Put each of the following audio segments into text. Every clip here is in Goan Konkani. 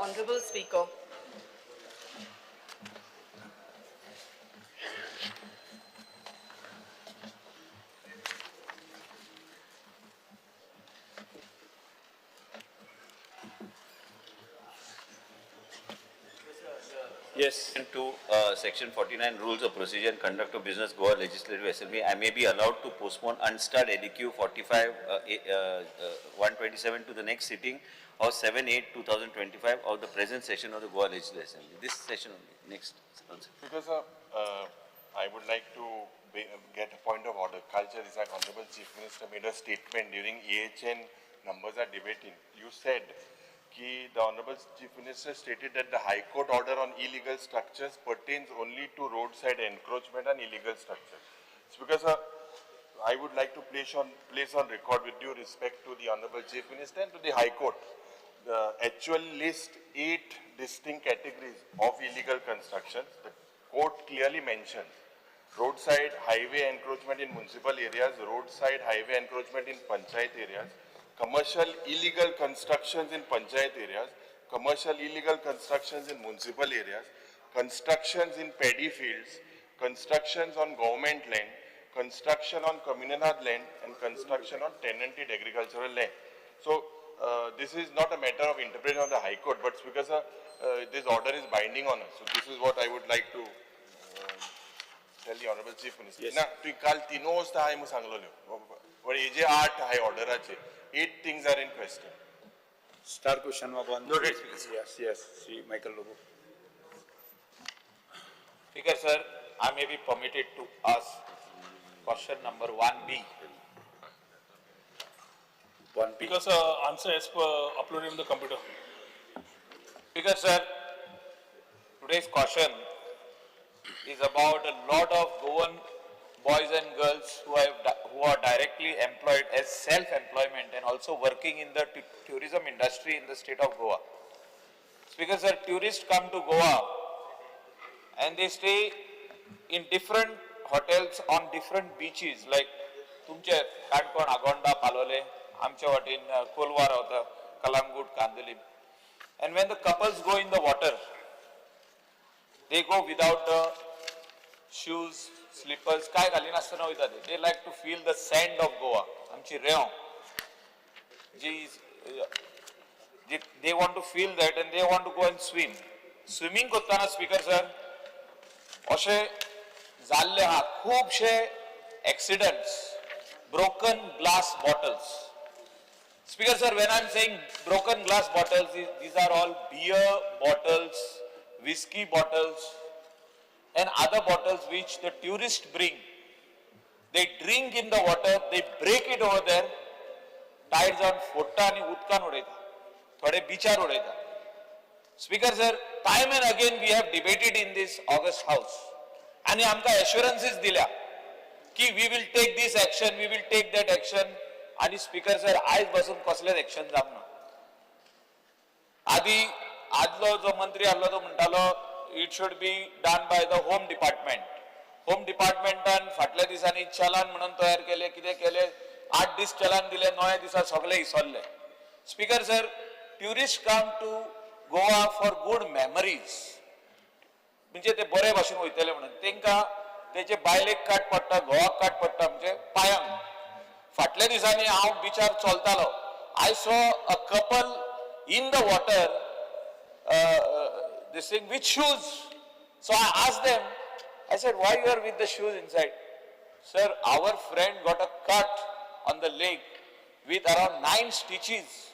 Honorable Speaker. Yes. To Section 49 Rules of Procedure and Conduct of Business, Goa Legislative Assembly, I may be allowed to postpone unstarred LEQ 45, 127 to the next sitting of 7/8/2025 of the present session of the Goa Legislative Assembly. This session only. Next. Also. Because I would like to get a point of order. Culture is like Honorable Chief Minister made a statement during AHN numbers are debating. You said ki the Honorable Chief Minister stated that the High Court order on illegal structures pertains only to roadside encroachment and illegal structures. It's because I would like to place on record with due respect to the Honorable Chief Minister and to the High Court, the actual list 8 distinct categories of illegal constructions. The court clearly mentions roadside highway encroachment in municipal areas, roadside highway encroachment in panchayat areas, commercial illegal constructions in panchayat areas, commercial illegal constructions in municipal areas, constructions in paddy fields, constructions on government land, construction on communal land, and construction on tenanted agricultural land. So this is not a matter of interpretation of the High Court, but it's because this order is binding on us. So this is what I would like to tell the Honorable Chief Minister. Yes. ना तुवें काल तिनूय वस्ती हांवें सांगलेल्यो, but हे जे 8 हाय ऑर्डराचे 8 things are in question. Star question number 1. Noted, Speaker, sir. Yes, yes. Shri Michael Lobo. Speaker, sir, I may be permitted to ask question number 1B. 1B. Because answer as per uploaded in the computer. Speaker, sir, today's question is about a lot of Goan boys and girls who are directly employed as self-employment and also working in the tourism industry in the state of Goa. Speaker, sir, tourists come to Goa and they stay in different hotels on different beaches like तुमचे काणकोण, आगोंडा, पालोले, आमच्या वाटेन कोलवा रावता, Calangute, Candolim. And when the couples go in the water, they go without the shoes, slippers, काय घालिनासतना वयता ते. They like to feel the sand of Goa, आमची रेंव जी, they want to feel that and they want to go and swim. Swimming करतना स्पीकर सर अशें जाल्ले आहा खुबशे accidents, broken glass bottles. Speaker sir, when I am saying broken glass bottles, these are all beer bottles, whiskey bottles and other bottles which the tourists bring. They drink in the water, they break it over there, tied जावन फोडटा आनी उदकान उडयता, थोडे बिचार उडयता. Speaker sir, time and again we have debated in this august house आनी आमकां एश्युरन्सीस दिल्या की we will take this action, we will take that action. आनी स्पीकर सर, आयज बसून कसलेच एक्शन जावंक ना. आदी आदलो जो मंत्री आसलो तो म्हणटालो it should be done by the home department. Home डिपार्टमेंटान फाटल्या दिसांनी चलान म्हणून तयार केले, कितें केले, 8 दीस चलान दिले, 9 दिसा सगळे इसरले. Speaker sir, tourist come to Goa for good memories, म्हणजे ते बरे भाशेन वयतले म्हणून. तेंकां तेचे बायलेक काट पडटा, घोवाक काट पडटा, म्हणजे पायांक. फाटल्या दिसांनी हांव बिचार चलतालो, I saw a couple in the water this thing with shoes. So I asked them, I said, why you are with the shoes inside? Sir, our friend got a cut on the leg with around 9 stitches.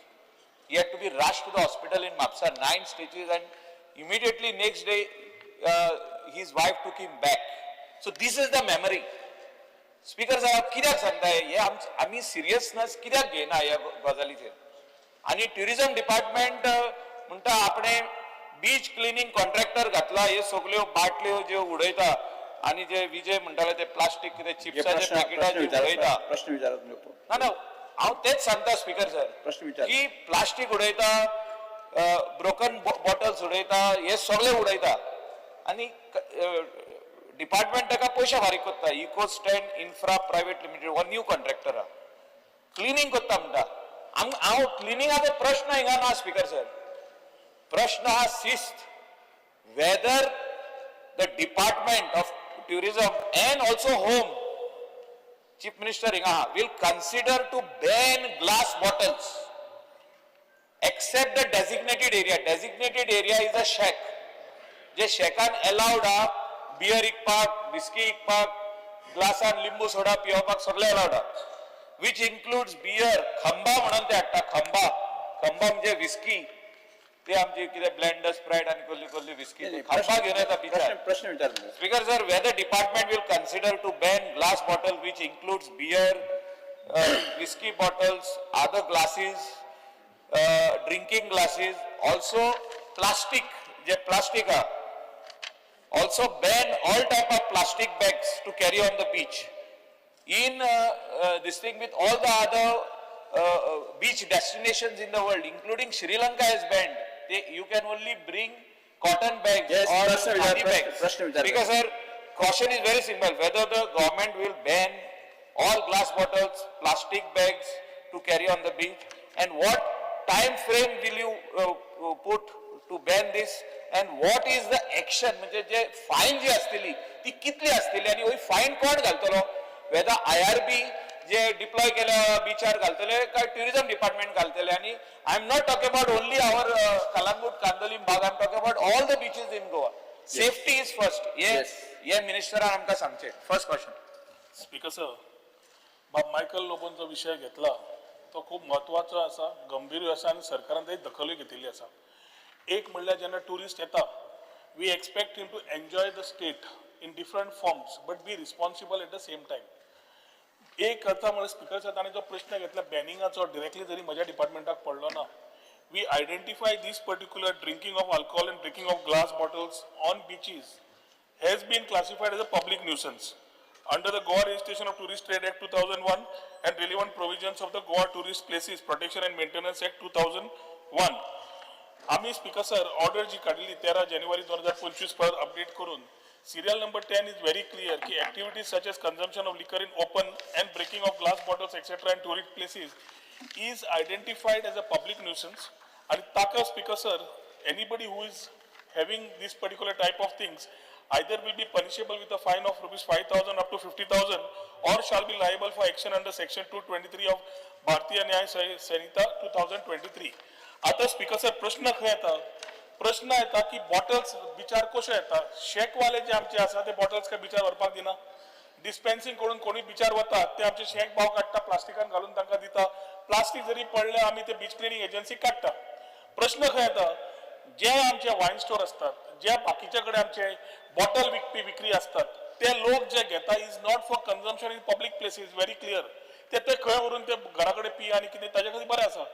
He had to be rushed to the hospital in Mapsa, 9 stitches, and immediately next day his wife took him back. So this is the memory. Speaker साहेब, कित्याक सांगताय हे आमी सिरियसनेस कित्याक घेयना ह्या गजालीचेर. आनी ट्युरिजम डिपार्टमेंट म्हणटा आपणे बीच क्लिनींग कॉन्ट्रॅक्टर घातला, हे सगल्यो बाटल्यो ज्यो उडयता आनी जे विजय म्हणटाले ते प्लास्टीक कितें चिप्साचे पॅकेटां जी उडयता. प्रश्न विचारात ना ना, हांव तेच सांगता स्पीकर सर, प्रश्न विचार की प्लास्टीक उडयता, ब्रोकन बॉटल्स उडयता, हे सगळे उडयता आनी डिपार्टमेंट ताका पयशे फारीक करता. Eco stand infra private limited हो न्यू कॉन्ट्रॅक्टर आहा, क्लिनींग करता म्हणटा. हांव क्लिनिंगाचो प्रश्न हिंगा ना स्पीकर सर. प्रश्न हा शिस्त, whether the department of tourism and also home, chief minister हिंगा आहा, will consider to ban glass bottles except the designated area. Designated area is a shack जे शॅकान अलाउड आहा, बियर विकपाक, विस्की विकपाक, ग्लासान लिंबू सोडा पियोवपाक सगळें अलाउड आहा, which includes beer. खंबा म्हणून ते हाडटा, खंबा. खंबा म्हणजे विस्की, ते आमची कितें ब्लेंडर स्प्रायट आनी कसली कसली विस्की खंबा घेवन येता बिचार. प्रश्न विचार तुमकां. Speaker sir, whether department will consider to ban glass bottle which includes beer, whiskey bottles, other glasses, drinking glasses, also plastic, J plastic हा, also ban all type of plastic bags to carry on the beach. In this thing with all the other beach destinations in the world, including Sri Lanka has banned. You can only bring cotton bags Yes, or प्रश्न विचार, khadi प्रश्न- bags. प्रश्न विचार. Because sir, caution is very simple, whether the government will ban all glass bottles, plastic bags to carry on the beach, and what time frame will you put to ban this, and what is the action, म्हणजे जे फायन जी आसतली ती कितली आसतली आनी ही फायन कोण घालतलो, वेदर IRB जे डिप्लॉय केल्या बिचार घालतले काय ट्युरिझम डिपार्टमेंट घालतले. आनी I am not talk about only our Calangute Candolim Baga, I am talk about all the beaches in Goa. Safety is first. हे Yes. हे मिनिस्टरान आमकां सांगचें फर्स्ट क्वेश्चन. स्पीकर सर, बाब मायकल लोबोन जो विशय घेतला तो खूब म्हत्वाचो आसा, गंभीर आसा आनी सरकारान ताची दखलूय घेतिल्ली आसा. एक म्हणल्यार जेन्ना ट्युरिस्ट येता, we expect him to enjoy the state in different forms but be responsible at the same time. एक करता म्हणल्यार स्पिकर सर, ताणें जो प्रश्न घेतला बॅनिंगाचो, डिरेक्टली जरी म्हज्या डिपार्टमेंटाक पडलो ना, we identify this particular drinking of alcohol and drinking of glass bottles on beaches has been classified as a public nuisance under the Goa Registration of Tourist Trade Act 2001 and relevant provisions of the Goa Tourist Places Protection and Maintenance Act 2001. आम्ही स्पीकर सर, ऑर्डर जी काडलेली 13 जानेवारी 2025 परत अपडेट करून, serial number 10 is very clear की activities such as consumption of liquor in open and breaking of glass bottles etcetera in tourist places is identified as a public nuisance. आणि ताका speaker sir, anybody who is having this particular type of things either will be punishable with a fine of rupees 5,000 up to 50,000 or shall be liable for action under section 223 of Bharatiya Nyaya Sanhita 2023. आता स्पीकर सर, प्रश्न खंय येता? प्रश्न येता की बॉटल्स बिचार कश्यो येता? शेकवाले जे आमचे आसा ते बॉटल्स काय बिचार व्हरपाक दिना. डिस्पेन्सिंग करून कोणी बिचार वतात, ते आमचे शेक भाव काडटा, प्लास्टिकान घालून तांकां दिता. प्लास्टीक जरी पडलें, आमी ते बीच क्लिनींग एजन्सी काडटा. प्रश्न खंय येता? जे आमचे वायन स्टोर असतात, जे बाकीच्या कडेन आमचे बॉटल विकपी विक्री असतात, ते लोक जे घेता is not for consumption in public places, very clear. ते ते खंय व्हरून ते घरा कडेन पी आनी कितें ताजे खातीर बरें आसा.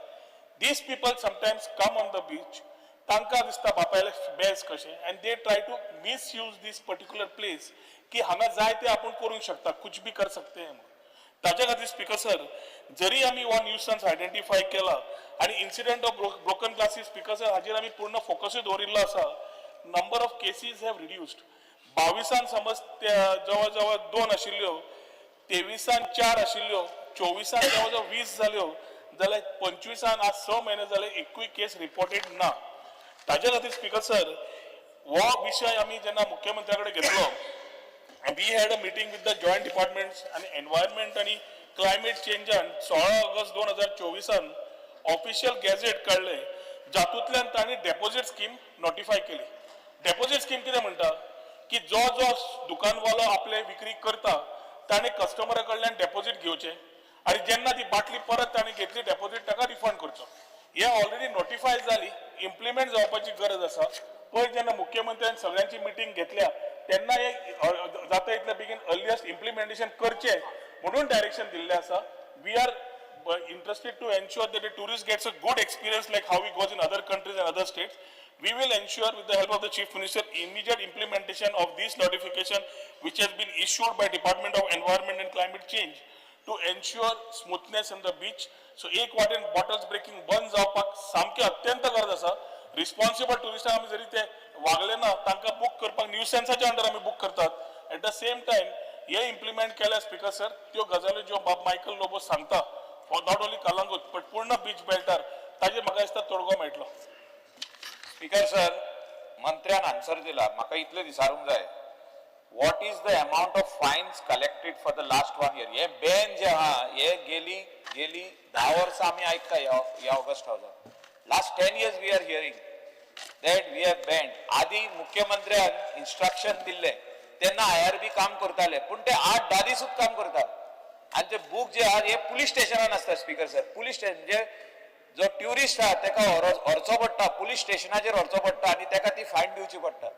These people sometimes come on the beach, तांकां दिसता बापायले बेज कशें, and they try to misuse this particular place की हांगा जाय ते आपूण करूंक शकता, कुछ भी कर सकते हैं म्हणून. ताच्या खातीर स्पीकर सर, जरी आमी हो न्यूसन्स आयडेंटिफाय केला आनी incident of broken glasses, speaker sir, हाजेर आमी पूर्ण फोकसूय दवरिल्लो आसा. Number of cases have reduced. 22 समज ते जवळ जवळ दोन आशिल्ल्यो, 23 चार आशिल्ल्यो, 24 जवळ जवळ 20 जाल्यो, जाल्यार 25 आज 6 म्हयने जाले एकूय केस रिपोर्टेड ना. ताच्या खातीर स्पीकर सर, हो विशय आमी जेन्ना मुख्यमंत्र्या कडेन घेतलो, we had a meeting with the joint departments आणि एनवायरमेंट आणि क्लायमेट चेंजान 16 ऑगस्ट 2024 ऑफिशियल गॅझेट काडले, जातूंतल्यान तांणी डेपोजीट स्कीम नोटिफाय केली. डेपोजीट स्कीम कितें म्हणटा की जो जो दुकानवालो आपले विक्री करता, ताणें कस्टमरा कडल्यान डेपोजीट घेवचें आनी जेन्ना ती बाटली परत ताणें घेतली, डेपोजीट ताका रिफंड करचो. हे ऑलरेडी नोटिफाय जाली, इम्प्लिमेंट जावपाची गरज आसा. पयर जेन्ना मुख्यमंत्र्यान सगळ्यांची मिटींग घेतल्या, तेन्ना हे जाता इतले बेगीन अर्लियस्ट इम्प्लिमेंटेशन करचें म्हणून डायरेक्शन दिल्लें आसा. We are interested to ensure that a tourist gets a good experience like how it goes in other countries and other states. We will ensure with the help of the Chief Minister immediate implementation of this notification which has been issued by Department of Environment and Climate Change to ensure smoothness in the beach. So एक वाटेन बॉटल्स ब्रेकिंग बंद जावपाक सामकी अत्यंत गरज आसा. रिस्पॉन्सिबल ट्युरिस्टांक आमी जरी ते वागले ना, तांकां बूक करपाक न्यूसेन्साच्या अंडर आमी बूक करतात. At the same time hey implement केल्या स्पीकर सर, त्यो गजाली ज्यो बाब मायकल लोबो सांगता, for not only Calangute but पूर्ण बीच बेल्टार, ताजेर म्हाका दिसता तोडगो मेळटलो. स्पीकर सर, मंत्र्यान आन्सर दिला. म्हाका इतलें विचारूंक जाय, what is the amount of fines collected for the last one year? हे बॅन जे आहा, हे गेली गेली 10 वर्सां आमी आयकता. ह्या August हावजान last 10 years we are hearing that we have banned. आदी मुख्यमंत्र्यान इन्स्ट्रक्शन दिल्ले तेन्ना आयआरबी काम करताले, पूण ते 8-10 दिसूच काम करतात आनी ते बूक जे आहात हे पुलीस स्टेशनान आसता. स्पीकर सर, पुलीस स्टेशन म्हणजे जो ट्युरिस्ट आहा तेका व्हरचो पडटा, पुलीस स्टेशनाचेर व्हरचो पडटा आनी तेका ती फायन दिवची पडटा.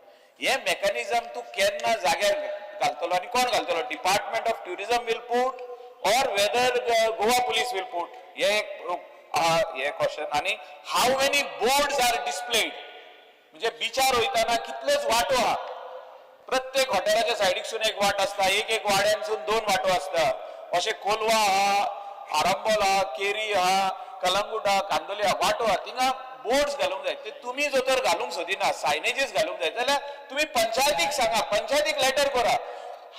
हे मेकॅनिझम तूं केन्ना जाग्यार घालतलो आनी कोण घालतलो? Department of Tourism will put or whether Goa Police will put? हे एक आहा, हे क्वेश्चन. आनी how many boards are displayed? म्हणजे बिचार वयताना कितल्योच वाटो आहा. प्रत्येक हॉटेलाच्या सायडीकसून एक वाट आसता, एक एक वाड्यांसून दोन वाटो आसता. अशें कोलवा आहा, आरांबोल आहा, केरी आहा, कलंगूट आहा, कांदोली आहा, वाटो आहा. थिंगा बोर्ड्स घालूंक जाय. ते तुमी जर तर घालूंक सोदिना, सायनेजीस घालूंक जाय जाल्यार तुमी पंचायतीक सांगा, पंचायतीक लेटर करा.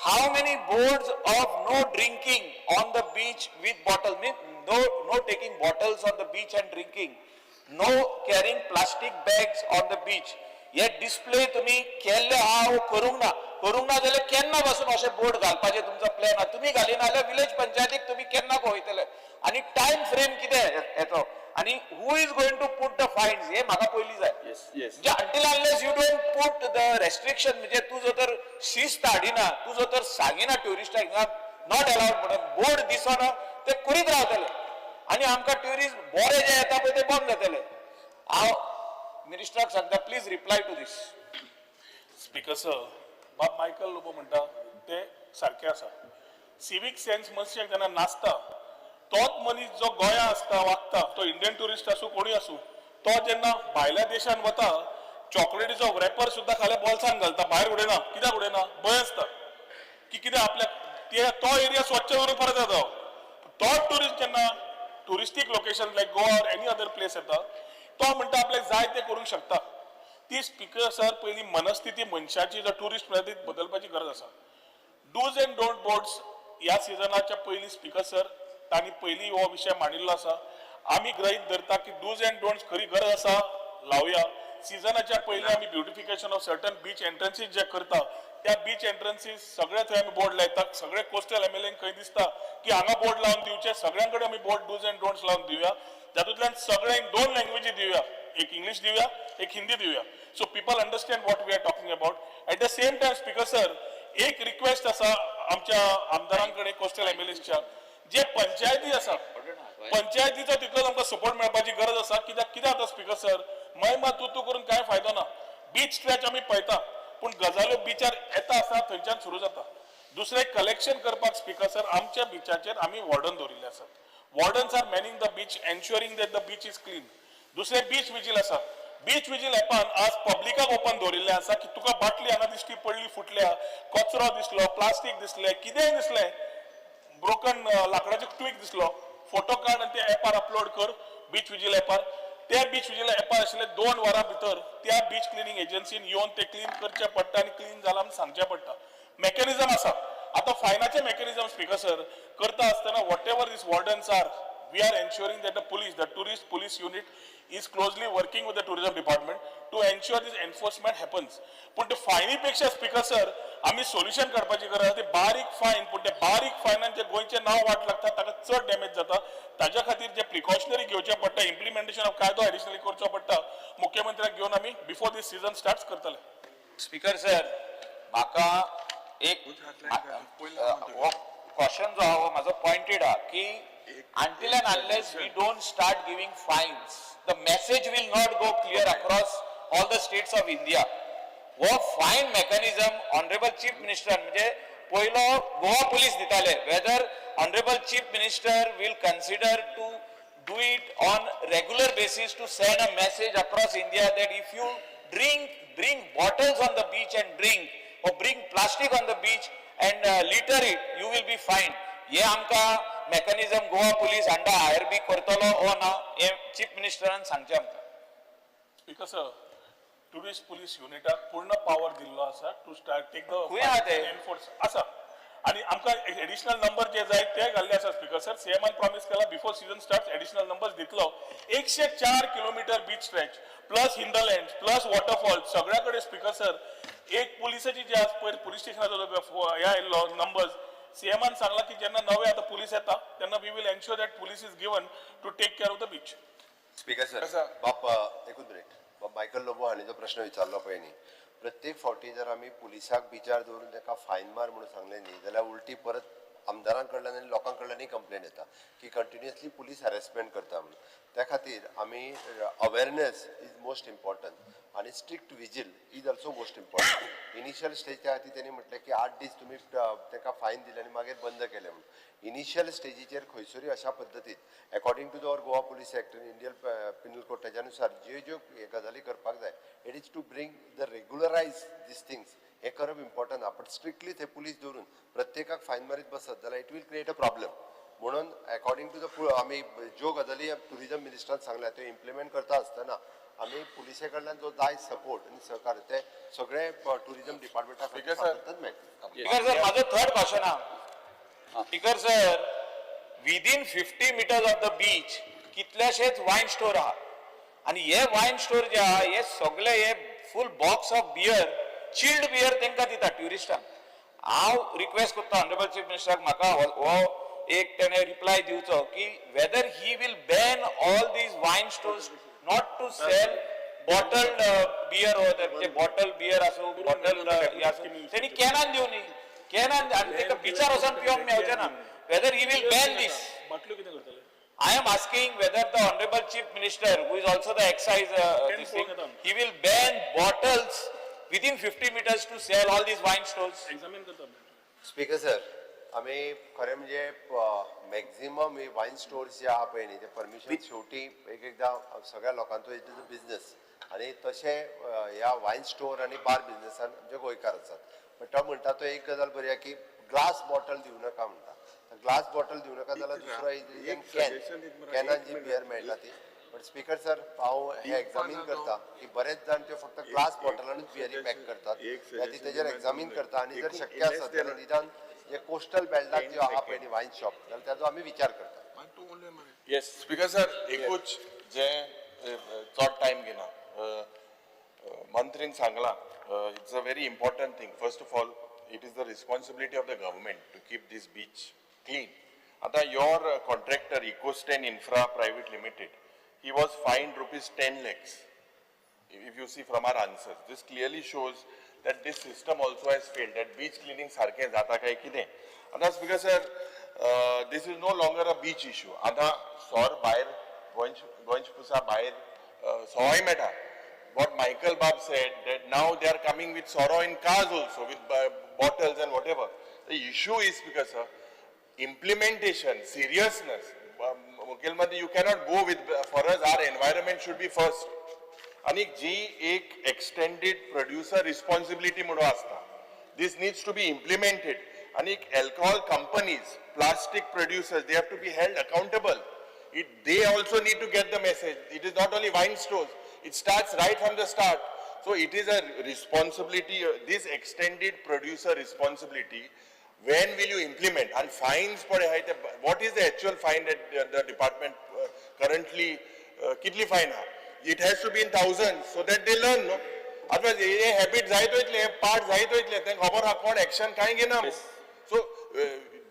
How many boards of no drinking on the beach with bottle, mean no taking bottles on the beach and drinking, no carrying plastic bags on the beach, hey display तुम्ही केल्ले आहा वो करूंक ना? करूंक ना जाल्यार केन्ना पासून अशे बोर्ड घालपाचे तुमचो प्लॅन आहा? तुमी घालिना जाल्यार विलेज पंचायतीक तुमी केन्ना पळयतले आनी टायम फ्रेम कितें येतो आनी who is going to put the fines, हे म्हाका पयलीं जाय. Yes. म्हणजे until unless you don't put the restriction, म्हणजे तूं जर तर शिस्त हाडिना, तूं जर तर सांगिना ट्युरिस्टाक हिंगा not allowed म्हणून, बोर्ड दिसना, ते करीत रावतले आनी आमकां ट्युरिस्ट बरे जे येता पळय ते बंद जातले. हांव मिनिस्टराक सांगता, please reply to this. Speaker sir, बाब मायकल लोबो म्हणटा ते सारकें आसा. सिवीक सेन्स मनशाक जेन्ना नासता, तोच मनीस जो गोंया आसता, वागता, तो इंडियन ट्युरिस्ट आसूं, कोणूय आसूं, तो जेन्ना भायल्या देशान वता, चॉकलेटीचो रॅपर सुद्दां खाल्या बोल्सान घालता, भायर उडयना. कित्याक उडयना? भंय आसता की कितें आपल्याक ते तो एरिया स्वच्छ करून परत येता. तोच ट्युरिस्ट जेन्ना touristic location like Goa or any other place येता, तो म्हणटा आपल्याक जाय ते करूंक शकता. ती, स्पीकर सर, पयली मनस्थिती मनशाची जो ट्युरिस्ट म्हणटा ती बदलपाची गरज आसा. डूज अँड don't boards ह्या सिजनाच्या पयलीं, स्पीकर सर, तांणी पयलीं हो विशय मांडिल्लो आसा. आमी गृहीत धरता की डूज अँड डोंट्स खरी गरज आसा, लावया. सिजनाच्या पयलीं आमी beautification of certain beach entrances जे करता, त्या बीच एंट्रन्सीस सगळे थंय आमी बोर्ड लायता. सगळे कोस्टल एमएलए खंय दिसता की हांगा बोर्ड लावन दिवचे, सगळ्यां कडेन आमी बोर्ड डूज अँड डोंट्स लावन दिवया. जातूंतल्यान सगळ्यांक दोन लँग्वेजी दिवया, एक इंग्लीश दिवया, एक हिंदी दिवया, so people understand what we are talking about. At the same time, Speaker sir, एक रिक्वेस्ट आसा आमच्या आमदारां कडेन, कोस्टल एमएलएच्या, जे पंचायती आसा, पंचायतीचो तितलोच आमकां सपोर्ट मेळपाची गरज आसा. कित्याक कितें जाता, स्पीकर सर, मय तूं तूं करून कांय फायदो ना. बीच स्ट्रेच आमी पळयता, पूण गजाल्यो बिचार येता आसतना थंयच्यान सुरू जाता. दुसरें, कलेक्शन करपाक, स्पीकर सर, आमच्या बिचाचेर आमी वॉर्डन दवरिल्ले आसात. Wardens are manning the beach, ensuring that the beach is clean. दुसरें, बीच विजील आसा. बीच विजील एपान आज पब्लिकाक ओपन दवरिल्लें आसा की तुका बाटली हांगा दिश्टी पडली, फुटल्या, कचरो दिसलो, प्लास्टीक दिसलें, कितेंय दिसलें, ब्रोकन लाकडाचो ट्वीक दिसलो, फोटो काड आनी ते एपार अपलोड कर बीच विजील एपार. त्या बीच विजील एपार आशिल्ले 2 वरां भितर त्या बीच क्लिनींग एजन्सीन येवन ते क्लीन करचें पडटा आनी क्लीन जालां म्हूण सांगचें पडटा. मेकॅनिझम आसा. आतां फायनाचें मेकॅनिझम, स्पीकर सर, करता आसतना, whatever these wardens are, we are ensuring that the police, the tourist police unit is closely working with the tourism department to ensure this enforcement happens. पूण ते फायनी पेक्षा, स्पीकर सर, आमी सोल्युशन काडपाची गरज आसा. ती बारीक फायन, पूण ते बारीक फायनान जे गोंयचें नांव वाट लागता, ताका चड डॅमेज जाता. ताज्या खातीर जे प्रिकॉशनरी घेवचें पडटा, इम्प्लिमेंटेशन ऑफ कायदो एडिशनली करचो पडटा, मुख्यमंत्र्याक घेवन आमी बिफोर दीस सिजन स्टार्ट करतले. स्पीकर सर, म्हाका एक हो क्वेश्चन जो आहा हो म्हाजो पॉइंटेड आहा की until and unless we don't start giving fines, the message will not go clear across all the states of India. हो fine mechanism honourable chief minister, म्हणजे पयलो गोवा पुलीस दिताले, whether Honourable Chief Minister will consider to do it on regular basis to send a message across India that if you drink, bring bottles on the beach and drink, or bring plastic on the beach and litter it, you will be fined. हे आमकां mechanism Goa police under IRB करतलो ओ ना, हे चीफ मिनिस्टरान सांगचें आमकां. स्पीकर सर, टुरिस्ट पुलीस युनिटाक पूर्ण पावर दिल्लो आसा टू स्टार्ट टेक the खंय आहा ते? एनफोर्स आसा. आनी आमकां एडिशनल नंबर जे जाय ते घाल्ले आसा स्पीकर सर. सीएमान प्रॉमिस केला, before season start additional numbers दितलो. 104 kilometre beach stretch plus hinterland plus waterfall सगळ्या कडेन स्पीकर सर, एक पुलिसाची जे आज पयर पुलीस स्टेशनाचो हे आयिल्लो नंबर्स, सीएमान सांगला की जेन्ना नवे आतां पुलीस येता तेन्ना we will ensure that police is given to take care of the beach. Speaker sir, बाप, एकूच मिनिट. बाब मायकल लोबो हांणी जो प्रश्न विचारलो पळय न्ही, प्रत्येक फावटी जर आमी पुलिसाक बिचार दवरून ताका फायन मार म्हणून सांगलें न्ही जाल्यार उलटी परत आमदारां कडल्यान आनी लोकां कडल्यानूय कंप्लेन येता की कंटिन्युअसली पुलीस हॅरेसमेंट करता म्हणून. त्या खातीर आमी अवेरनेस is most important आनी strict vigil is also most important. Initial स्टेजा खातीर तेणी म्हटलें की 8 दीस तुमी ताका फायन दिले आनी मागीर बंद केलें म्हणून. इनिशियल स्टेजीचेर खंयसरूय अशा पद्दतीन, according to the our Goa Police Act आनी इंडियन पिनल कोड, तेज्या नुसार ज्यो ज्यो हे गजाली करपाक जाय, it is to bring the regularize these things, हें करप इम्पॉर्टंट आहा. पण स्ट्रिक्टली थंय पुलीस दवरून प्रत्येकाक फायन मारीत बसत जाल्यार it will create a problem. म्हणून अकॉर्डिंग टू the आमी ज्यो गजाली टुरिजम मिनिस्टरान सांगल्या त्यो इम्प्लिमेंट करता आसतना आमी पुलिसे कडल्यान जो जाय सपोर्ट आनी सहकार्य ते सगळे टुरिजम डिपार्टमेंटा Speaker sir. मेळटले. स्पीकर सर, माझं थर्ड क्वेश्चन हा. Speaker sir, within 50 meters of the beach कितलेशेच वायन स्टोर आहा आनी हे वायन स्टोर जे आहा, हे सगळे हे full box of beer, chilled beer तांकां दिता ट्युरिस्टांक. हांव रिक्वेस्ट करता ऑनरेबल चीफ मिनिस्टराक, म्हाका हो एक तेणे रिप्लाय दिवचो की whether he will ban all these wine stores not to sell bottled beer or bottle beer आसूं, बॉटल हे आसूं, तेणी कॅनान दिवनी, कॅनान आनी तेका बिचार वचोन पिवंक मेवचें ना. Whether he will ban this? बाटल्यो कितें करतले? I am asking whether the Honorable Chief Minister, who is also the excise, this thing, he will ban bottles within 50 meters to sell all these wine stores. Examine करता. स्पीकर सर, आमी खरें म्हणजे मॅक्झिमम ही वायन स्टोर्स जे आहा पळय न्ही, ते परमिशन शेवटी एक एकदां सगळ्या लोकांचो it is a business आनी तशें ह्या वायन स्टोर आनी बार बिजनसान आमचे गोंयकार आसात. बट तो म्हणटा तो एक गजाल बरी आहा की ग्लास बॉटल दिवं नाका म्हणटा. ग्लास बॉटल दिवं नाका जाल्यार दुसरो can, कॅनान जी बियर मेळटा ती. बट स्पीकर सर, हांव हे एग्जामीन करता की बरेच जाण त्यो फक्त ग्लास बॉटलानूच बियरी पॅक करतात. त्या खातीर तेजेर एग्जामीन करता आनी जर शक्य आसत जाल्यार निदान जे कोस्टल बेल्टाक ज्यो आहा पळय न्ही वायन शॉप, जाल्यार ताजो आमी विचार करता. येस. स्पीकर सर, एकूच जे चड टायम घेना. मंत्रीन सांगला, it's a very important thing. First of all, it is the responsibility of the government to keep this beach clean. आतां your contractor, Ecostan Infra Private Limited, he was fined ₹10 lakhs. If you see from our answers, this clearly shows that this system also has failed, that beach cleaning सारकें जाता काय कितें. आतां speaker sir, this is no longer a beach issue. आतां सोर भायर गोंयच गोंयच पुसा भायर सवाय मेळटा. What Michael Bab said, that now they are coming with soro in cars also, with bottles and whatever. The issue is, because sir, implementation, seriousness. मुखेलमंत्री, you cannot go with, for us, our environment should be first. आणि जी एक एक्सटेंडेड प्रोड्युसर रिस्पॉन्सिबिलिटी म्हणून आसता, this needs to be implemented. आणि alcohol companies, plastic producers, they have to be held accountable. It they also need to get the message. It is not only wine stores, it starts right from the start. So it is a responsibility, this extended producer responsibility, when will you implement? And fines पळय आहाय ते, what is the actual fine that the department currently, कितली fine आहा? It has to be in thousands so that they learn, no? Otherwise hey habit जायत वयतले, हे पार्ट जायत वयतले, तांकां खबर आहा कोण एक्शन कांय घेना. So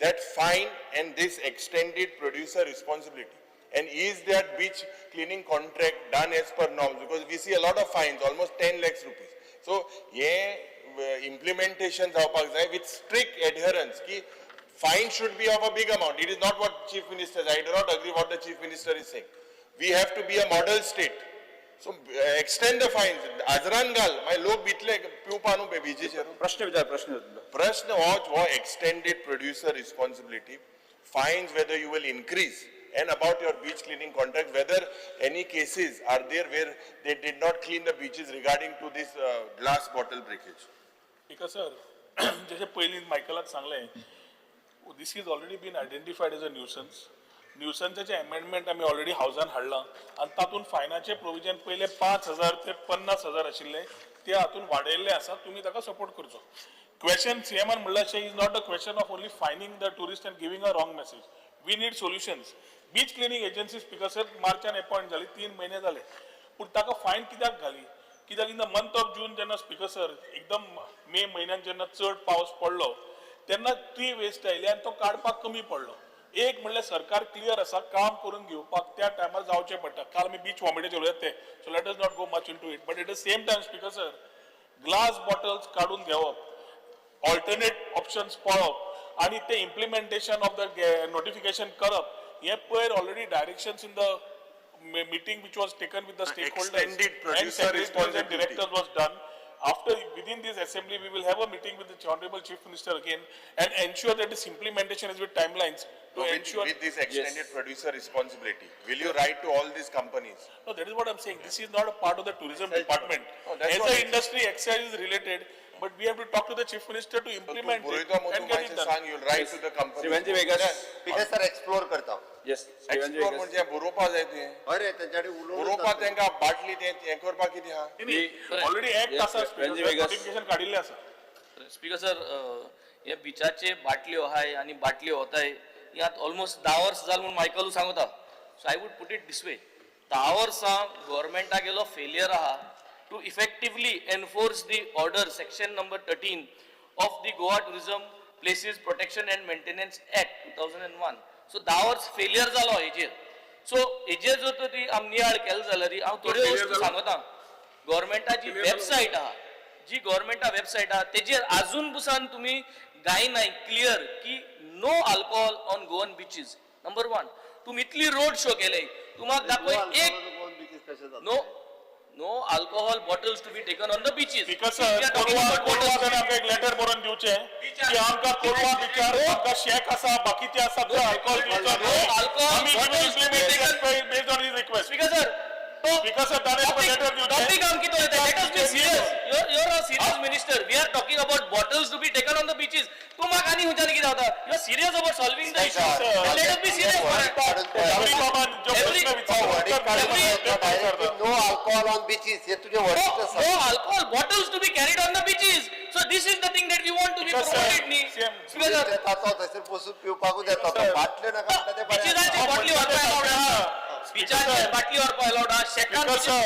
that fine and this extended producer responsibility. And is that beach cleaning contract done as per norms? Because we see a lot of fines, almost 10 lakhs rupees. So hey implementation जावपाक जाय with strict adherence की fine should be of a big amount. It is not what Chief Minister, I do not agree what the Chief Minister is saying. We have to be a model state. So extend the fines. आजरान घाल, मागीर लोक भितले पिवपा न्हू बिचीचेर. प्रश्न विचार, प्रश्न विचार. प्रश्न हो extended producer responsibility, fines whether you will increase, and about your beach cleaning contract, whether any cases are there where they did not clean the beaches regarding to this glass bottle breakage. Speaker sir, जशें पयलीं मायकलाक सांगलें, this is already been identified as a nuisance. न्युसन्साचें amendment आमी ऑलरेडी हावजान हाडलां आनी तातूंत फायनाचें प्रोविजन पयलें 5,000 ते 50,000 आशिल्लें, ते हातूंत वाडयल्लें आसा. तुमी ताका सपोर्ट करचो. क्वेश्चन सीएमान म्हणलं अशें is not a question of only fining the tourist and giving a wrong message. We need solutions. Beach cleaning agency, Speaker sir, मार्चान अपॉयंट जाली, 3 म्हयने जाले, पूण ताका फायन कित्याक घाली? कित्याक in the month of June जेन्ना, स्पीकर सर, एकदम मे म्हयन्यान जेन्ना चड पावस पडलो तेन्ना ती वेस्ट आयली आनी तो काडपाक कमी पडलो. एक म्हणल्यार सरकार क्लियर आसा, काम करून घेवपाक त्या टायमार जावचें पडटा. काल आमी बीच वॉमिटाचेर उलयतात ते, so let us not go much into it, but at the same time, Speaker sir, glass bottles काडून घेवप, ऑल्टरनेट ऑप्शन्स पळोवप आनी ते इम्प्लिमेंटेशन ऑफ the notification करप, हे पयर already directions in the meeting which was taken with the stakeholders Extended and producer secretaries and responsibility. Directors was done. After, within this assembly, we will have a meeting with the Honorable Chief Minister again and ensure that this implementation is with timelines to ensure. With this extended producer responsibility, will you write to all these companies? No, that is what I'm saying. This is not a part of the tourism department. No, that's As what an I- industry, excise is related, but we have to talk to the Chief Minister to So तूं implement it बरयतो मग and तूं get it मातशें done. सांग, you'll write to the companies. Shri Venzy Viegas. Speaker sir, explore करता. येस, श्री वेन्झी एक्सप्लोर वेगस. म्हणजे बरोवपा जाय तुवें. हय रे, तेंच्या कडेन उलोवन. बरोवपा तेंकां बाटली तें हें करपाक कितें आहा? नाही, ऑलरेडी ऍक्ट Yes, आसा, yes, Speaker Venzy sir, Vegas. Notification काडिल्लें आसा. स्पीकर सर, हे बिचाचे बाटल्यो आहाय आनी बाटल्यो वताय ही आतां ऑलमोस्ट 10 वर्सां जाल म्हूण मायकलू सांगता. So I would put it this way, 10 वर्सां गोवोरमेंटा गेलो फेलियर आहा to effectively enforce the order section number 13 of the Goa Tourism Places Protection and Maintenance Act 2001. So 10 वर्स फेलियर जालो हेजेर. सो हेजेर जर तर ती आमी नियाळ केलो जाल्यार हांव थोड्यो failure वस्तू जालो? सांगता. गोवोरमेंटाची वेबसायट आहा, जी गोवोरमेंटा वेबसायट आहा तेजेर आजून पुसान तुमी गायनाय क्लियर की no alcohol on Goan beaches. Number one, तुमी इतली रोड शो केले, तुमकां दाखय एक कशें जाता? No alcohol bottles to be taken on the beaches. Speaker sir, Colva Colva जाल्यार आमकां एक लेटर बरोवन दिवचें की आमकां कोलवा बिचार आमकां शॅक आसा, बाकीचे आसा, थंय अल्कोहोल दिवचो. No alcohol आमी bottles to be taken. Based on his request. Speaker sir, तो स्पीकर सर, ताणें तुका लेटर दिवचें. टॉपिक आम कितें उलयता? Let us be serious. You're a serious minister. We are talking about bottles to be taken on the beaches. तूं म्हाका आनी खंयच्यान कितें जाता? You are serious about solving the issue. Let us be serious. Gauri बाबान जो प्रश्न विचारलो उत्तर काडून. No alcohol on beaches हे तुजें वर्डींग आसा. No alcohol bottles to be carried on the beaches. So this is the thing that we want to be Because, sir, promoted न्ही. same. Speaker sir, येता तो थंयसर बसून पिवपाकूच येता तो, बाटल्यो नाका म्हणटा तें बरें आसा. बिचीसाचेर बाटली व्हरपा अलावड आहा, बिचाचेर बाटली व्हरपा अलावड आहा शेकान. Because, sir,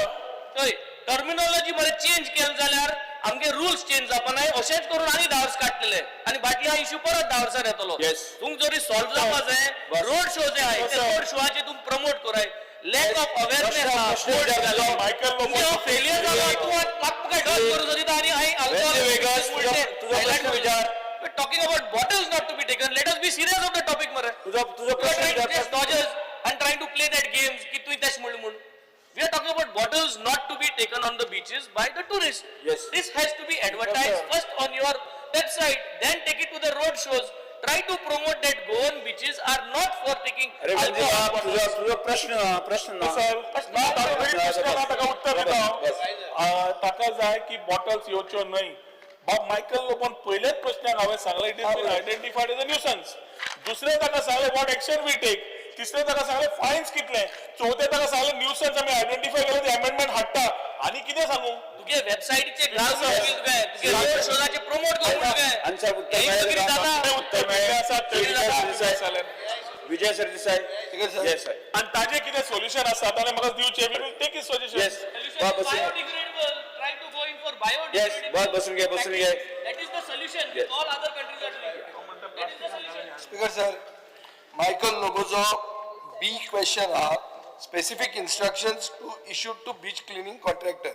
हय, टर्मिनॉलॉजी मरे चेंज केले जाल्यार आमगे रुल्स चेंज जावपा नाय. अशेंच करून आनी 10 वर्सां काडटले आनी बाटली हा इश्यू परत 10 वर्सां येतलो. Yes. तुमकां जरी सॉल्व जावपा जाय, रोड शो जे आहाय ते sir. रोड शोआचे तुमी प्रमोट कराय. लॅक ऑफ अवेअरनेस आहा. प्रश्न विचारलो. मायकल लोबो. फेलियर जालो, तूं म्हाका डॉज करूं सोदिता आनी हांवें वेन्झी वेगस, तुजो प्रश्न विचार. We're talking about bottles not to be taken. Let us be serious of the topic, मरे. तुजो तुजो You are प्रश्न trying to विचार. play dodgers and trying to play that games की तुवें तेश म्हणलें म्हूण. We are talking about bottles not to be taken on the beaches by the tourists. Yes. This has to be advertised first on your website, then take it to the road shows. Try to promote that Goan beaches are not for taking अरे वेन्झी alcohol बाब, bottles. तुजो तुजो प्रश्न ना, प्रश्न ना. सर, ना, ताका प्रश्न ना, ताका उत्तर दिता हांव. बस. ताका जाय की बॉटल्स येवच्यो न्हय. बाब मायकल लोबोन पयल्याच प्रश्नाक हांवें सांगलें, it is been identified as a nuisance. दुसरें ताका सांगलें, what action we take. तिसरें ताका सांगलें, फायन्स कितले. चवथें ताका सांगलें, न्यूसन्स आमी आयडेंटिफाय केले, ते अमेंडमेंट हाडटा. आनी कितें सांगू? तुगे वेबसायटीचे घाल म्हणून तुगे तुगे रोड शोजाचे प्रमोट कर म्हणून तुगे. आनी साहेब, उत्तर हें मेळ्ळें सगळें तुका? जाता. तें उत्तर मेळ्ळें आसा ते विजय विजय सरदेसाय. येस सर. आनी ताजें कितें सोल्युशन आसा जाल्यार म्हाका दिवचें. We will take his suggestion. Yes. Solution बाब is बसून biodegradable. Try to go in for biodegradable. Yes, बस बसून घे, बसून घे. That is the solution. Yes. All other countries are doing. That is the solution. Speaker sir, Michael लोबोचो B question आहा, specific instructions to issue to beach cleaning contractor.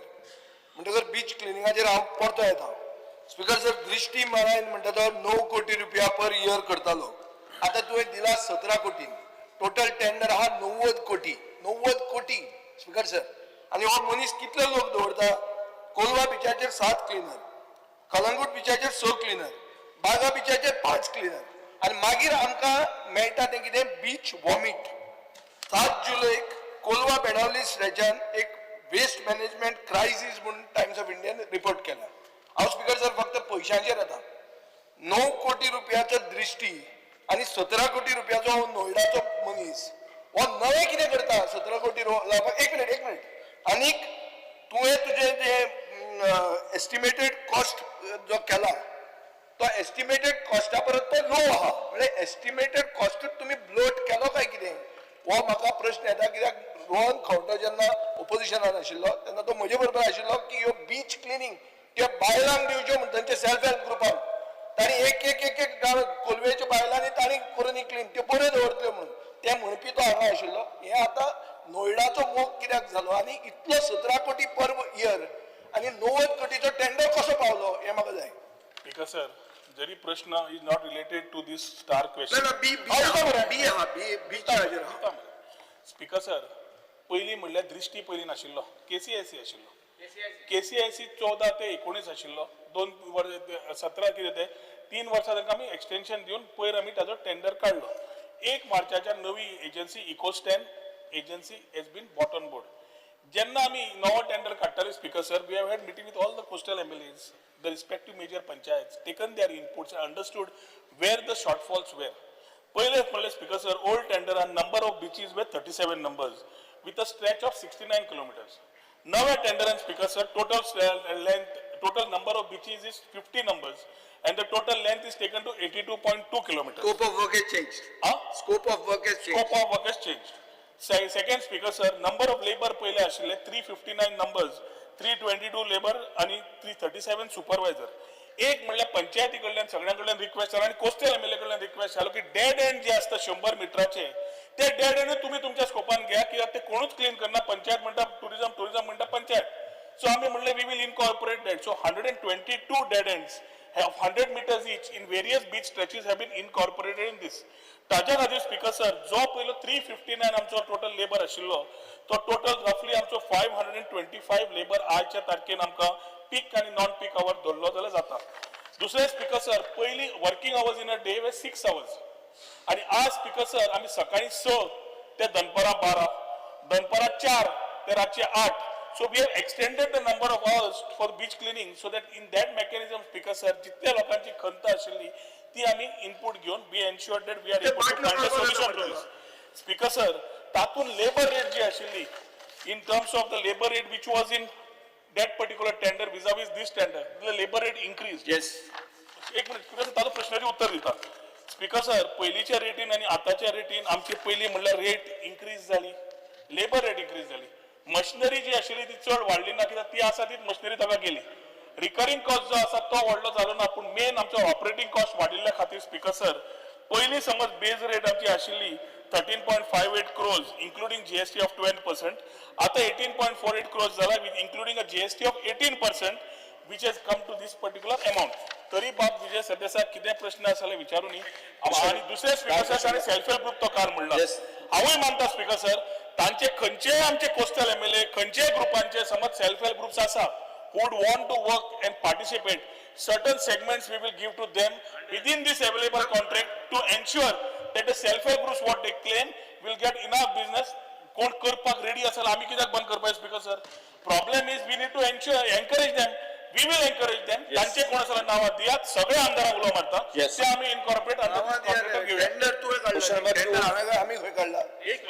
म्हणटकर बीच क्लिनिंगाचेर हांव परतो येता. स्पीकर सर, दृश्टी मारायन म्हणटा तो 9 कोटी रुपया पर इयर करतालो, आतां तुवें दिला 17 कोटी. टोटल टेंडर आहा 90 कोटी, 90 कोटी. स्पीकर सर, आनी हो मनीस कितले लोक दवरता? कोलवा बिचाचेर सात क्लिनर, कलंगूट बिचाचेर स क्लिनर, बागा बिचाचेर पांच क्लिनर, आनी मागीर आमकां मेळटा तें कितें? बीच वॉमीट. 7 जुलयक कोलवा बेणावली स्ट्रेचान एक वेस्ट मॅनेजमेंट क्रायसीस म्हूण टायम्स ऑफ इंडियान रिपोर्ट केला. हांव स्पीकर सर फक्त पयशांचेर येता. 9 कोटी रुपयाचो दृश्टी आनी 17 कोटी रुपयाचो हो नोयडाचो मनीस हो नवें कितें करता 17 कोटी लावपाक? एक मिनट, एक मिनट. आनीक तुवें तुजें जें एस्टिमेटेड कॉस्ट जो केला तो तो एस्टिमेटेड कॉस्टा परस तो लो आहा. म्हणजे एस्टिमेटेड कॉस्टूच तुमी ब्लोट केलो काय कितें हो म्हाका प्रश्न येता, कित्याक रोहन खंवटो जेन्ना ओपोजिशनान आशिल्लो तेन्ना तो म्हजे बरोबर आशिल्लो की ह्यो बीच क्लिनींग त्यो बायलांक दिवच्यो म्हण तांचे सेल्फ हेल्प ग्रुपान. तांणी एक एक एक एक गांव कोलवेच्या बायलांनी तांणी करून ही क्लीन त्यो बऱ्यो दवरतल्यो म्हणून ते म्हणपी तो हांगा आशिल्लो. हे आतां नोयडाचो मोग कित्याक जालो आनी इतलो 17 कोटी पर इयर आनी 90 कोटीचो टेंडर कसो पावलो हें म्हाका जाय. स्पीकर सर, जरी प्रश्न is not related to this starred question. ना, बी बी बी आहा, बी बीच्या हाजेर आहा. स्पीकर सर, पयलीं म्हणल्यार दृश्टी पयलीं नाशिल्लो, केसीआयसी आशिल्लो. केसीआयसी 14 ते 19 आशिल्लो, 2 वर्स 17 कितें ते 3 वर्सां तांकां आमी एक्सटेन्शन दिवन पयर आमी ताजो टेंडर काडलो. 1 मार्चाच्या नवी agency Ecostan agency has been brought on board. जेन्ना आमी नवो टेंडर काडटाले, Speaker sir, we have had meeting with all the coastal MLAs, the respective major panchayats, taken their inputs, understood where the shortfalls were. पयले म्हणल्यार, स्पीकर सर, ओल्ड टेंडरान number of beaches were 37 numbers with a stretch of 69 kilometers. नव्या टेंडरान, Speaker sir, total length, total number of beaches is 50 numbers and the total length is taken to 82.2 kilometers. Scope of work has changed. Ah? Scope of work has changed. Scope of work has changed. Second, Speaker sir, number of labor पयले आशिल्ले 359 numbers, 322 labor आणि 337 supervisor. एक म्हणल्यार पंचायती कडल्यान सगळ्यां कडल्यान रिक्वेस्ट जालो आनी कोस्टल एमएलए कडल्यान रिक्वेस्ट जालो की डेड एंड जे आसता 100 मिटराचे, ते डेड एंड तुमी तुमच्या स्कोपान घ्या, कित्याक ते कोणूच क्लीन करना. पंचायत म्हणटा टुरिझम, टुरिझम म्हणटा पंचायत. सो आमी म्हणलें, we will incorporate that. So 122 dead ends of 100 meters each in various beach stretches have been incorporated in this. ताज्या खातीर, स्पीकर सर, जो पयलो 359 आमचो टोटल लेबर आशिल्लो, तो टोटल रफली आमचो 525 लेबर आजच्या तारखेन आमकां पीक आनी नॉन पीक our धरलो जाल्यार जाता. दुसरें, स्पीकर सर, पयलीं working hours in a day were 6 hours आणि आज, स्पीकर सर, आमी सकाळी 6 ते दनपरां 12, दनपरां 4 ते रातचे 8. So we have extended the number of hours for beach cleaning so that in that mechanism, Speaker sir, जितल्या लोकांची खंत आशिल्ली ती आमी इनपूट घेवन we ensure that we are able to find a solution to this. Speaker sir, तातूंत लेबर रेट जी आशिल्ली, in terms of the labour rate which was in that particular tender vis-a-vis this tender, the labour rate increase. एक मिनिट, स्पीकर सर, ताजो प्रश्नाचें उत्तर दिता. स्पीकर सर, पयलींच्या रेटीन आनी आतांच्या रेटीन आमची पयलीं म्हणल्यार रेट इन्क्रीज जाली, लेबर रेट इन्क्रीज जाली, मशिनरी जी आशिल्ली ती चड वाडली ना, कित्याक ती आसा तीच मशिनरी ताका गेली. रिकरिंग कॉस्ट जो आसा तो व्हडलो जालो ना, पूण मेन आमचो ऑपरेटींग कॉस्ट वाडिल्ल्या खातीर, स्पीकर सर, पयलीं समज बेज रेट आमची आशिल्ली 13.58 crores including GST of 12%, आतां 18.48 crores जाला with including a GST of 18%, which has come to this particular amount. तरी बाब विजय सरदेसाय, कितें प्रश्न आसा जाल्यार विचारूं न्ही. आनी दुसरें, स्पीकर सर, ताणें सेल्फ हेल्प ग्रुप तो कार म्हणला. हांवूय मानता, स्पीकर सर, तांचे खंयचेय आमचे कोस्टल एमएलए खंयचेय ग्रुपांचे समज सेल्फ हेल्प ग्रुप्स आसा who would want to work and participate, certain segments we will give to them within this available contract to ensure that the self-help groups, what they claim, will get enough business. कोण करपाक रेडी आसा आमी कित्याक बंद करपाक? Speaker sir, problem is we need to ensure, encourage them. We will encourage them. तांचे कोण आसा नांवां दियात, सगळे आमदारांक उलो मारता. ते आमी इनकॉर्पोरेट घेवया. टेंडर तुवें काडला. Question number two. Tender हांवें, आमी खंय काडला?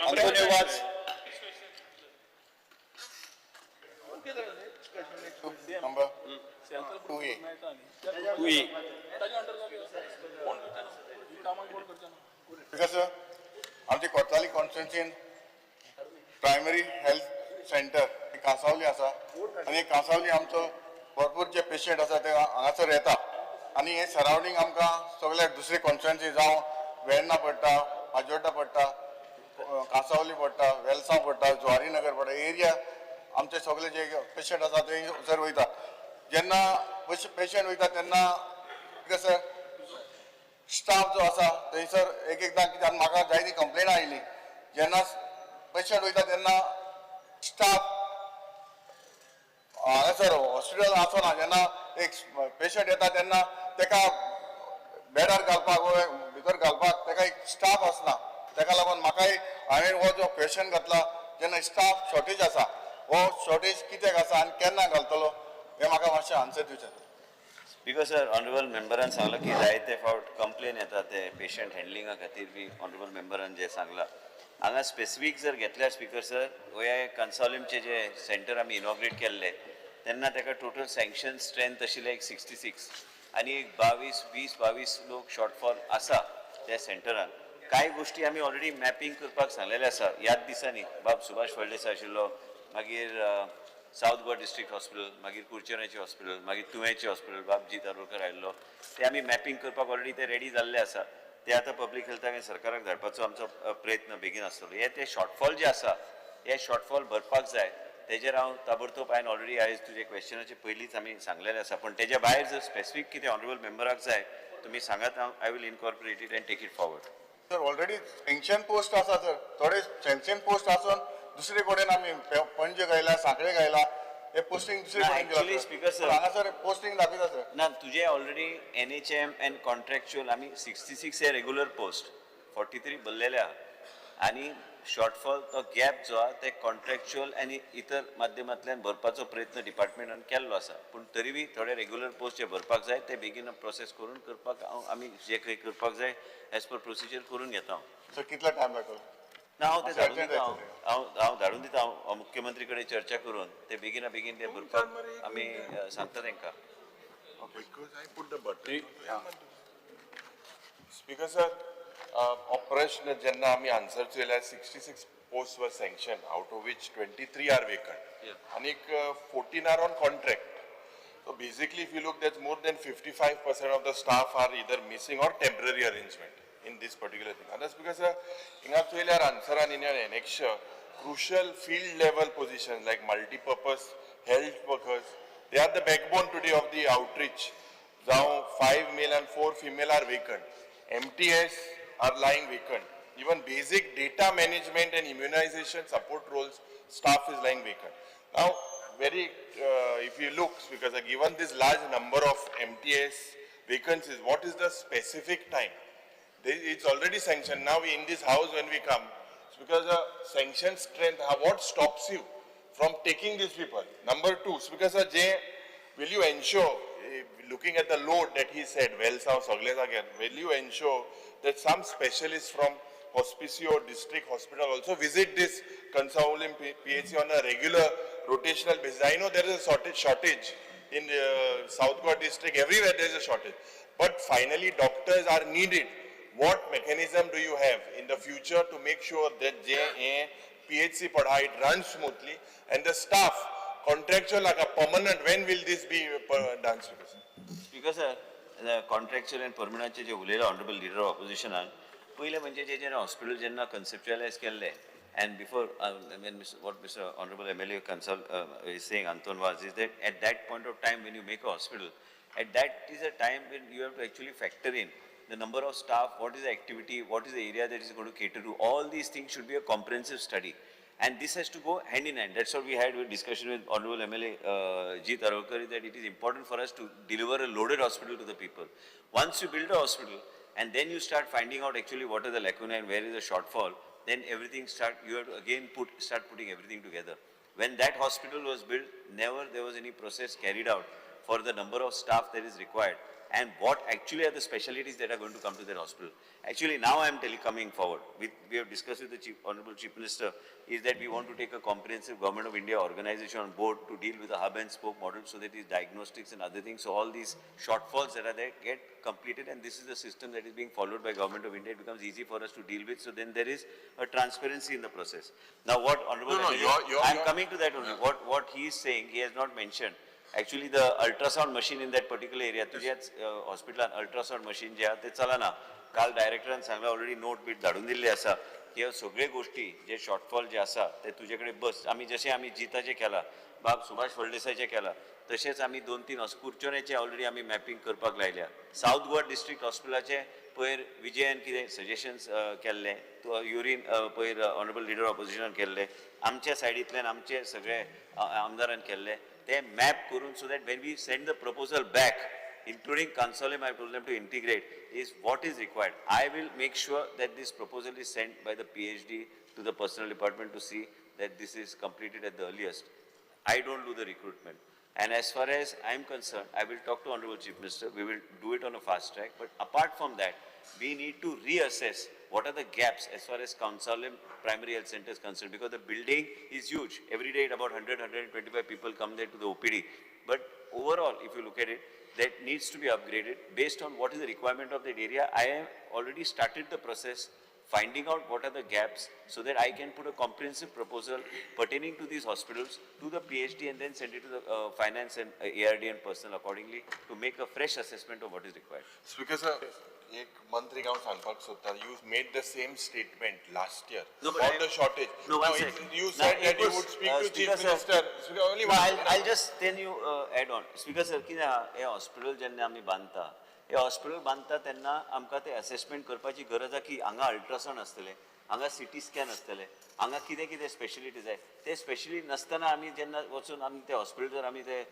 Antonio Vaz. Number 2A. 2A. Because sir, आमची कोर्ताली कॉन्स्टिट्युन्सीन प्रायमरी हेल्थ सेंटर हे कांसावली आसा आनी कांसावली आमचो भरपूर जे पेशंट आसा ते हांगासर येता आनी हे सरावंडींग आमकां सगळे दुसरे कॉन्स्टिट्युन्सी जावं वेर्णा पडटा, माजोड्डा पडटा, कांसावली पडटा, वेलसांव पडटा, जुवारी नगर पडटा. एरिया आमचे सगळे जे पेशंट आसा ते थंयसर वयता. जेन्ना पेशंट वयता तेन्ना कसं स्टाफ जो आसा थंयसर एक एकदां, कित्याक म्हाका जायती कंप्लेन आयली, जेन्ना पेशंट वयता तेन्ना स्टाफ हांगासर हॉस्पिटल आसना. जेन्ना एक पेशंट येता तेन्ना तेका बेडार घालपाक वा भितर घालपाक तेका एक स्टाफ आसना. तेका लागून म्हाकाय हांवें हो जो क्वेश्चन घातला, जेन्ना स्टाफ शॉर्टेज आसा, हो शॉर्टेज कित्याक आसा आनी केन्ना घालतलो हें म्हाका मातशें आन्सर दिवचें. Because sir, honourable मेंबरान सांगलां की जायते फावट कंप्लेन येता ते पेशंट हँडलिंगा खातीर बी. ऑनरेबल मेंबरान जे सांगलां हांगा स्पेसिफीक जर घेतल्यार, स्पीकर सर, गोंया कन्सॉलिमचे जे सेंटर आमी इनॉग्रेट केल्ले तेन्ना ताका टोटल सँक्शन स्ट्रेंथ आशिल्लें एक 66. आनी एक 22 20 22 लोक शॉर्टफॉल आसा त्या सेंटरान. कांय गोश्टी आमी ऑलरेडी मॅपिंग करपाक सांगलेले आसा ह्याच दिसांनी. बाब सुभाष फळदेसाय आशिल्लो, मागीर सावथ गोवा डिस्ट्रिक्ट हॉस्पिटल, मागीर कुडचण्याचें हॉस्पिटल, मागीर तुयेंचें हॉस्पिटल, बाब जीत आरोलकर आयिल्लो. ते आमी मॅपिंग करपाक ऑलरेडी ते रेडी जाल्ले आसा. ते आतां पब्लीक हेल्थाक आनी सरकाराक धाडपाचो आमचो प्रयत्न बेगीन आसतलो. हे ते शॉर्टफॉल जे आसा हे शॉर्टफॉल भरपाक जाय, तेजेर हांव ताबडतोब हांवें ऑलरेडी आयज तुजे क्वेश्चनाचे पयलींच आमी सांगलेलें आसा. पूण तेज्या भायर जर स्पेसिफीक कितें ऑनरेबल मेंबराक जाय तुमी सांगात, हांव I will incorporate it and take it forward. Sir, already sanction post आसा सर, थोडे सँक्शन पोस्ट आसून दुसरे कडेन आमी पणजे घायला, सांखळे घायला, हे पोस्टिंग दुसरे ना, कडेन actually, Speaker sir. हांगासर पोस्टिंग दाखयता सर. ना, तुजे already NHM and contractual आमी 66 हे रेगुलर पोस्ट, 43 भरलेले आहा आनी शॉर्टफॉल तो गॅप जो आहा ते कॉन्ट्रॅक्च्युअल आनी इतर माध्यमांतल्यान भरपाचो प्रयत्न डिपार्टमेंटान केल्लो आसा. पूण तरी बी थोडे रेगुलर पोस्ट जे भरपाक जाय ते बेगीन प्रोसेस करून करपाक हांव आमी जे खंय करपाक जाय एज पर प्रोसिजर करून घेता हांव. सर, कितलो टायम लागतलो? ना, हांव ते धाडून अर्जंट दिता. जाय. हांव हांव धाडून दिता. हांव मुख्यमंत्री कडेन चर्चा करून ते बेगीना बेगीन ते भरपाक आमी सांगता तांकां. Because I put the button. Speaker sir, हो प्रश्न जेन्ना आमी answer चोयल्यार 66 post were sanction, out of which 23 are vacant आनीक 14 are on contract. So basically, if you look, that's more than 55% of the staff are either missing or temporary arrangement in this particular thing. And that's because हिंगा चोयल्यार आन्सरान in your annexure, crucial field level positions like multi-purpose health workers, they are the backbone today of the outreach. Now, 5 male and 4 female are vacant. MTS are lying vacant. Even basic data management and immunization support roles, staff is lying vacant. Now, if you look, because given this large number of MTS vacancies, what is the specific time? It's already sanctioned. Now in this house when we come, it's because the sanction strength, what stops you from taking these people? Number two, because Jay, will you ensure, looking at the load that he said, well, सगळे जाग्यार, will you ensure that some specialists from Hospicio District Hospital also visit this Cansaulim PHC on a regular rotational basis? I know there is a shortage in the South Goa district, everywhere there is a shortage. But finally, doctors are needed. What mechanism do you have in the future to make sure that JA PHC Padha, it runs smoothly and the staff, contractual like a permanent, when will this be done? Speaker sir, contractual and permanent जे उलयला ऑनरेबल लिडर ऑफ ऑपोजिशनान, पयलें म्हणजे जे जेन्ना हॉस्पिटल जेन्ना कन्सेप्च्युअलायज केल्लें and before what Mister honourable MLA Cansal is saying, Anton Vaz, is that at that point of time when you make a hospital, at that is a time when you have to actually factor in the number of staff, what is the activity, what is the area that is going to cater to. All these things should be a comprehensive study. And this has to go hand in hand. That's what we had with discussion with Honorable MLA Jeet Arolkar, that it is important for us to deliver a loaded hospital to the people. Once you build a hospital, and then you start finding out actually what are the lacuna and where is the shortfall, then everything start, you have to again start putting everything together. When that hospital was built, never there was any process carried out for the number of staff that is required and what actually are the specialties that are going to come to that hospital. Actually, now I am coming forward. We have discussed with the Honorable Chief Minister is that we want to take a comprehensive Government of India organization on board to deal with the hub and spoke model so that these diagnostics and other things, so all these shortfalls that are there get completed, and this is the system that is being followed by Government of India. It becomes easy for us to deal with, so then there is a transparency in the process. Now what Honorable No, no, MLA, I am coming to that only. What he is saying, he has not mentioned. Actually, the ultrasound machine in that particular area, तुझ्याच हॉस्पिटलान अल्ट्रासाउंड मशीन जे आहा ते चलना. काल डायरेक्टरान सांगला, ऑलरेडी नोट बीट धाडून दिल्ली आसा की ह्यो सगळे गोष्टी जे शॉर्टफॉल जे आसा ते तुजे कडेन बस. आमी जशें आमी जिताचें केलां, बाब सुभाष फळदेसायचें केलां, तशेंच आमी 2-3 कुर्चोण्याचें ऑलरेडी आमी मॅपिंग करपाक लायल्या. सावथ गोवा डिस्ट्रिक्ट हॉस्पिटलाचें पयर विजयान कितें सजेशन्स केल्ले, युरीन पयर ऑनरेबल लिडर ऑपोजिशनान केल्ले, आमच्या सायडींतल्यान आमचे सगळे आमदारान केल्ले, ते मॅप करून so that when we send the proposal back, including Cansaulim, I told them to integrate, is what is required. I will make sure that this proposal is sent by the PhD to the personnel department to see that this is completed at the earliest. I don't do the recruitment. And as far as I am concerned, I will talk to Honorable Chief Minister. We will do it on a fast track. But apart from that, we need to reassess what are the gaps as far as Cansaulim Primary Health Center is concerned, because the building is huge. Every day about 100, 125 people come there to the OPD. But overall, if you look at it, that needs to be upgraded based on what is the requirement of that area. I have already started the process finding out what are the gaps so that I can put a comprehensive proposal pertaining to these hospitals to the PhD and then send it to the finance and ARD and personnel accordingly to make a fresh assessment of what is required. Speaker sir, एक मंत्रीक हांव सांगपाक सोदता, you made the same statement last year No, but about the shortage. No, one Now, second. You Now, said it that you was, would speak to Chief Speaker sir. Minister. Speaker, only No, one. I'll just then you add on. Speaker sir, कितें आहा, हें हॉस्पिटल जेन्ना आमी बांदता, हें हॉस्पिटल बांदता तेन्ना आमकां तें असेसमेंट करपाची गरज आहा की हांगा अल्ट्रासावंड आसतलें, हांगा सिटी स्कॅन आसतलें, हांगा कितें कितें स्पेशलिटी जाय. ते स्पेशली नासतना आमी जेन्ना वचून आमी ते हॉस्पिटल जर आमी ते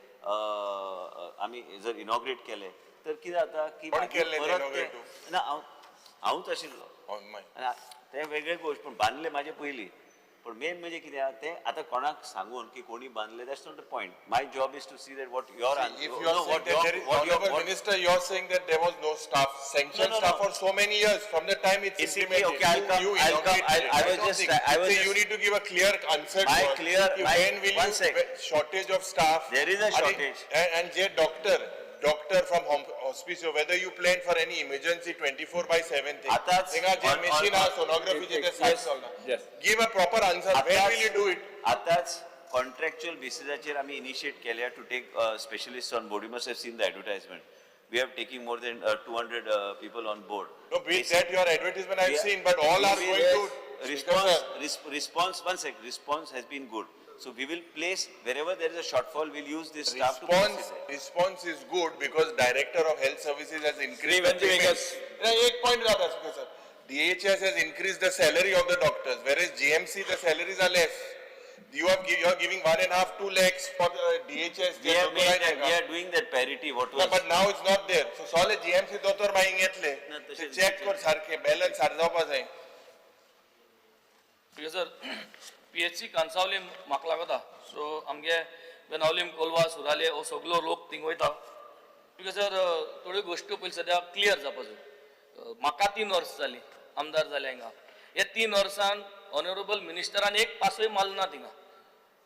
आमी जर इनॉग्रेट केले तर कितें जाता की कोण मागीर केल्लें ते परत inaugurate? ते ना, हांव हांवूच आशिल्लो. Oh, my. आनी ते वेगळे गोश्ट, पूण बांदले म्हाजे पयलीं. पूण मेन म्हणजे कितें आहा तें आतां कोणाक सांगून की कोणी बांदले, that's not the point. My job is to see that what your If you are saying that there is, honorable minister, you are saying that there was no staff, sanctioned No, no, staff no. for so many years, from the time it's Basically, implemented. okay, I'll come- You I'll come- inaugurated it. I was don't just- think- I was See, you just- need to give a clear answer My to us. clear- Ki my- when will one you, sec. Shortage of staff. There is a आणि- shortage. And J doctor from hospice, whether you plan for any emergency 24/7 thing. आताच थिंगा जे on- machine on- आहा, sonography चे ते सात चलना. Yes. Give a proper answer, when will you do it? आताच कॉन्ट्रॅक्च्युअल बेसिसाचेर आमी इनिशिएट केल्या to take specialist on board. You must have seen the advertisement. We have taking more than 200 people on board. No, be that your advertisement I have seen, but all are going to. Response, response, one sec, response has been good. So we will place, wherever there is a shortfall, we'll use this staff to place Response, it there. response is good because Director of Health Services has increased the Shri Venky payment. Vegas. नाही, एक point जाता speaker sir. DHS has increased the salary of the doctors, whereas GMC the salaries are less. You are you are giving 1.5, 2 lakhs for the DHS. We have made that, we are doing that parity, what No, was. but now it's not there. So सगळे GMC दोतोर बाई घेतले. ना, ते तशें check कर सारखे balance सार जावपा जाय. Because sir, PHC Cansaulim म्हाका लागता, सो आमगे बेनावलीम, कोलवा, सुराले हो सगलो लोक थिंग वयता. Because sir, थोड्यो गोश्ट्यो पयलीं सद्या क्लियर जावपा जाय. म्हाका 3 वर्सां जालीं आमदार जाले हांगा. हे 3 वर्सान ऑनरेबल मिनिस्टरान एक पासय मारलो ना थिंगा.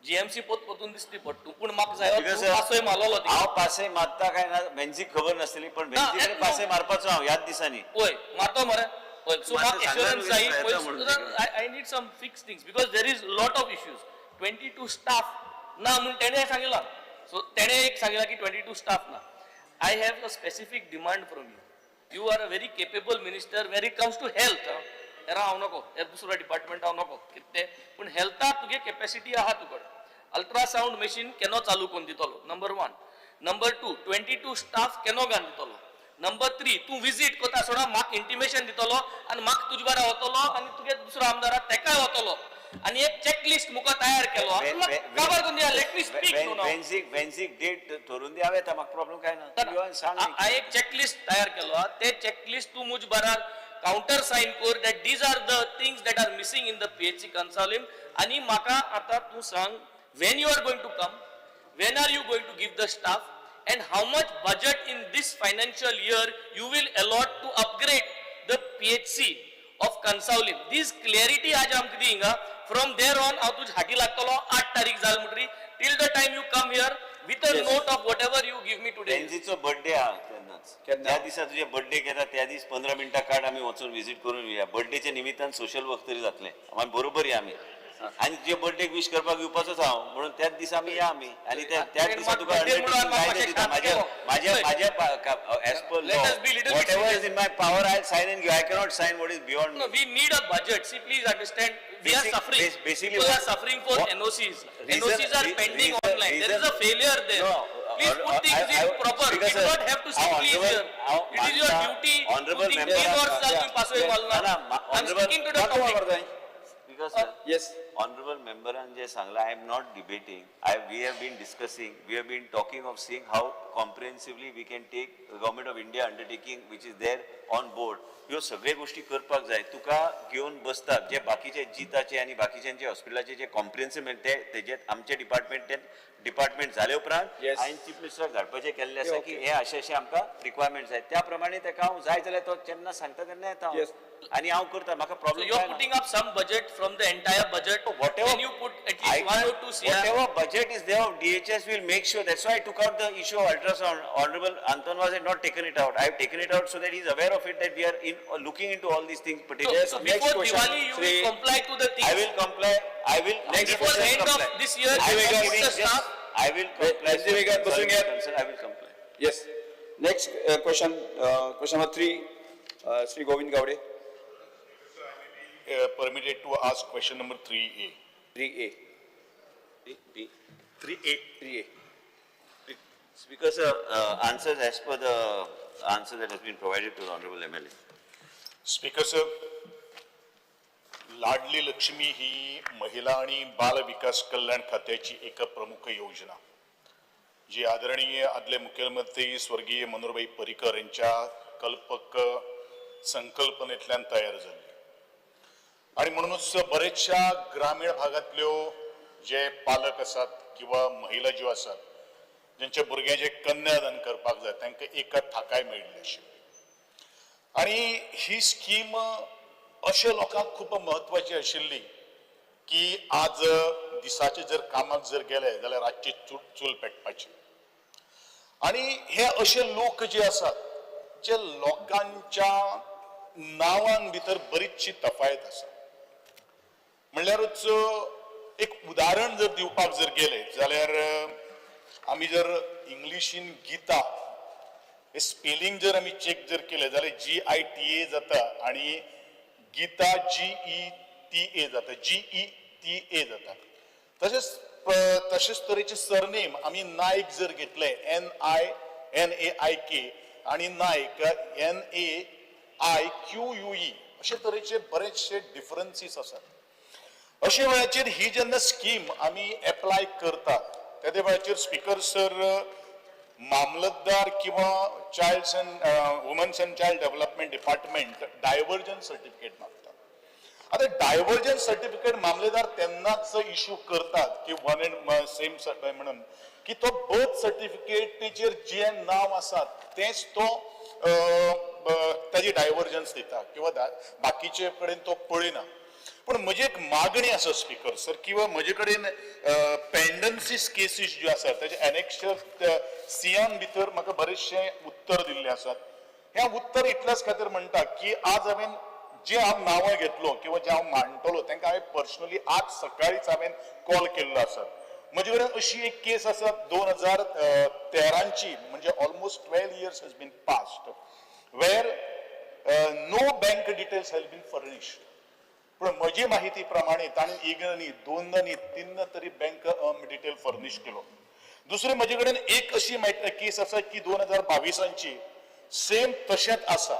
जीएमसी पोत परतून दिसती पडटू, पूण म्हाका जाय Because, sir, पासय मारलोलो थिंगा. हांव पासय मारता काय ना बेंजीक खबर नासतली, पण ना, बेंजी एक पासय मारपाचो हांव ह्याच दिसांनी. वय मारतो मरे. वय, सो मात्र म्हाका एश्योरन्स सांगणार जाय न्हू पयलीं. म्हणून. I need some fix things because there is lot of issues. 22 staff ना म्हूण तेणें सांगिलां. सो तेणें एक सांगिलां की 22 स्टाफ ना. I have a specific demand from you. You are a very capable minister where it comes to health. हेरा हांव नको, हे दुसरो डिपार्टमेंट हांव नको कितें तें, पूण हेल्थाक तुगे कॅपेसिटी आहा तुकडेन. अल्ट्रासावंड मशीन केन्ना चालू करून दितलो, नंबर 1. नंबर 2, 22 स्टाफ केन्ना घालून दितलो. नंबर 3, तूं विजीट करता आसतना म्हाका इंटिमेशन दितलो आनी म्हाका तुजे बारा वतलो आनी तुगे दुसरो आमदार आहा तेकाय वतलो आनी एक चॅकलिस्ट मुखार तयार केलो. काबार करून दिया, let me speak न्हू नाव. वेन्झीक वेन्झीक डेट थरून दी, हांव येता, म्हाका प्रॉब्लेम काय ना. तूं येवन सांग. हांवें एक चॅकलिस्ट तयार केलो आहा, ते चॅकलिस्ट तूं मुज बारार कावंटर सायन कर that these are the things that are missing in the PHC Cansaulim. आनी म्हाका आतां तूं सांग, when you are going to come, when are you going to give the staff, and how much budget in this financial year you will allot to upgrade the PHC of Cansaulim. This clarity आज आमकां दी हिंगा. From there on हांव तुज्या हाटी लागतलो. 8 तारीख जाल म्हणटरी till the time you come here with a note of whatever you give me today. वेन्झीचो birthday आहा तेन्नाच, त्या दिसा तुजे बर्थडे घेता त्या दीस 15 मिनटां काड, आमी वचून विजीट करून येवया. बर्थडेच्या निमित्तान सोशल वर्क तरी जातलें, आमी बरोबर या आमी. आनी तुजे बर्थडेक विश करपाक येवपाचोच हांव, म्हणून त्याच दिसा आमी या आमी. आनी त्याच दिसा तुका birthday म्हणून undertaking म्हाका कायदे मातशें दिता. शांत म्हाज्या केलो. म्हाज्या म्हाज्या as per Let us be little bit whatever is serious. In my power I sign and give. I cannot sign what is beyond. No, we need a budget. See, please understand, we are suffering. Basically People are what- suffering for what- NOCs. Reason- NOCs are pending reason- online. There is a reason- failure there. No, Please put things in proper. We because, do not have to our simply honorable- here. our It is your मानता- duty to honorable think member- three words Yeah, तुम्ही पासवे yeah. घालना. ना, ना, I'm honorable- speaking to the topic. Because, sir, Yes. Honorable member जे सांगला, I am not debating. We have been discussing, we have been talking of seeing how comprehensively we can take the Government of India undertaking which is there on board. ह्यो सगळे गोष्टी करपाक जाय. तुका घेवन बसतात जे बाकीचे जिताचे आनी बाकीच्यांचे हॉस्पिटलाचे जे कॉम्प्रिहेन्सीव ते तेजे आमचे डिपार्टमेंट डिपार्टमेंट जाले उपरांत हांवें चीफ मिनिस्टराक धाडपाचें केल्लें आसा की हे अशें अशें आमकां रिक्वायरमेंट जाय, त्या प्रमाणे तेका हांव जाय जाल्यार तो जेन्ना सांगता तेन्ना येता हांव. आनी हांव करता, म्हाका So problem. you're putting up some budget from the entire budget. Whatever. Can you put at least 1 or 2 CR? Whatever budget is there of DHS will make sure. That's why I took out the issue of ultrasound. Honorable Anton was had not taken it out. I have taken it out so that he is aware of it, that we are in looking into all these things So, particularly. so Next before question. Diwali, you will comply to the things. I will comply. I will Next Before 100% end of comply. this year, I you will will giving put the just- staff. I will comply. Ranjit Vegad, बसून घ्या. I will comply. Yes. Next question, question number 3, Shri Govind Gawade. Permitted to ask question number 3A. 3A. B. 3A. 3A. Speaker sir, answers as per the answer that has been provided to the Honorable MLA. Speaker sir, Ladli Lakshmi ही महिला आणि बाल विकास कल्याण खात्याची एक प्रमुख योजना, जी आदरणीय आदले मुख्यमंत्री स्वर्गीय मनोहरभाई पर्रीकर यांच्या कल्पक संकल्पनेतल्यान तयार जाल्ली आणि म्हणूनच बरेचशा ग्रामीण भागातल्यो जे पालक आसात किंवा महिला ज्यो आसात ज्यांच्या भुरग्यांचे कन्यादान करपाक जाय तांकां एक थाकाय मेळिल्ली आशिल्ली. आणि ही स्कीम अशे लोकांक खूब म्हत्वाची आशिल्ली की आज दिसाचे जर कामाक जर गेले जाल्यार रातची चूल पेटपाची. आणि हे अशे लोक जे आसात जे लोकांच्या नांवान भितर बरीचशी तफायत आसा. म्हणल्यारूच एक उदाहरण जर दिवपाक जर गेले जाल्यार आमी जर इंग्लिशीन गीता हे स्पेलिंग जर आमी चेक जर केले जाल्यार GITA जाता आनी गीता GETA जाता, GETA जाता. तशेंच तशेंच तरेचे सरनेम आमी नायक जर घेतले NAIK आनी नायक NAIQUE अशे तरेचे बरेचशे डिफरन्सीस आसात. अशे वेळाचेर ही जेन्ना स्कीम आमी एप्लाय करतात तेदे वेळाचेर स्पीकर सर मामलतदार किंवा child and womens and child development department diversion certificate मागता. आता डायव्हर्जन सर्टिफिकेट मामलेदार तेन्नाच इशू करतात की वन अँड सेम म्हणून की तो बर्थ सर्टिफिकेटीचेर जे नांव आसा तेंच तो ताजी डायव्हर्जन्स दिता किंवा बाकीचे कडेन तो पळयना. पूण म्हजी एक मागणी आसा स्पीकर सर किंवा म्हजे कडेन पेंडन्सीस केसीस ज्यो आसात ताजे एनेक्शर सियान भितर म्हाका बरेचशे उत्तर दिल्ले आसात. हें उत्तर इतल्याच खातीर म्हणटा की आज हांवें जे हांव नांवां घेतलो किंवा जे हांव मांडटलो तांकां हांवें पर्सनली आज सकाळीच हांवें कॉल केल्लो आसा. म्हजे कडेन अशी एक केस आसा 2013ची, म्हणजे almost 12 years has been past, where no bank details has been furnished. पूण म्हजी माहिती प्रमाणे ताणें एकदा न्ही, दोनदा न्ही, तीनदा तरी बँक डिटेल फर्निश केलो. दुसरी म्हजे कडेन एक अशी केस आसा की 2022ची सेम तशेंच आसा.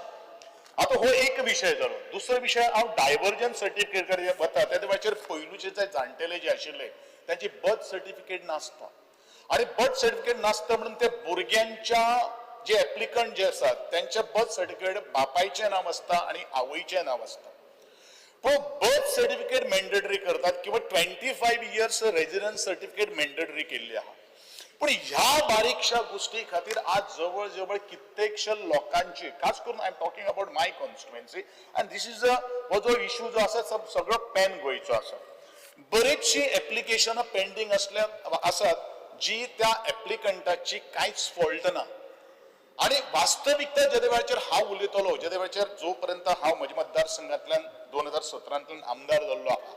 आतां हो एक विशय जालो. दुसरो विशय हांव डायव्हर्जन सर्टिफिकेट कडेन वता तेन्ना वेळाचेर पयलूचे जे जाणटेले जे आशिल्ले तांची बर्थ सर्टिफिकेट नासता आनी बर्थ सर्टिफिकेट नासता म्हणून ते भुरग्यांच्या जे एप्लिकंट जे आसात त्यांचे बर्थ सर्टिफिकेट बापायचें नांव आसता आनी आवयचें नांव आसता. पूण बर्थ सर्टिफिकेट मॅन्डेटरी करतात किंवा 25 इयर्स रेजिडन्स सर्टिफिकेट मॅन्डेटरी केल्ली आहा. पूण ह्या बारीकशा गोष्टी खातीर आज जवळ जवळ कित्येकशे लोकांची, खास करून I am talking about my constituency आनी this is a हो जो इशू जो आसा सगळो पॅन गोंयचो आसा. बरीचशी एप्लिकेशनां पेंडींग असल्या आसात जी त्या एप्लिकंटाची कांयच फॉल्ट ना. आनी वास्तविकता जेदे वेळाचेर हांव उलयतलो, जेदे वेळाचेर जो पर्यंत हांव म्हज्या मतदारसंघांतल्यान 2017 आमदार जाल्लो आहा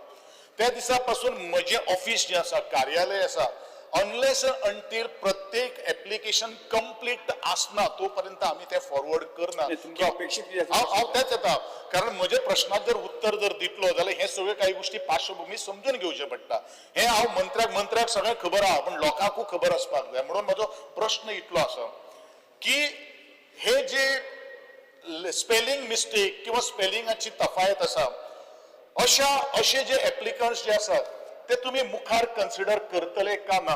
त्या दिसा पासून म्हजें ऑफिस जें आसा, कार्यालय आसा, अनलेस अंटील प्रत्येक एप्लिकेशन कंप्लीट आसना तो पर्यंत आमी तें फॉरवर्ड करना. तुमकां अपेक्षीत कितें आसा? हांव तेंच येता, कारण म्हज्या प्रश्नाक जर उत्तर जर दितलो जाल्यार हे सगळे काही गोष्टी पार्श्वभूमी समजून घेवचे पडटा. हे हांव मंत्र्याक सगळें खबर आहा, पूण लोकांकूय खबर आसपाक जाय. म्हणून म्हजो प्रश्न इतलो आसा की हे जे स्पेलिंग मिस्टेक किंवा स्पेलिंगाची तफायत आसा, अशे जे एप्लिकंट्स जे आसात ते तुमी मुखार कन्सिडर करतले का ना,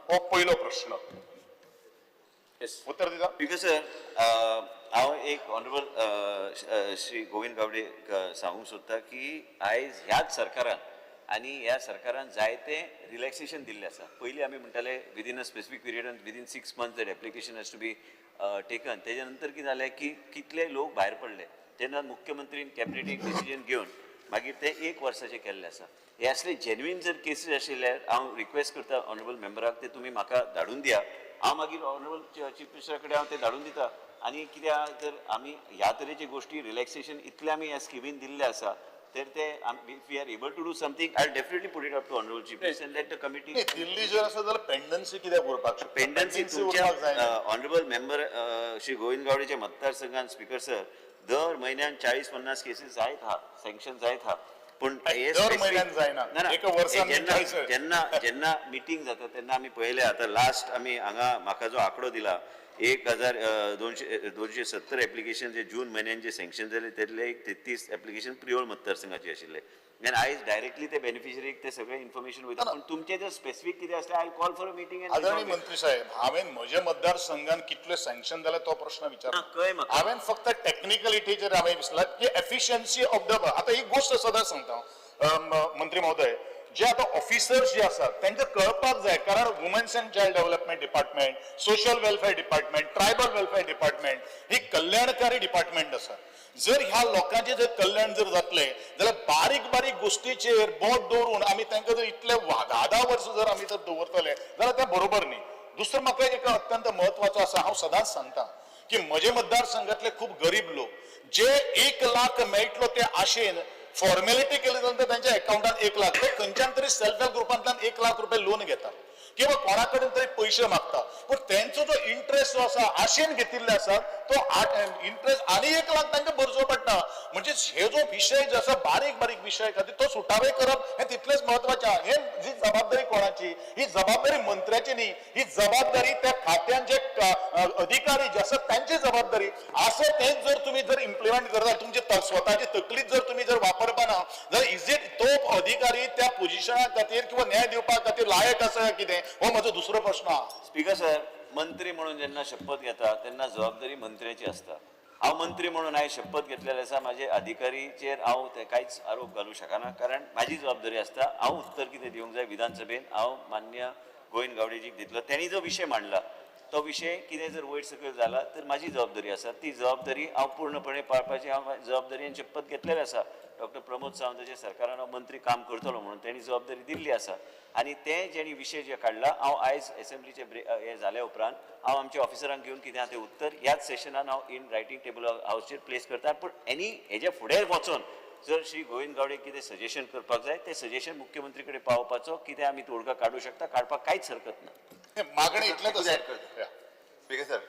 हो पयलो प्रश्न. उत्तर दिता. Because sir, हांव एक ऑनरेबल श्री गोविंद गावडे सांगूंक सोदता की आयज ह्याच सरकारान आनी ह्या सरकारान जायते रिलॅक्सेशन दिल्लें आसा. पयलीं आमी म्हणटाले within a specific period and within 6 months that application has to be taken. तेज्या नंतर कितें जालें की कितले लोक भायर पडले तेन्ना मुख्यमंत्रीन कॅबिनेट एक डिसिजन घेवन मागीर ते एक वर्साचें केल्लें आसा. हे असले जेन्युइन जर केसीस आशिल्ले, हांव रिक्वेस्ट करता ऑनरेबल मेंबराक, ते तुमी म्हाका धाडून दिया. हांव मागीर ऑनरेबल चीफ मिनिस्टरा कडेन हांव ते धाडून दिता. आनी कित्याक जर आमी ह्या तरेची गोश्टी रिलॅक्सेशन इतलें आमी ह्या स्किमीन दिल्लें आसा तर ते if we are able to do something, I definitely put it up to honourable Chief Minister and let the committee. न्ही, दिल्ली जर आसा जाल्यार पेंडन्सी कित्याक उरपाक शकता? पेंडन्सी तुमच्या उरपाक जायना. ऑनरेबल मेंबर श्री गोविंद गावडेच्या मतदारसंघात, स्पीकर सर, दर म्हयन्यान 40-50 केसीस जायत हा, सँक्शन जायत हा, पूण हे दर म्हयन्यान जायना. ना, ना. एका वर्सान हे जेन्ना 40. जेन्ना जेन्ना मिटींग जाता तेन्ना आमी पळयलें. आतां लास्ट आमी हांगा म्हाका जो आंकडो दिला, 1270 एप्लिकेशन जे जून म्हयन्यान जे सँक्शन जाले, त्यातले एक 33 एप्लिकेशन प्रियोळ मतदारसंघाचे आशिल्ले आनी आयज डायरेक्टली ते बेनिफिशरीक ते सगळे इन्फॉर्मेशन वयता. पूण तुमचे जर स्पेसिफीक कितें आसलें, I call for a meeting. आदरणीय मंत्री साहेब, हांवें म्हज्या मतदारसंघान कितले सँक्शन जाले तो प्रश्न विचारला. ना, कळ्ळें म्हाका. हांवें फक्त टेक्निकलिटीचेर हांवें विसरला की एफिशियन्सी ऑफ the, आतां एक गोश्ट सदांच सांगता हांव, मंत्री महोदय, जे आतां ऑफिसर्स जे आसात तांकां कळपाक जाय, कारण Women's and Child Development Department, Social Welfare Department, Tribal Welfare Department ही कल्याणकारी डिपार्टमेंट आसा. जर ह्या लोकांचें जर कल्याण जर जातलें जाल्यार बारीक बारीक गोश्टीचेर बोट दवरून आमी तांकां जर इतले 10-10 वर्सां जर आमी जर दवरतले जाल्यार तें बरोबर न्ही. दुसरें म्हाका एक अत्यंत म्हत्वाचो आसा, हांव सदांच सांगता की म्हजे मतदारसंघातले खूब गरीब लोक जे 1 लाख मेळटलो ते आशेन फॉर्मेलिटी केली नंतर त्यांच्या अकाउंटात 1 लाख, ते खंयच्यान तरी सेल्फ हेल्प ग्रुपांतल्यान 1 लाख रुपये लोन घेतात किंवा कोणा कडेन तरी पयशे मागता, पूण तेंचो जो इंट्रस्ट जो आसा आशेन घेतिल्ले आसा तो इंट्रस्ट आनी 1 लाख तांकां भरचो पडटा. म्हणजे हे जो विशय जो आसा बारीक बारीक विशय खातीर तो सुटावे करप हें तितलेंच म्हत्वाचें आहा. हे जी जबाबदारी कोणाची? ही जबाबदारी मंत्र्याची न्ही, ही जबाबदारी त्या खात्यान जे अधिकारी जे आसात तांची जबाबदारी. असं तेच जर तुम्ही जर इम्प्लिमेंट करता, तुमची स्वताची तकलीच जर तुम्ही जर वापरपा ना जाल्यार is it तो अधिकारी त्या पोजिशना खातीर किंवा न्याय दिवपा खातीर लायक आसा काय कितें, हो म्हजो दुसरो प्रश्न आहा. स्पीकर सर, मंत्री म्हणून जेन्ना शपथ घेता तेन्ना जबाबदारी मंत्र्याची आसता. हांव मंत्री म्हणून हांवें शपथ घेतलेले आसा. म्हाजे अधिकारीचेर हांव ते कांयच आरोप घालूंक शकना, कारण म्हाजी जबाबदारी आसता हांव उत्तर कितें दिवंक जाय विधानसभेन. हांव मान्य गोविंद गावडेजीक दितलो. तेणी जो विशय मांडला तो विशय कितें जर वयर सकयल जाला तर म्हाजी जबाबदारी आसा. ती जबाबदारी हांव पूर्णपणे पाळपाची हांव जबाबदारी आनी शपथ घेतलेली आसा. डॉक्टर प्रमोद सावंताच्या सरकारान हांव मंत्री काम करतलो म्हणून तेणी जबाबदारी दिल्ली आसा. आनी ते जेणी विशय जे काडला, हांव आयज एसेंब्लीचे ब्रे हे जाल्या उपरांत हांव आमच्या ऑफिसरांक घेवन कितें आहा तें उत्तर ह्याच सेशनान हांव इन रायटींग टेबल हावजीचेर प्लेस करता. पूण एनी हेज्या फुडें वचोन जर श्री गोविंद गावडे कितें सजेशन करपाक जाय, तें सजेशन मुख्यमंत्री कडेन पावोवपाचो कितें आमी तोडगा काडूं शकता, काडपाक कांयच हरकत ना. मागणी इतलेंच आसा. स्पीकर सर,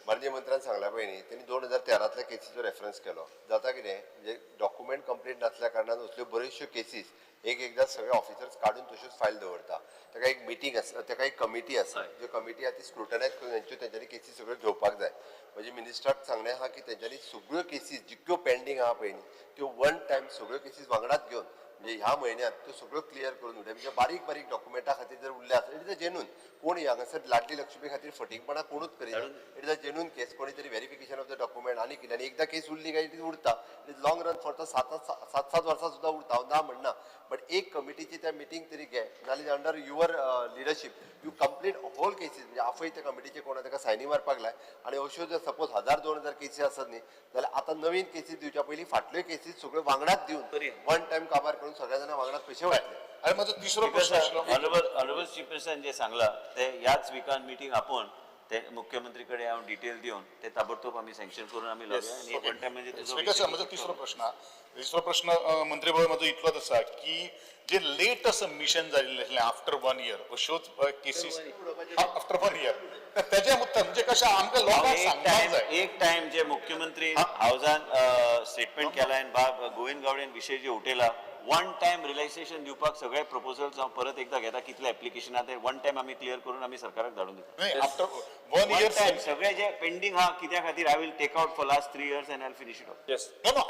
माननीय मंत्र्यान सांगला पळय न्ही, तेणी 2013तल्या केसीचो रेफरन्स केलो. जाता कितें म्हणजे डॉक्युमेंट कंप्लीट नासल्या कारणान असल्यो बऱ्योचश्यो केसीस एक एकदां सगळे ऑफिसर्स काडून तश्योच फायल दवरता. ताका एक मिटींग आसा, ताका एक कमिटी आसा. ज्यो कमिटी आसा ती स्क्रुटनायज करून तेंच्यो तेंच्यांनी केसी सगळ्यो घेवपाक जाय. म्हणजे मिनिस्टराक सांगणें आहा की तेंच्यांनी सगळ्यो केसीस जितक्यो पेंडींग आहा पळय न्ही, त्यो वन टायम सगळ्यो केसीस वांगडाच घेवन म्हणजे ह्या म्हयन्यात त्यो सगळ्यो क्लियर करून उडय. म्हणजे बारीक बारीक डॉक्युमेंटा खातीर जर उरले आसत, it is a genuine. कोण हांगासर लाडली लक्ष्मी खातीर फटींगपणां कोणूच करिना. It is a genuine case. कोणी तरी व्हेरिफिकेशन ऑफ the document आनी कितें, आनी एकदां केस उरली काय it is उरता, it is long run for सात 7-7 वर्सां सुद्दां उरता. हांव ना म्हणना, बट एक कमिटीची त्या मिटींग तरी घे, नाल्यार under your leadership you complete whole cases. म्हणजे आफय त्या कमिटीचे कोणा ताका सायनी मारपाक लाय आनी अश्यो जर सपोज 1000-2000 केसी आसत न्ही जाल्यार आतां नवीन केसी दिवच्या पयलीं फाटल्यो केसी सगळ्यो वांगडाच दिवन वन टायम काबार करून सगळ्या जाणां वांगडाच पयशे वांटले. आनी म्हजो तिसरो प्रश्न आशिल्लो. ऑनरेबल ऑनरेबल चीफ मिनिस्टरान जे सांगला ते ह्याच विकान मिटींग आपोवन ते मुख्यमंत्री कडेन हांव डिटेल दिवन ते ताबडतोब आमी सँक्शन करून आमी लावया आनी वन टायम म्हणजे तुजो स्पीकर सर, म्हजो तिसरो प्रश्न आहा. तिसरो प्रश्न मंत्री महोदय म्हजो इतलोच आसा की जे लेट सबमिशन जाल्लें आसलें आफ्टर वन इयर, अश्योच केसीस आफ्टर वन इयर, तेजे मुद्दे म्हणजे कशें आमकां लोकांक एक सांगपाक टायम जाय. एक टायम जे मुख्यमंत्री हावजान स्टेटमेंट केला आनी बाब गोविंद गावडेन विशय जे उठयला, वन टायम रिलॅक्सेशन दिवपाक सगळे प्रपोजल्स हांव परत एकदां घेता. कितले एप्लिकेशन आहा ते वन टायम आमी क्लियर करून आमी सरकाराक धाडून दिता. न्ही, after one one year time सगळे जे पेंडींग आहा कित्या खातीर, I will take out for last 3 years and I finish it off. Yes. No, no,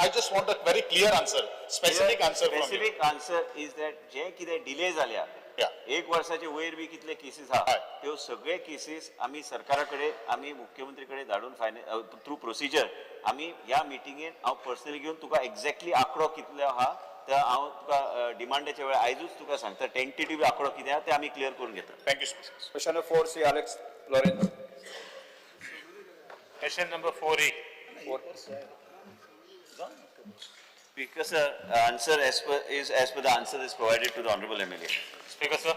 I just want a very clear answer, specific answer from you. Specific answer is that जे कितें डिले जाल्या Yeah. एक वर्साचे वयर बी कितले केसीस आहा हय. त्यो सगळे केसीस आमी सरकारा कडेन, आमी मुख्यमंत्री कडेन धाडून फायन थ्रू प्रोसिजर आमी ह्या मिटिंगेन हांव पर्सनली घेवन तुका एक्झॅक्टली आंकडो कितलो आहा ते हांव तुका डिमांडाच्या वेळार आयजूच तुका सांगता. टेंटेटिव्ह आंकडो कितें आहा ते आमी क्लियर करून घेता. Thank you speaker. Question number 4, Shri Alex Lourenco. Question number 4A. Speaker sir, answer as per is as per the answer is provided to the honourable MLA. Speaker sir,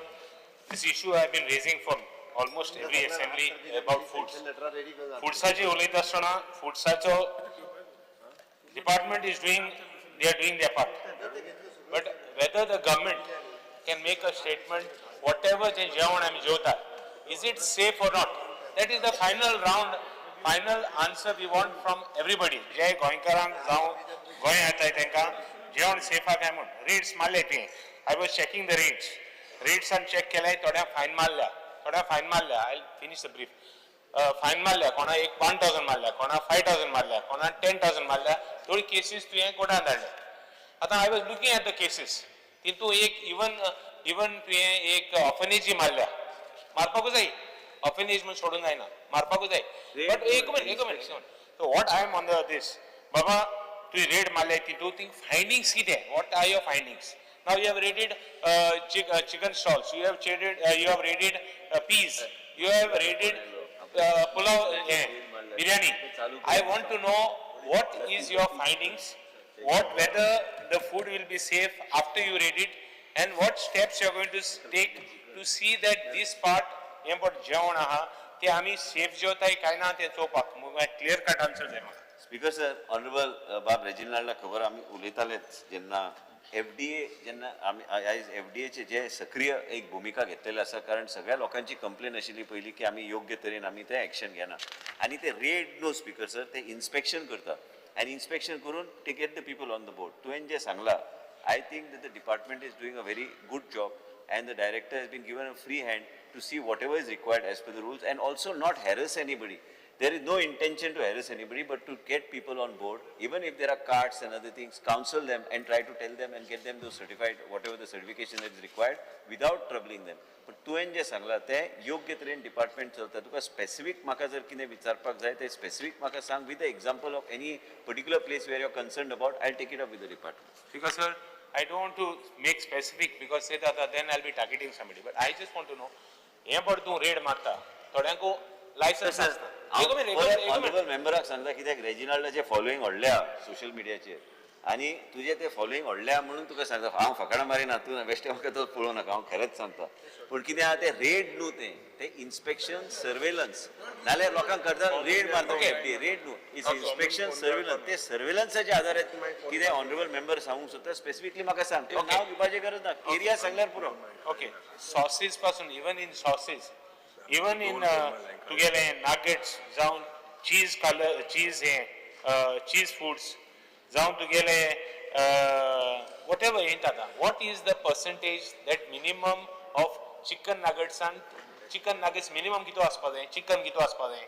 this issue I have been raising from almost every assembly about foods. फुड्साची उलयता आसतना फुड्साचो department is doing, they are doing their part. But whether the government can make a statement, whatever जे जेवण आमी जेवतात, is it safe or not? That is the final round, final answer we want from everybody. जे गोंयकारांक जावं गोंय येताय तेंकां जेवण सेफ आहा काय म्हूण. रेट्स मारले तुवें. I was checking the rates. रेट्सान check केले, थोड्यांक फायन मारल्या, थोड्यांक फायन मारल्या. I finish the brief. Fine मारल्या कोणा एक 1000 मारल्या, कोणा 5000 मारल्या, कोणा 10,000 मारल्या. थोडी केसीस तुवें कोर्टान धाडल्या. आतां I was looking at the cases, तितून एक इवन इवन तुवें एक ऑर्फनेजी मारल्या. मारपाकूच जाय, ऑर्फनेज म्हूण सोडूंक जायना, मारपाकूच जाय. बट एक मिनट, एक minute. So what I am on the this, बाबा तुवें रेड मारल्या तितून थिंग फायंडींग्स कितें, what are your findings? Now you have raided chicken stalls, you have raided, you have raided peas, you have raided pulao, biryani. I want to know what is your findings, what whether the food will be safe after you raid it, and what steps you are going to take to see that this part हें पळय जेवण आहा ते आमी सेफ जेवताय काय ना तें चोवपाक क्लियर कट आन्सर जाय म्हाका. स्पीकर सर, ऑनरेबल बाब रेजिनाल्डा खबर आमी उलयतालेच जेन्ना एफडीए, जेन्ना आमी आयज एफडीएचे जे सक्रीय एक भुमिका घेतलेली आसा, कारण सगळ्या लोकांची कंप्लेन आशिल्ली पयली की आमी योग्य तरेन आमी ते एक्शन घेना आनी ते रेड न्हू स्पीकर सर, ते इन्स्पेक्शन करता आनी इन्स्पेक्शन करून ते get the people on the board. तुवें जें सांगलां, I think that the department is doing a very good job and the director has been given a free hand to see whatever is required as per the rules and also not harass anybody. There is no intention to harass anybody, but to get people on board, even if there are cards and other things, counsel them and try to tell them and get them those certified, whatever the certification that is required, without troubling them. But तुवें जें सांगलां तें योग्य तरेन डिपार्टमेंट चलता. तुका स्पेसिफीक म्हाका जर कितें विचारपाक जाय तें स्पेसिफीक म्हाका सांग with the example of any particular place where you are concerned about. I take it up with the department. Because sir, I don't want to make specific because say that then I'll be targeting somebody. But I just want to know, हें पळय तूं रेड मारता, थोड्यांकू लायसन्स आसता. एक मिनिट, एक मिनिट, एक मिनिट. ऑनरेबल मेंबराक सांगता, कित्याक रेजिनाल्डाचे फॉलोईंग व्हडल्या सोशल मिडियाचेर आनी तुजें ते फॉलोईंग व्हडल्या म्हणून तुका सांगता. हांव फकाणां मारिना, तूं बेश्टें म्हाका तो पळोवं नाका, हांव खरेंच सांगता. पूण कितें आहा तें रेड न्हू, तें तें इन्स्पेक्शन सर्वेलन्स. नाल्यार लोकांक करता रेड मारता एफडीए, रेड न्हू, it's inspection surveillance. ते सर्वेलन्साच्या आधारार कितें ऑनरेबल मेंबर सांगूंक सोदता स्पेसिफिकली म्हाका सांग, तुवें नांव घेवपाची गरज ना, एरिया सांगल्यार पुरो. ओके, सॉसीस पासून, even in sauces, even in तुगेले नागेट्स जावन चीज कलर चीज हें चीज फूड्स जावन तुगेले what ever हें जाता, what is the percentage that minimum of chicken नगेट्सान, chicken nuggets minimum कितू आसपा जाय, चिकन कितू आसपा जाय?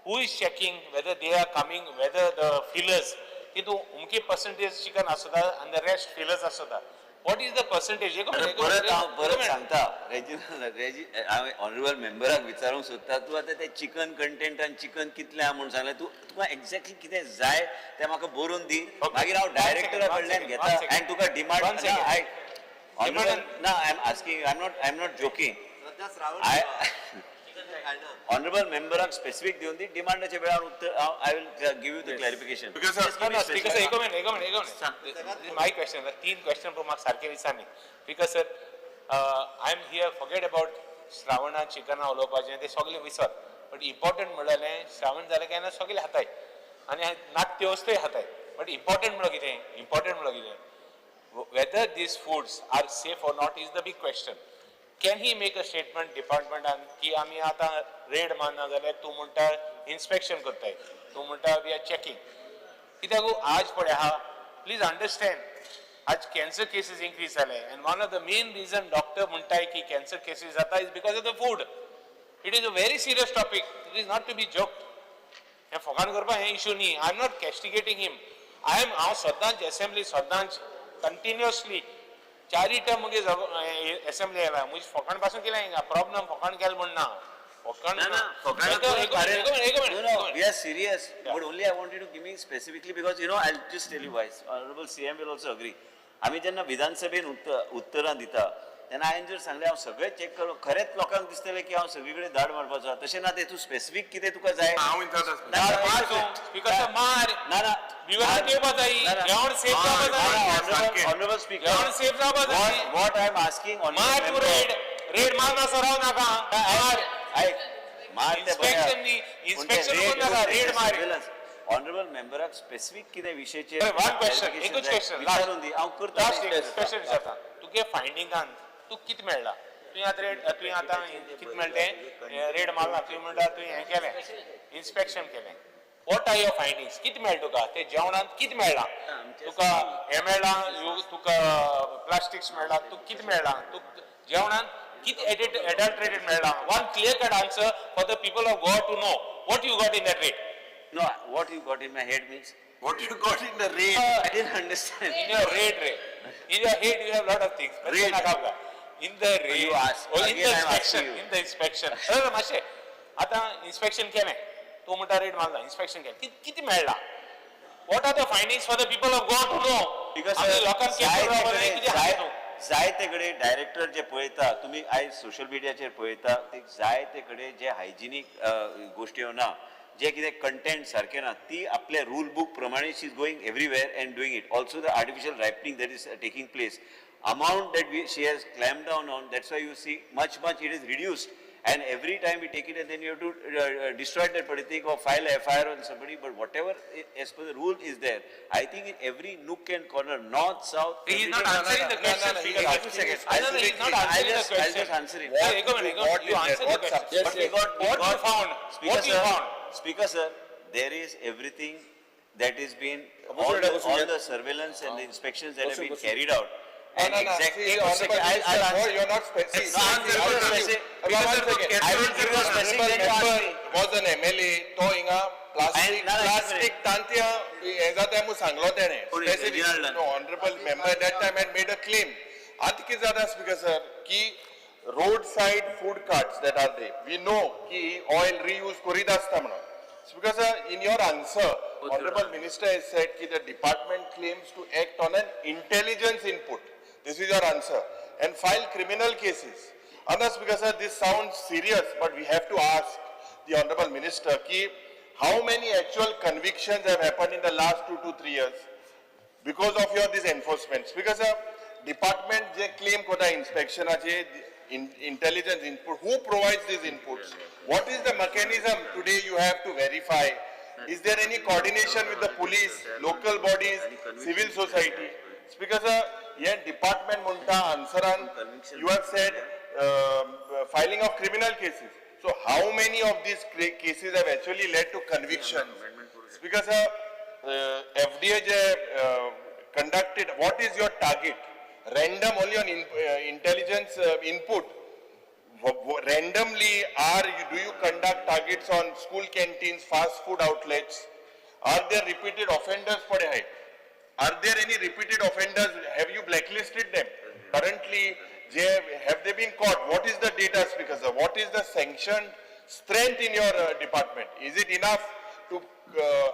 Who is checking whether they are coming, whether the fillers, तितू अमके पर्संटेज चिकन आसता आनी the rest fillers आसता? What is the percentage? एक अरे मिनिट, एक परत मिनिट, हांव एक परत मिनिट. सांगता रेजिनाल्ड, रेजी, हांवें ऑनरेबल मेंबराक विचारूंक सोदता, तूं आतां तें चिकन कंटेंट आनी चिकन कितलें आहा म्हूण सांगलें, तूं तुका एग्जॅक्टली कितें जाय तें म्हाका बरोवन दी, मागीर हांव One डायरेक्टरा second, one कडल्यान second, घेता one second. आनी तुका demand One second. I honourable ना, I am asking, I am not joking. I honourable मेंबराक स्पेसिफीक दिवन दी, डिमांडाच्या वेळार उत्तर हांव I will give you the clarification. Because, sir, No, no, speaker sir, एक मिनिट, एक मिनिट, एक मिनिट. My question, तीन क्वेश्चन पण म्हाका सारखे विचार. Because sir, I am here, forget about Shravana चिकना उलोवपाचें ते सगळें विसर, बट इम्पॉर्टंट म्हणलें श्रावण जालें काय ना सगळे खाताय आनी नाकत्यो वस्तूय खाताय. बट इम्पॉर्टंट म्हणल्यार कितें, इम्पॉर्टंट म्हणल्यार कितें, whether these foods are safe or not is the big question. Can he make a statement डिपार्टमेंटान की आमी आतां रेड मारना जाल्यार तूं म्हणटा इन्स्पेक्शन करताय, तूं म्हणटा we are checking? कित्याक आज पळय आहा, प्लीज अंडरस्टँड, आज कॅन्सर केसीस इन्क्रीज जाले and one of the main reason doctor म्हणटाय की कॅन्सर केसीस जाता is because of the food. It is a very serious topic, it is not to be joked. हें फकाण करपाक हें इशू न्ही. I am not castigating him. I am हांव सदांच एसेंब्ली सदांच कंटिन्युअसली चारी टर्म मुगे असेंब्ली आयला, मुझे फकाण पासून केलें हिंगा प्रॉब्लम, फकाण केलें म्हण ना, फकाण ना, ना, फकाणां एक मिनिट, एक No, no, minute. We are serious, but only I wanted to give me specifically because, you know, I'll just tell you why. Honorable CM will also agree. आमी जेन्ना विधानसभेन उत्तरां दिता तेन्ना हांवें जर सांगलें हांव सगळें चॅक करूं, खरेंच लोकांक दिसतलें की हांव सगळी कडेन धाड मारपाचो आसा. तशें ना, तें तूं स्पेसिफीक कितें तुका जाय. हांव विचारता. ना, ना, मार तूं स्पीकर सर, मार. ना ना. बिगर येवपा जाय, ना, ना. जेवण सेफ जावपा जाय. Honorable Speaker, जेवण सेफ जावपा जाय. What I am asking, honorable मार तूं member- red, red मार ना सराव नाका, मार. ऐक, मार ते बरें. Inspection न्ही, inspection करूं नाका, raid मार. ऑनरेबल मेंबराक स्पेसिफीक कितें विशयाचेर वन क्वेश्चन, clarification एकूच जाय, क्वेश्चन. विचारून दी, हांव करता. लास्ट क्वेश्चन विचारता, तुगे फायंडिंगान तूं कितें मेळ्ळा? तुवें आतां रेड, तुवें आतां कितें मेळ्ळें तें रेड मारला तुवें, म्हणटा तुवें हें केलें, इन्स्पेक्शन केलें. What are your findings? कितें मेळ्ळें तुका ते जेवणांत? कितें मेळ्ळां तुका? हें मेळ्ळां तुका, प्लास्टिक्स मेळ्ळां तुका? कितें मेळ्ळां तुका जेवणांत? कितें एडिट एडल्ट्रेटेड मेळ्ळां? One clear cut answer for the people of Goa to know what you got in that raid. No, what you got in my head means? What you got in the raid? I didn't understand. In your raid, ray. In your head you have lot of things. But Raid. नाका आमकां. In the raid. You ask. Oh, in Again the I'm asking inspection. you. In the inspection. अरे मातशें. आतां inspection केलें. तूं म्हणटा रेड मारला, inspection केलें. कितें मेळ्ळां? What are the findings for the people of Goa to know? Because आमी लोकांक जाय केन्ना ते खबर कडेन- कितें आसा तूं? जाय ते कडेन डायरेक्टर जे पळयता तुमी, आयज सोशल मिडियाचेर पळयता ते, जाय ते कडेन जे हायजिनीक गोश्टी ना, जे कितें कंटेंट सारकें ना, ती आपल्या रूल बूक प्रमाणे she is going everywhere and doing it. Also the artificial ripening that is taking place, amount that we she has clamp down on, that's why you see much much it is reduced. And every time we take it and then you have to destroy that particular thing or file a FIR on somebody, but whatever as per the rule is there, I think in every nook and corner, north, south. He is not everywhere- answering the no, question, no, he Speaker. is No, asking second. no, no, he is not I'll answering the I'll question. just answer it. No, एक minute, एक What minute. You is that? answer the What question. substance? But we got, we What you got- found? Speaker What you sir, found? Speaker sir, there is everything that has been, all the surveillance and the inspections that have been carried out. And No, no, no. exactly, See, one Honorable second, I'll Minister, answer. you're not see, No, see, answer I'll the tell you. specific- One second. I will give you a specific Honorable then you ask member me. was an MLA, तो हिंगा plastic And- no, no, plastic तांतयां हें जाता म्हणून सांगलो तेणें. कोणी? Specific. Reginald. No, honorable member that time had made a claim. आतां कितें जाता स्पीकर सर की road side food carts that are they, we know की ऑयल रियूज करीत आसता म्हणून. Speaker sir, in your answer, honorable minister has said की the department claims to act on an intelligence input. This is your answer. And file criminal cases. Anna, Speaker sir, this sounds serious, but we have to ask the honorable minister ki how many actual convictions have happened in the last 2 to 3 years because of your this enforcement. Speaker sir, department J claim kota inspection ache intelligence input, who provides these inputs? What is the mechanism today you have to verify? Is there any coordination with the police, local bodies, civil society? Speaker sir, yeah, department munta answeran, you have said filing of criminal cases. So how many of these cases have actually led to convictions? Speaker sir, FDA je, conducted, what is your target? Random only on intelligence input. Randomly, do you conduct targets on school canteens, fast food outlets? Are there repeated offenders for a height? Are there any repeated offenders? Have you blacklisted them? Currently, have they been caught? What is the data, Speaker sir? What is the sanction strength in your department? Is it enough to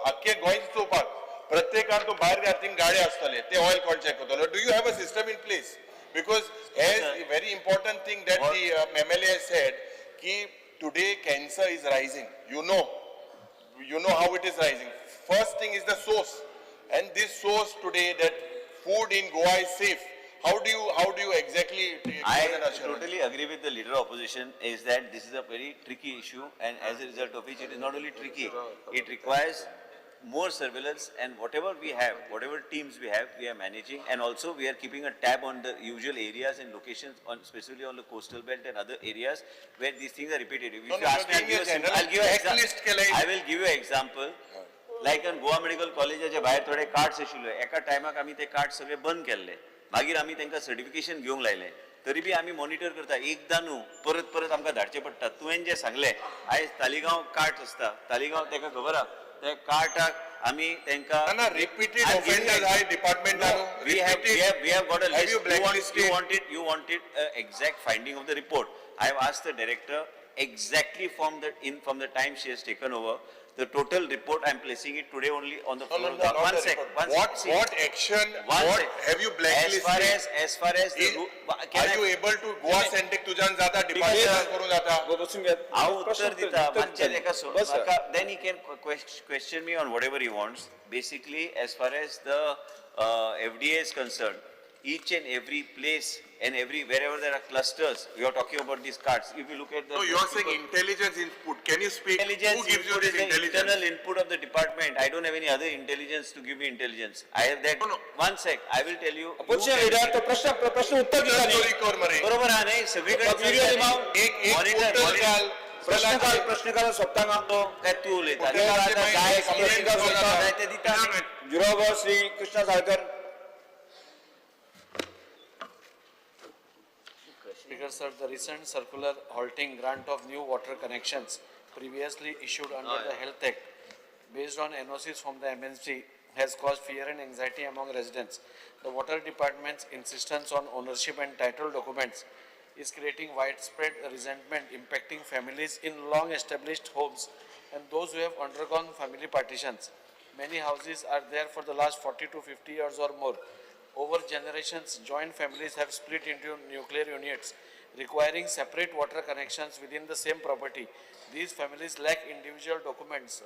अख्खे गोंय चोवपाक प्रत्येकान तूं भायर घातली गाडी आसतले ते ऑयल कोण चॅक करतलो? Do you have a system in place? Because as a very important thing that the MLA said की today cancer is rising. You know how it is rising. First thing is the source, and this source today that food in Goa is safe. How do you exactly give I an assurance? totally agree with the leader of opposition is that this is a very tricky issue, and as a result of which it is not only tricky, it requires more surveillance, and whatever we have, whatever teams we have, we are managing, and also we are keeping a tab on the usual areas and locations, on specifically on the coastal belt and other areas where these things are repeated. If No, you no, ask me, you're giving a general I'll give you checklist केलंय. I will give you example. Like in Goa Medical Collegeच्या भायर थोडे कार्ड्स आशिल्ले, एका टायमाक आमी ते कार्ड सगळे बंद केल्ले, मागीर आमी तांकां सर्टिफिकेशन घेवंक लायलें, तरी बी आमी मॉनिटर करता, एकदां न्हू परत परत आमकां धाडचें पडटा. तुवें जें सांगलें आयज तालिगांव कार्ट आसता, तालिगांव ताका खबर आहा, त्या कार्टाक आमी तेंका ना, repeated I'm giving offenders you- आहे department No, we have got a Have list. you blacklisted? You wanted exact finding of the report. I have asked the director exactly from the time she has taken over, the total report, I am placing it today only on the No, floor. no, of no, the- not One the sec, report. one sec. What, See, what action, one what, sec. have you As blacklisted? far as, as far as the, can Are I- you able to Goa centric तुझ्यान जाता डिपार्टमेंट करून जाता? बसून घेत. हांव प्रश्न उत्तर दिता उत्तर मातशें दिता. तेका सोड बस सर. म्हाका then he can question me on whatever he wants. Basically, as far as the FDA is concerned, each and every place and every wherever there are clusters, you are talking about these cards. If you look at the No, you are saying intelligence input. Can you speak? Intelligence Who gives you input this is the intelligence? internal input of the department. I don't have any other intelligence to give me intelligence. I have that. No, no. One sec, I will tell you. You opposition can- leader तो प्रश्न प्रश्न उत्तर दिता न्ही. स्टोरी कर मरे. बरोबर हा नाही सगळीकडे Video चलता माव. नाही. एक एक Monitor, portal monitor. घाल. प्रश्न काल प्रश्न काल सोंपता ना. तो काय तू उलयता पोर्टलाचे आता मागीर जाय complaint complaint करून जाता. जाय ते दिता न्ही. जुरोबर Shri Krishna Salkar. Speaker sir, the recent circular halting grant of new water connections previously issued under the Health Act based on NOCs from the MNC has caused fear and anxiety among residents. The water department's insistence on ownership and title documents is creating widespread resentment impacting families in long-established homes and those who have undergone family partitions. Many houses are there for the last 40 to 50 years or more. Over generations, joint families have split into nuclear units, requiring separate water connections within the same property. These families lack individual documents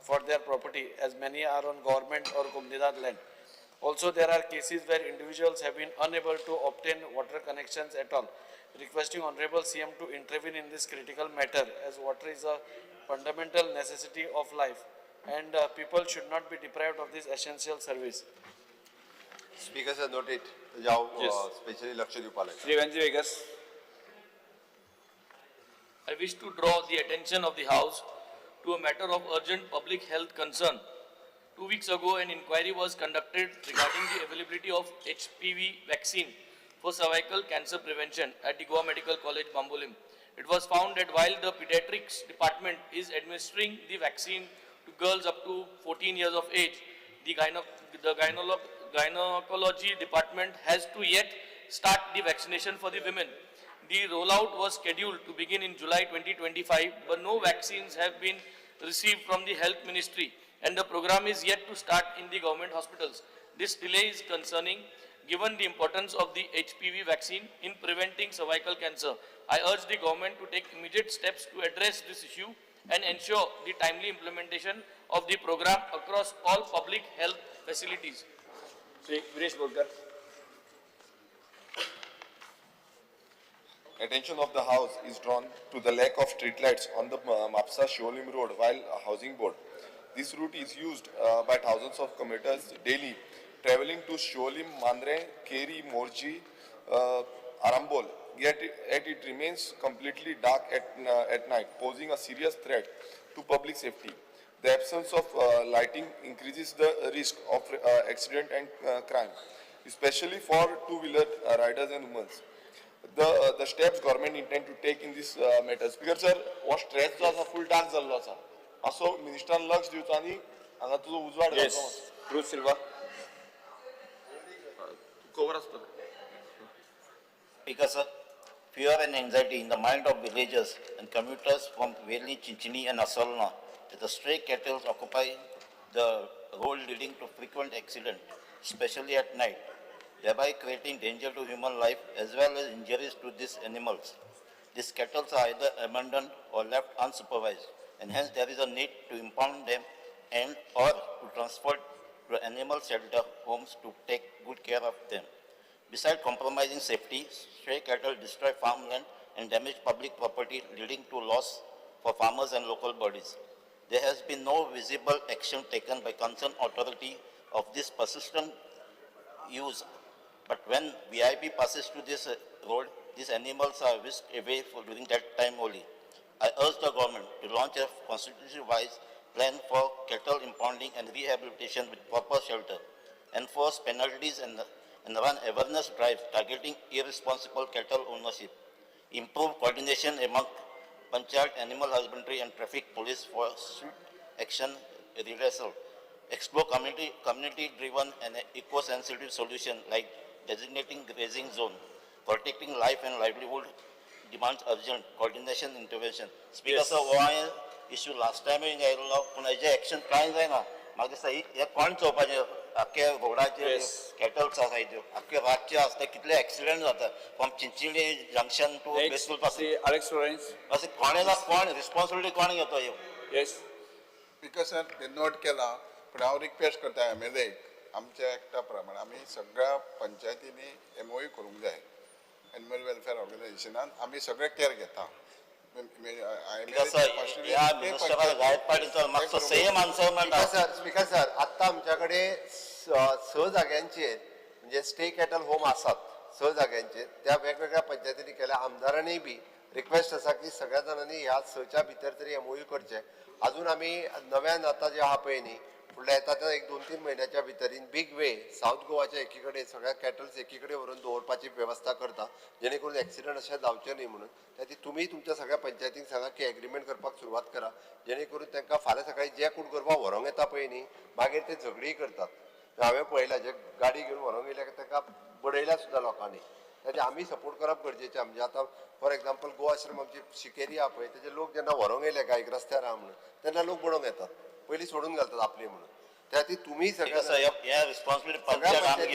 for their property, as many are on government or Comunidad land. Also, there are cases where individuals have been unable to obtain water connections at all. Requesting Honorable CM to intervene in this critical matter, as water is a fundamental necessity of life and people should not be deprived of this essential service. Speaker sir, noted. हांव Yes. Specially लक्ष दिवपाक लायता. Shri वेन्झी vagus. I wish to draw the attention of the House to a matter of urgent public health concern. 2 weeks ago, an inquiry was conducted regarding the availability of HPV vaccine for cervical cancer prevention at the Goa Medical College, Bambolim. It was found that while the pediatrics department is administering the vaccine to girls up to 14 years of age, the gynecology department has to yet start the vaccination for the women. The rollout was scheduled to begin in July 2025, but no vaccines have been received from the Health Ministry and the program is yet to start in the government hospitals. This delay is concerning given the importance of the HPV vaccine in preventing cervical cancer. I urge the government to take immediate steps to address this issue and ensure the timely implementation of the program across all public health facilities. Shri Viresh Borkar. Attention of the House is drawn to the lack of streetlights on the Mapsa Siolim Road while housing board. This route is used by thousands of commuters daily, traveling to Siolim, Mandre, Keri, Morji, Arambol. Yet it remains completely dark at night, posing a serious threat to public safety. The absence of lighting increases the risk of accident and crime, especially for two-wheeler riders and women. The steps government intend to take in this matter. Speaker sir, हो स्ट्रेच जो आसा फुल डार्क जाल्लो आसा, मातसो मिनिस्टरान लक्ष दिवचो आनी हांगा तुजो उजवाड येस घालचो. क्रूज सिल्वा. कवर आसतलो. Speaker sir, fear and anxiety in the mind of villagers and commuters from Veli, Chinchini and Asolna that the stray cattle occupy the road leading to frequent accidents, especially at night, thereby creating danger to human life as well as injuries to these animals. These cattle are either abandoned or left unsupervised, and hence there is a need to impound them and or to transport to animal shelter homes to take good care of them. Besides compromising safety, stray cattle destroy farmland and damage public property, leading to loss for farmers and local bodies. There has been no visible action taken by concerned authority of this persistent use. But when VIP passes through this road, these animals are whisked away for during that time only. I urge the government to launch a constitution-wise plan for cattle impounding and rehabilitation with proper shelter, enforce penalties and run awareness drives targeting irresponsible cattle ownership, improve coordination among panchayat, animal husbandry and traffic police for swift action redressal. Explore community driven and eco sensitive solution like designating grazing zone. Protecting life and livelihood demands urgent coordination intervention. Speaker sir, हो हांवें इश्यू लास्ट टायमूय आयिल्लो, पूण हेजें एक्शन कांय जायना. म्हाका दिसता हें कोण चोवपाचें? आख्खे रोडाचेर कॅटल्स आसाय त्यो आख्खे रातचे आसता, कितले एक्सिडंट जाता from Chinchinim junction to Betul पासून. Alex Lawrence. अशें कोणें ना कोण रिस्पॉन्सिबिलिटी कोण घेतो ह्यो? येस. स्पीकर सर, ते नोट केला, पूण हांव रिक्वेस्ट करता एम एल एक आमच्या एक्टा प्रमाण आमी सगळ्या पंचायतींनी एमओयू करूंक जाय. एनिमल वेलफेअर ऑर्गनायझेशनान आमी सगळे केअर घेता. ह्या मिनिस्टराक जायत पाटील मातसो सेम आन्सर मेळटा. सर, स्पीकर सर, आत्तां आमच्या कडेन स जाग्यांचेर म्हणजे स्टे कॅटल होम आसात स जाग्यांचेर, त्या वेगवेगळ्या पंचायतींनी केल्या. आमदारांनी बी रिक्वेस्ट आसा की सगळ्या जाणांनी ह्या सच्या भितर तरी एमओयू करचें. अजून आमी नव्यान आतां जे आहा पळय न्ही, फुडल्या येता त्या 1-2-3 म्हयन्याच्या भितर इन बीग वे सावथ गोवाच्या एकी कडेन सगळ्या कॅटल्स एकी कडेन व्हरून दवरपाची वेवस्था करता, जेणे करून एक्सिडंट अशें जावचें न्ही म्हणून. त्या खातीर तुमी तुमच्या सगळ्या पंचायतींक सांगा की एग्रीमेंट करपाक सुरवात करा, जेणे करून तांकां फाल्यां सकाळीं जे कोण करपाक व्हरोंक येता पळय न्ही, मागीर ते झगडीय करतात. हांवें पळयलां, जे गाडी घेवन व्हरोंक येयल्या तांकां बडयल्या सुद्दां लोकांनी. ताचे आमी सपोर्ट करप गरजेचें. म्हणजे आतां फॉर एग्जाम्पल गोवा आश्रम आमची शिकेरी आहा पळय, तेजे लोक जेन्ना व्हरोंक येयले गायक रस्त्यार आहा म्हणून, तेन्ना लोक बडोवंक येतात, पयलीं सोडून घालतात आपली म्हणून. त्या खातीर तुमी सगळ्या रिस्पॉन्सिबिलिटी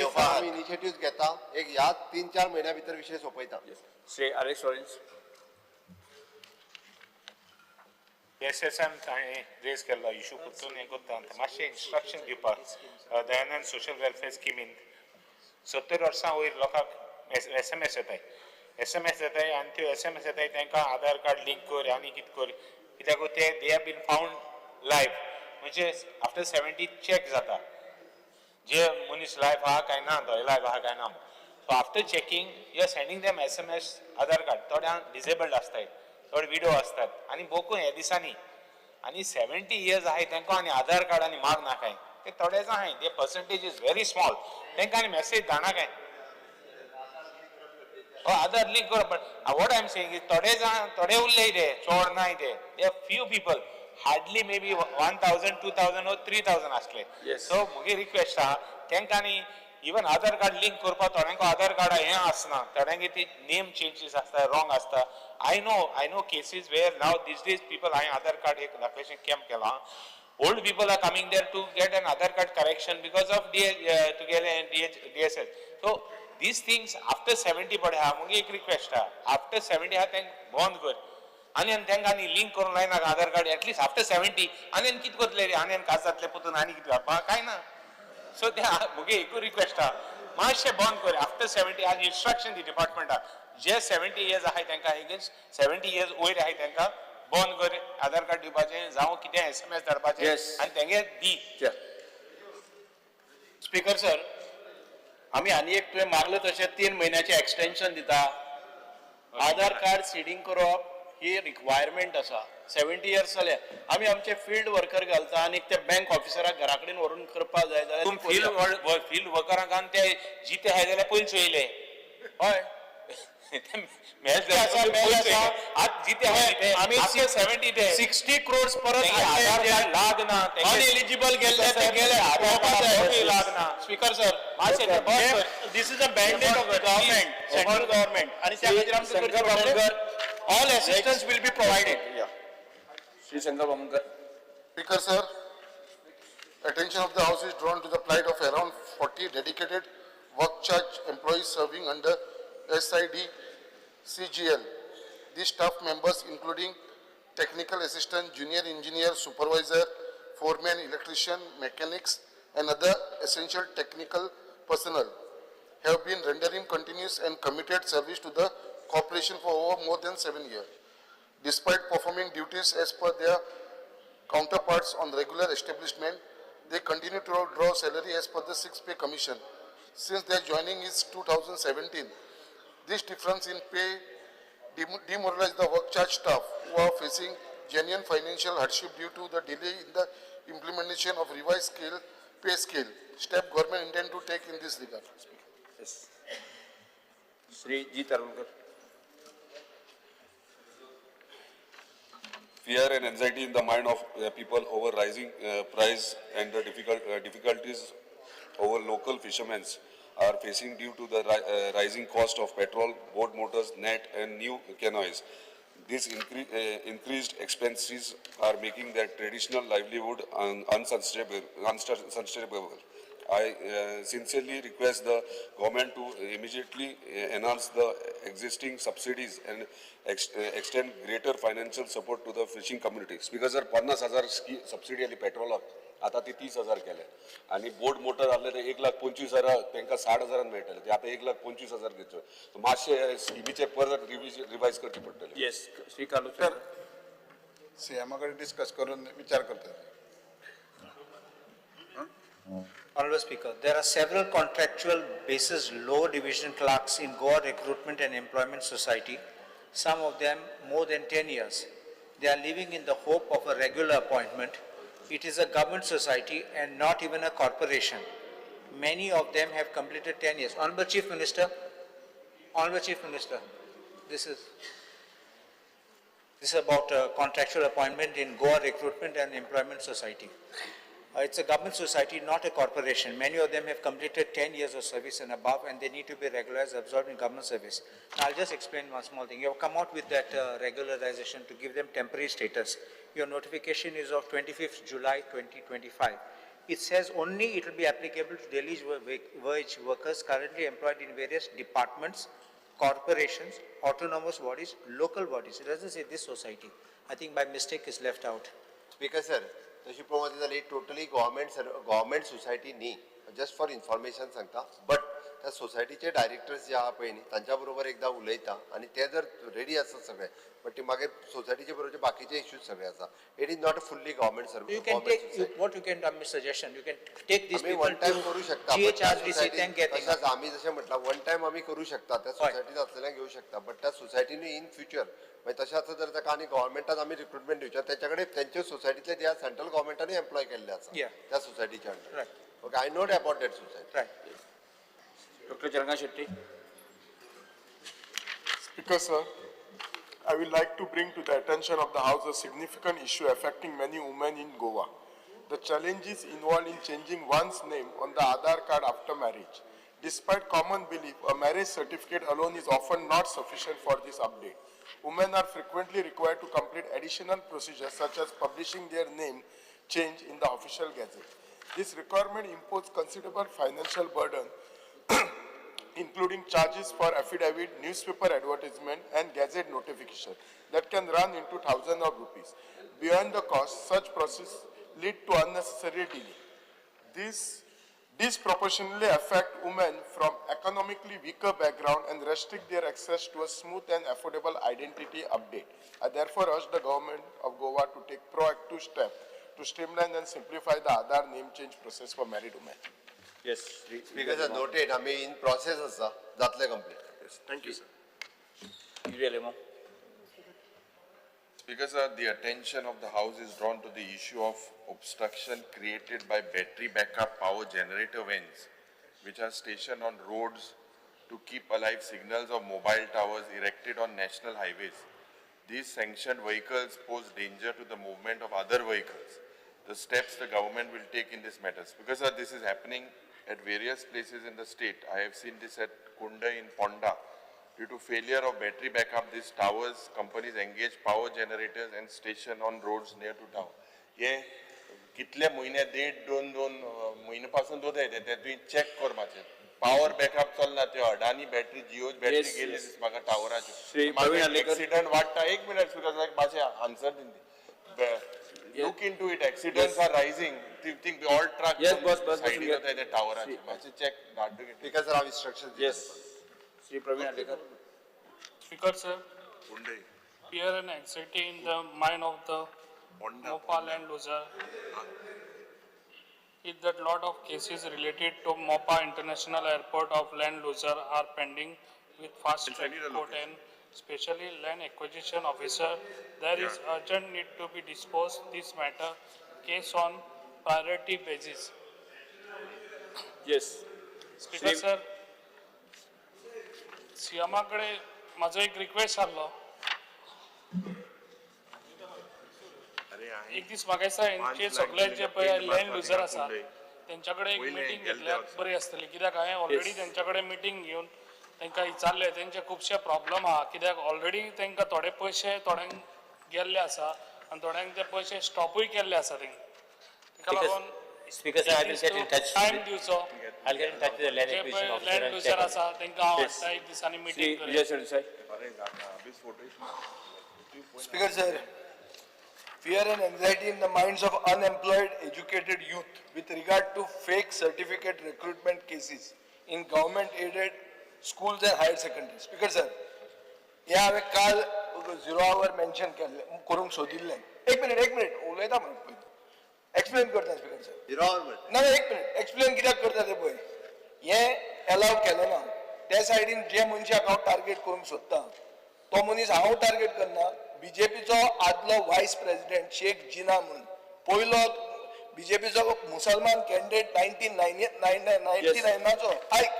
इनिशिएटीव घेता, एक ह्या 3-4 म्हयन्या भितर विशय सोंपयता. Shri Alex Lawrence. S S M ताणें रेज केल्लो इशू परतून हें करता, मातशें इन्स्ट्रक्शन दिवपाक. दयानंद सोशल वेलफेअर स्किमीन 70 वर्सां वयर लोकांक एस एम एस येताय, एस एम एस येताय आनी त्यो एस एम एस येताय तांकां आधार कार्ड लिंक कर आनी कितें कर, कित्याक ते they have been found live. म्हणजे आफ्टर 70 चॅक जाता जे मनीस लायव्ह आहा काय ना, तो लायव्ह आहा काय ना. So after checking you are sending them S M S Aadhaar card. थोड्यांक डिसेबल्ड आसताय, थोडे विडो आसतात आनी बोकून ह्या दिसांनी आनी 70 इयर्स आहाय तांकां आनी आधार कार्ड आनी माग ना काय, ते थोडे जाण आहाय, ते पर्संटेज is very small. तांकां आनी मॅसेज धाडना काय आधार लिंक कर. But what I am saying is थोडे जाण थोडे उरले ते चड नाय ते, they are few people, hardly may be 1000 2000 or 3000 आसले. सो म्हगे रिक्वेस्ट आहा तांकां आनी इवन आधार कार्ड लिंक करपाक थोड्यांक आधार कार्ड हें आसना, थोड्यांक ती नेम चेंजीस आसता, रॉंग आसता. I know cases where now these days people हांवें आधार कार्ड एक दाखलेशें कॅम्प केलां. Old people are coming there to get an Aadhaar card correction because of तुगेलें D S L. So these things after 70 पडे आहा. मुगे एक रिक्वेस्ट आहा, आफ्टर 70 आहा तांकां बंद कर आनी तांकां आनी लिंक करूंक लायना आधार कार्ड एटलिस्ट आफ्टर 70. आनी कितें करतले रे, आनी काज जातले पोतून आनी कितें करपाक कांय ना. सो ते मुगे एकूय रिक्वेस्ट आहा, मातशें बंद कर आफ्टर 70. आज इन्स्ट्रक्शन दी डिपार्टमेंटाक जे 70 इयर्स आहाय तांकां एगेन्स्ट 70 इयर्स वयर आहाय तांकां बंद कर आधार कार्ड दिवपाचें, जावं कितें एस एम एस धाडपाचें आनी तेंगे दी. स्पीकर सर, आमी आनी एक तुवें मागलें तशें 3 म्हयन्याचें एक्सटेन्शन दिता. आधार कार्ड सिडींग करप ही रिक्वायरमेंट आसा. 70 इयर्स जाले आमी आमचे फिल्ड वर्कर घालता आनी ते बँक ऑफिसराक घरा कडेन व्हरून करपाक जाय जाल्यार फिल्ड वर्करांक आनी ते जिते आहाय जाल्यार पयलीं चोयले. हय, आमी 60 क्रोर्स परत अनएलिजिबल गेल्ले ते गेले. Speaker sir, this is a mandate of the government, central government, आनी त्या खातीर आमकां all assistance will be provided. Shri Shankar Bamunkar. Speaker sir, attention of the house is drawn to the plight of around 40 dedicated work charge employees serving under SID CGL. These staff members including technical assistant, junior engineer, supervisor, foreman, electrician, mechanics and other essential technical personnel have been rendering continuous and committed service to the corporation for over more than 7 years. Despite performing duties as per their counterparts on regular establishment, they continue to draw salary as per the 6th pay commission. Since their joining is 2017, this difference in pay demoralized the work charge staff who are facing genuine financial hardship due to the delay in the implementation of revised pay scale. Step government intend to take in this regard. Yes. Shri G. Tarulkar. Fear and anxiety in the mind of people over rising price and the difficulties over local fishermen are facing due to the rising cost of petrol, boat motors, net and new canoes. These increased expenses are making their traditional livelihood unsustainable. I sincerely request the government to immediately enhance the existing subsidies and extend greater financial support to the fishing community. Speaker sir, 50,000 subsidy आली पेट्रोलाक, आता ती 30,000 केले आनी बोट मोटर आहले ते 1,25,000 तांकां 60,000 मेळटले, ते आतां 1,25,000 घेतले. मातशे स्किमीचे परत रिवायज करचे पडटले. येस, श्री कार्लुस. सीएमा कडेन डिस्कस करून विचार करतात. Honorable Speaker, there are several contractual basis lower division clerks in Goa Recruitment and Employment Society, some of them more than 10 years. They are living in the hope of a regular appointment. It is a government society and not even a corporation. Many of them have completed 10 years. Honorable Chief Minister, this is about a contractual appointment in Goa Recruitment and Employment Society. It's a government society, not a corporation. Many of them have completed 10 years of service and above, and they need to be regularized, absorbed in government service. Now, I'll just explain one small thing. You have come out with that regularization to give them temporary status. Your notification is of 25th July 2025. It says only it will be applicable to daily wage workers currently employed in various departments, corporations, autonomous bodies, local bodies. It doesn't say this society. I think by mistake is left out. Speaker sir, तशी पळोवंक जाल्यार टोटली गव्हर्मेंट सोसायटी न्ही, जस्ट फॉर इन्फॉर्मेशन सांगता, बट त्या सोसायटीचे डायरेक्टर्स जे आहा पळय न्ही तांच्या बरोबर एकदां उलयता आनी ते जर रेडी आसत सगळे, बट ते मागीर सोसायटीचे बरोबर बाकीचे इश्यूज सगळे आसा. It is not a fully government service. You can take what you can, my suggestion, you can take this आमी वन टायम करू शकता. जीएचआरडीसी. तशेंच आमी जशें म्हटलां वन टायम आमी करू शकता, त्या सोसायटीन आसलेल्यांक घेवं शकता, बट त्या सोसायटीनूय इन फ्युचर मागीर तशें आसा जर ताका आनी गव्हर्मेंटान आमी रिक्रुटमेंट दिवचें, तेच्या कडेन तेंचे सोसायटींतले जे सेंट्रल गव्हर्मेंटानूय एम्प्लॉय केल्ले आसा त्या सोसायटीच्या under. Okay, I know about that society. Right. Doctor Charanga Shetty. Speaker sir, I would like to bring to the attention of the House a significant issue affecting many women in Goa. The challenges involved in changing one's name on the Aadhaar card after marriage. Despite common belief, a marriage certificate alone is often not sufficient for this update. Women are frequently required to complete additional procedures such as publishing their name change in the official gazette. This requirement imposes considerable financial burden, including charges for affidavit, newspaper advertisement, and gazette notification that can run into thousands of rupees. Beyond the cost, such process lead to unnecessary delay. This disproportionately affect women from economically weaker background and restrict their access to a smooth and affordable identity update. I therefore urge the government of Goa to take proactive steps to streamline and simplify the Aadhaar name change process for married women. Yes, Speaker sir, noted. आमी in process आसा, जातले complete. Yes, thank you, sir. Speaker sir, the attention of the House is drawn to the issue of obstruction created by battery backup power generator vans, which are stationed on roads to keep alive signals of mobile towers erected on national highways. These sanctioned vehicles pose danger to the movement of other vehicles. The steps the government will take in this matter. Because sir, this is happening at various places in the state. I have seen this at Kunda in Ponda. Due to failure of battery backup, these towers companies engage power generators and station on roads near to town. ये कितले महिने देड दोन दोन म्हयने पासून दोन येते ते तुवें चॅक कर मातशें. पावर बॅकअप चलना, त्यो अडानी बॅटरी जिओ बॅटरी गेली दिसता म्हाका टावराची. एक्सिडंट वाडटा. एक मिनट सुद्दां मातशें आन्सर दिवन. Look into it, accidents are rising. Think all truck सायडीन वताय ते टावराचे. मातशें चॅक धाड. Because sir, हांव instruction. Yes, Shri Praveen Alekar. Speaker sir, fear and anxiety in the mind of the Mopa land loser is that lot of cases related to Mopa International Airport of land loser are pending with fast track court and especially land acquisition officer. There is urgent need to be disposed this matter case on priority basis. Yes. Speaker sir, सीएमा कडे म्हाजो एक रिक्वेस्ट आहलो. एक दीस म्हाका दिसता हेंचे सगळे जे पळय लँड लुजर आसा तेंच्या कडेन एक मिटींग घेतल्यार बरी आसतली, कित्याक हांवें ऑलरेडी तेंच्या कडेन मिटींग घेवन तांकां विचारलें तेंचे खुबशे प्रॉब्लम आहा, कित्याक ऑलरेडी तांकां थोडे पयशे थोड्यांक गेल्ले आसा आनी थोड्यांक ते पयशे स्टॉपूय केल्ले आसा तांकां. ताका लागून Speaker sir, I will get in touch. Time दिवचो. I'll get in touch with the land J acquisition पळय officer land and loser check on आसा it. तांकां हांव Yes. हाडटा एक दिसांनी Shri meeting Vijay Sardesai. Speaker sir, fear and anxiety in the minds of unemployed educated youth with regard to fake certificate recruitment cases in government aided schools and higher secondary. Speaker sir, हे हांवें काल झिरो our mention केल्लें करूंक सोदिल्लें. एक मिनिट, एक मिनिट उलयता म्हणून पयलीं एक्सप्लेन करता स्पीकर सर. झिरो our म्हणटा. ना, एक मिनिट, एक्सप्लेन कित्याक करता तें पळय. हें एलाव केलें ना त्या सायडीन जे मनशाक हांव टार्गेट करूंक सोदता तो मनीस हांव टार्गेट करना. बीजेपीचो आदलो वायस प्रेसिडेंट शेख जिना म्हणून पयलो बीजेपीचो मुसलमान कॅन्डिडेट 1999 99 नाचो. आयक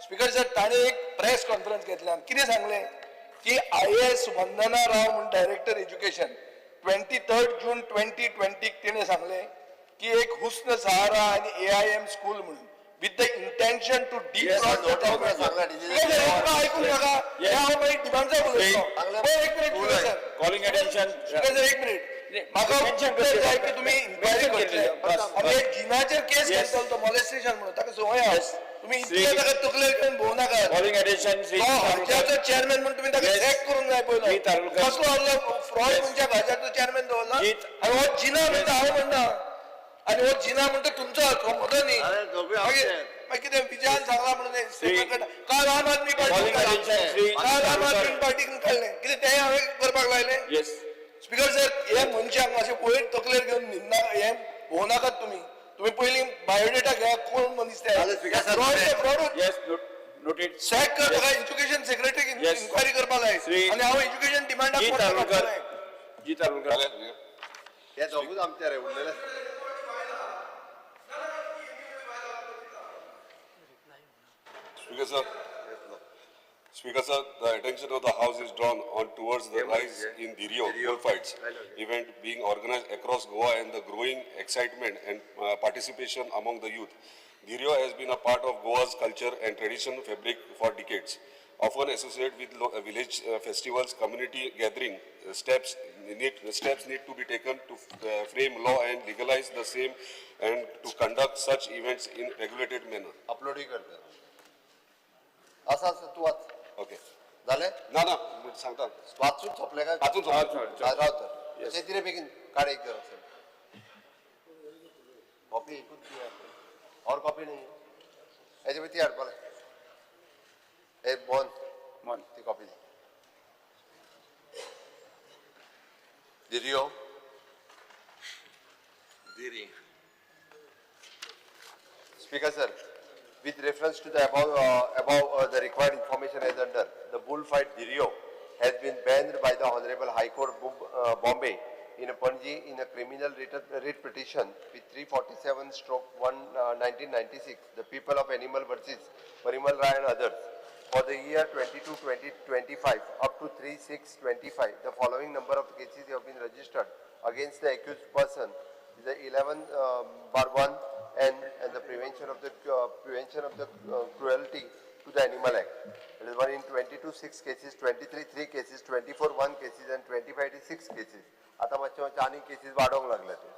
स्पीकर सर, ताणें एक प्रेस कॉन्फरन्स घेतल्या, कितें सांगलें की आय.ए.एस वंदना राव म्हूण डायरेक्टर एज्युकेशन 23 जून 2020क तिणें सांगलें की एक हुस्न सहारा आनी ए.आय.एम स्कूल म्हणून with the intention to defraud. ऐकून नाका, हे हांव मागीर डिमांड्सा उलयतलो. एक minute sir. Calling attention. Sir, एक मिनिट, म्हाका उत्तर जाय की तुमी इन्क्वायरी करतले आनी एक जिनाचेर केस घेतलो तो मॉलेस्टेशन म्हणून ताका संवय आहा. तुमी इतले ताका तकलेर घेवन भोंवू नाका. Calling attention. Shri तो हजाचो चेअरमॅन म्हणून तुमी ताका चॅक करूंक जाय पयलो. कसलो आहलो फ्रॉड मनशाक हजाचो चेअरमॅन दवरला. आनी हो जिना म्हणटा हांव म्हणना, आनी हो जिना म्हणटा तुमचोच, हो म्हजो न्ही. मागीर मागीर कितें विजयान सांगला म्हणून स्टेटमेंट काडटा. काल आम आदमी पार्टी, काल आम आदमी पार्टीक काडलें, कितें तें हांवें करपाक लायलें? स्पीकर सर, हे मनशांक मातशें वयर तकलेर घेवन न्हिदना, हें भोंवू नाकात तुमी. तुमी पयलीं बायोडेटा घेया, कोण मनीस ते. फ्रॉड. नोटेड. सॅक कर ताका, एज्युकेशन सेक्रेटरीक इन्क्वायरी करपाक लाय. आनी हांव एज्युकेशन डिमांडाक जी तारुलकर. जी तारुलकर. हे दोगूच आमचे रे उरलेले. Speaker sir, Speaker sir, the attention of the House is drawn on towards the rise in Dhirio bullfights event being organized across Goa and the growing excitement and participation among the youth. Dhirio has been a part of Goa's culture and tradition fabric for decades, often associated with village festivals, community gathering. Steps need to be taken to frame law and legalize the same and to conduct such events in regulated manner. अपलोडूय करता. आसा आसा, तूं वाच. ओके. जालें? ना ना, सांगता. वाचून सोंपलें काय? वाचून सोंपलें. हा, राव तर. अशें कितें बेगीन काड एक जरा. कॉपी एकूच दी और कॉपी नहीं हेजे ती हाडपा ए मोहन. मोहन. ती कॉपी दी. धिरयो. Dhiri. Speaker sir, with reference to the above the required information as under, the bullfight Dhirio has been banned by the Honorable High Court Bombay in a Panji in a criminal writ petition with 347/1 1996, the people of animal versus Parimal Rai and others. For the year 22-2025 up to 3/6/25, the following number of cases have been registered against the accused person, the 11 bar 1 and the prevention of the cruelty to the Animal Act. It is 1 in 22 6 cases, 23 3 cases, 24 1 cases and 25 6 cases. आता मातशे मातशे आनी केसीस वाडोवंक लागले ते.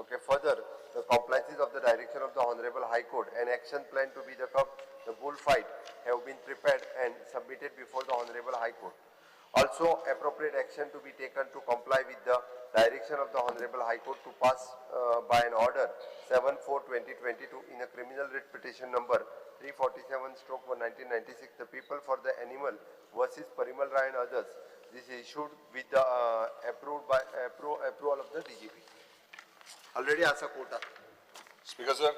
Okay, further, the compliances of the direction of the Honorable High Court and action plan to be the cup, the bullfight have been prepared and submitted before the Honorable High Court. Also, appropriate action to be taken to comply with the direction of the Honorable High Court to pass by an order 7/4/2022 in a criminal writ petition number 347/1996, the people for the animal versus Parimal Rai and others. This is issued with the approved by approval of the DGP. Already आसा कोर्टात. स्पीकर सर,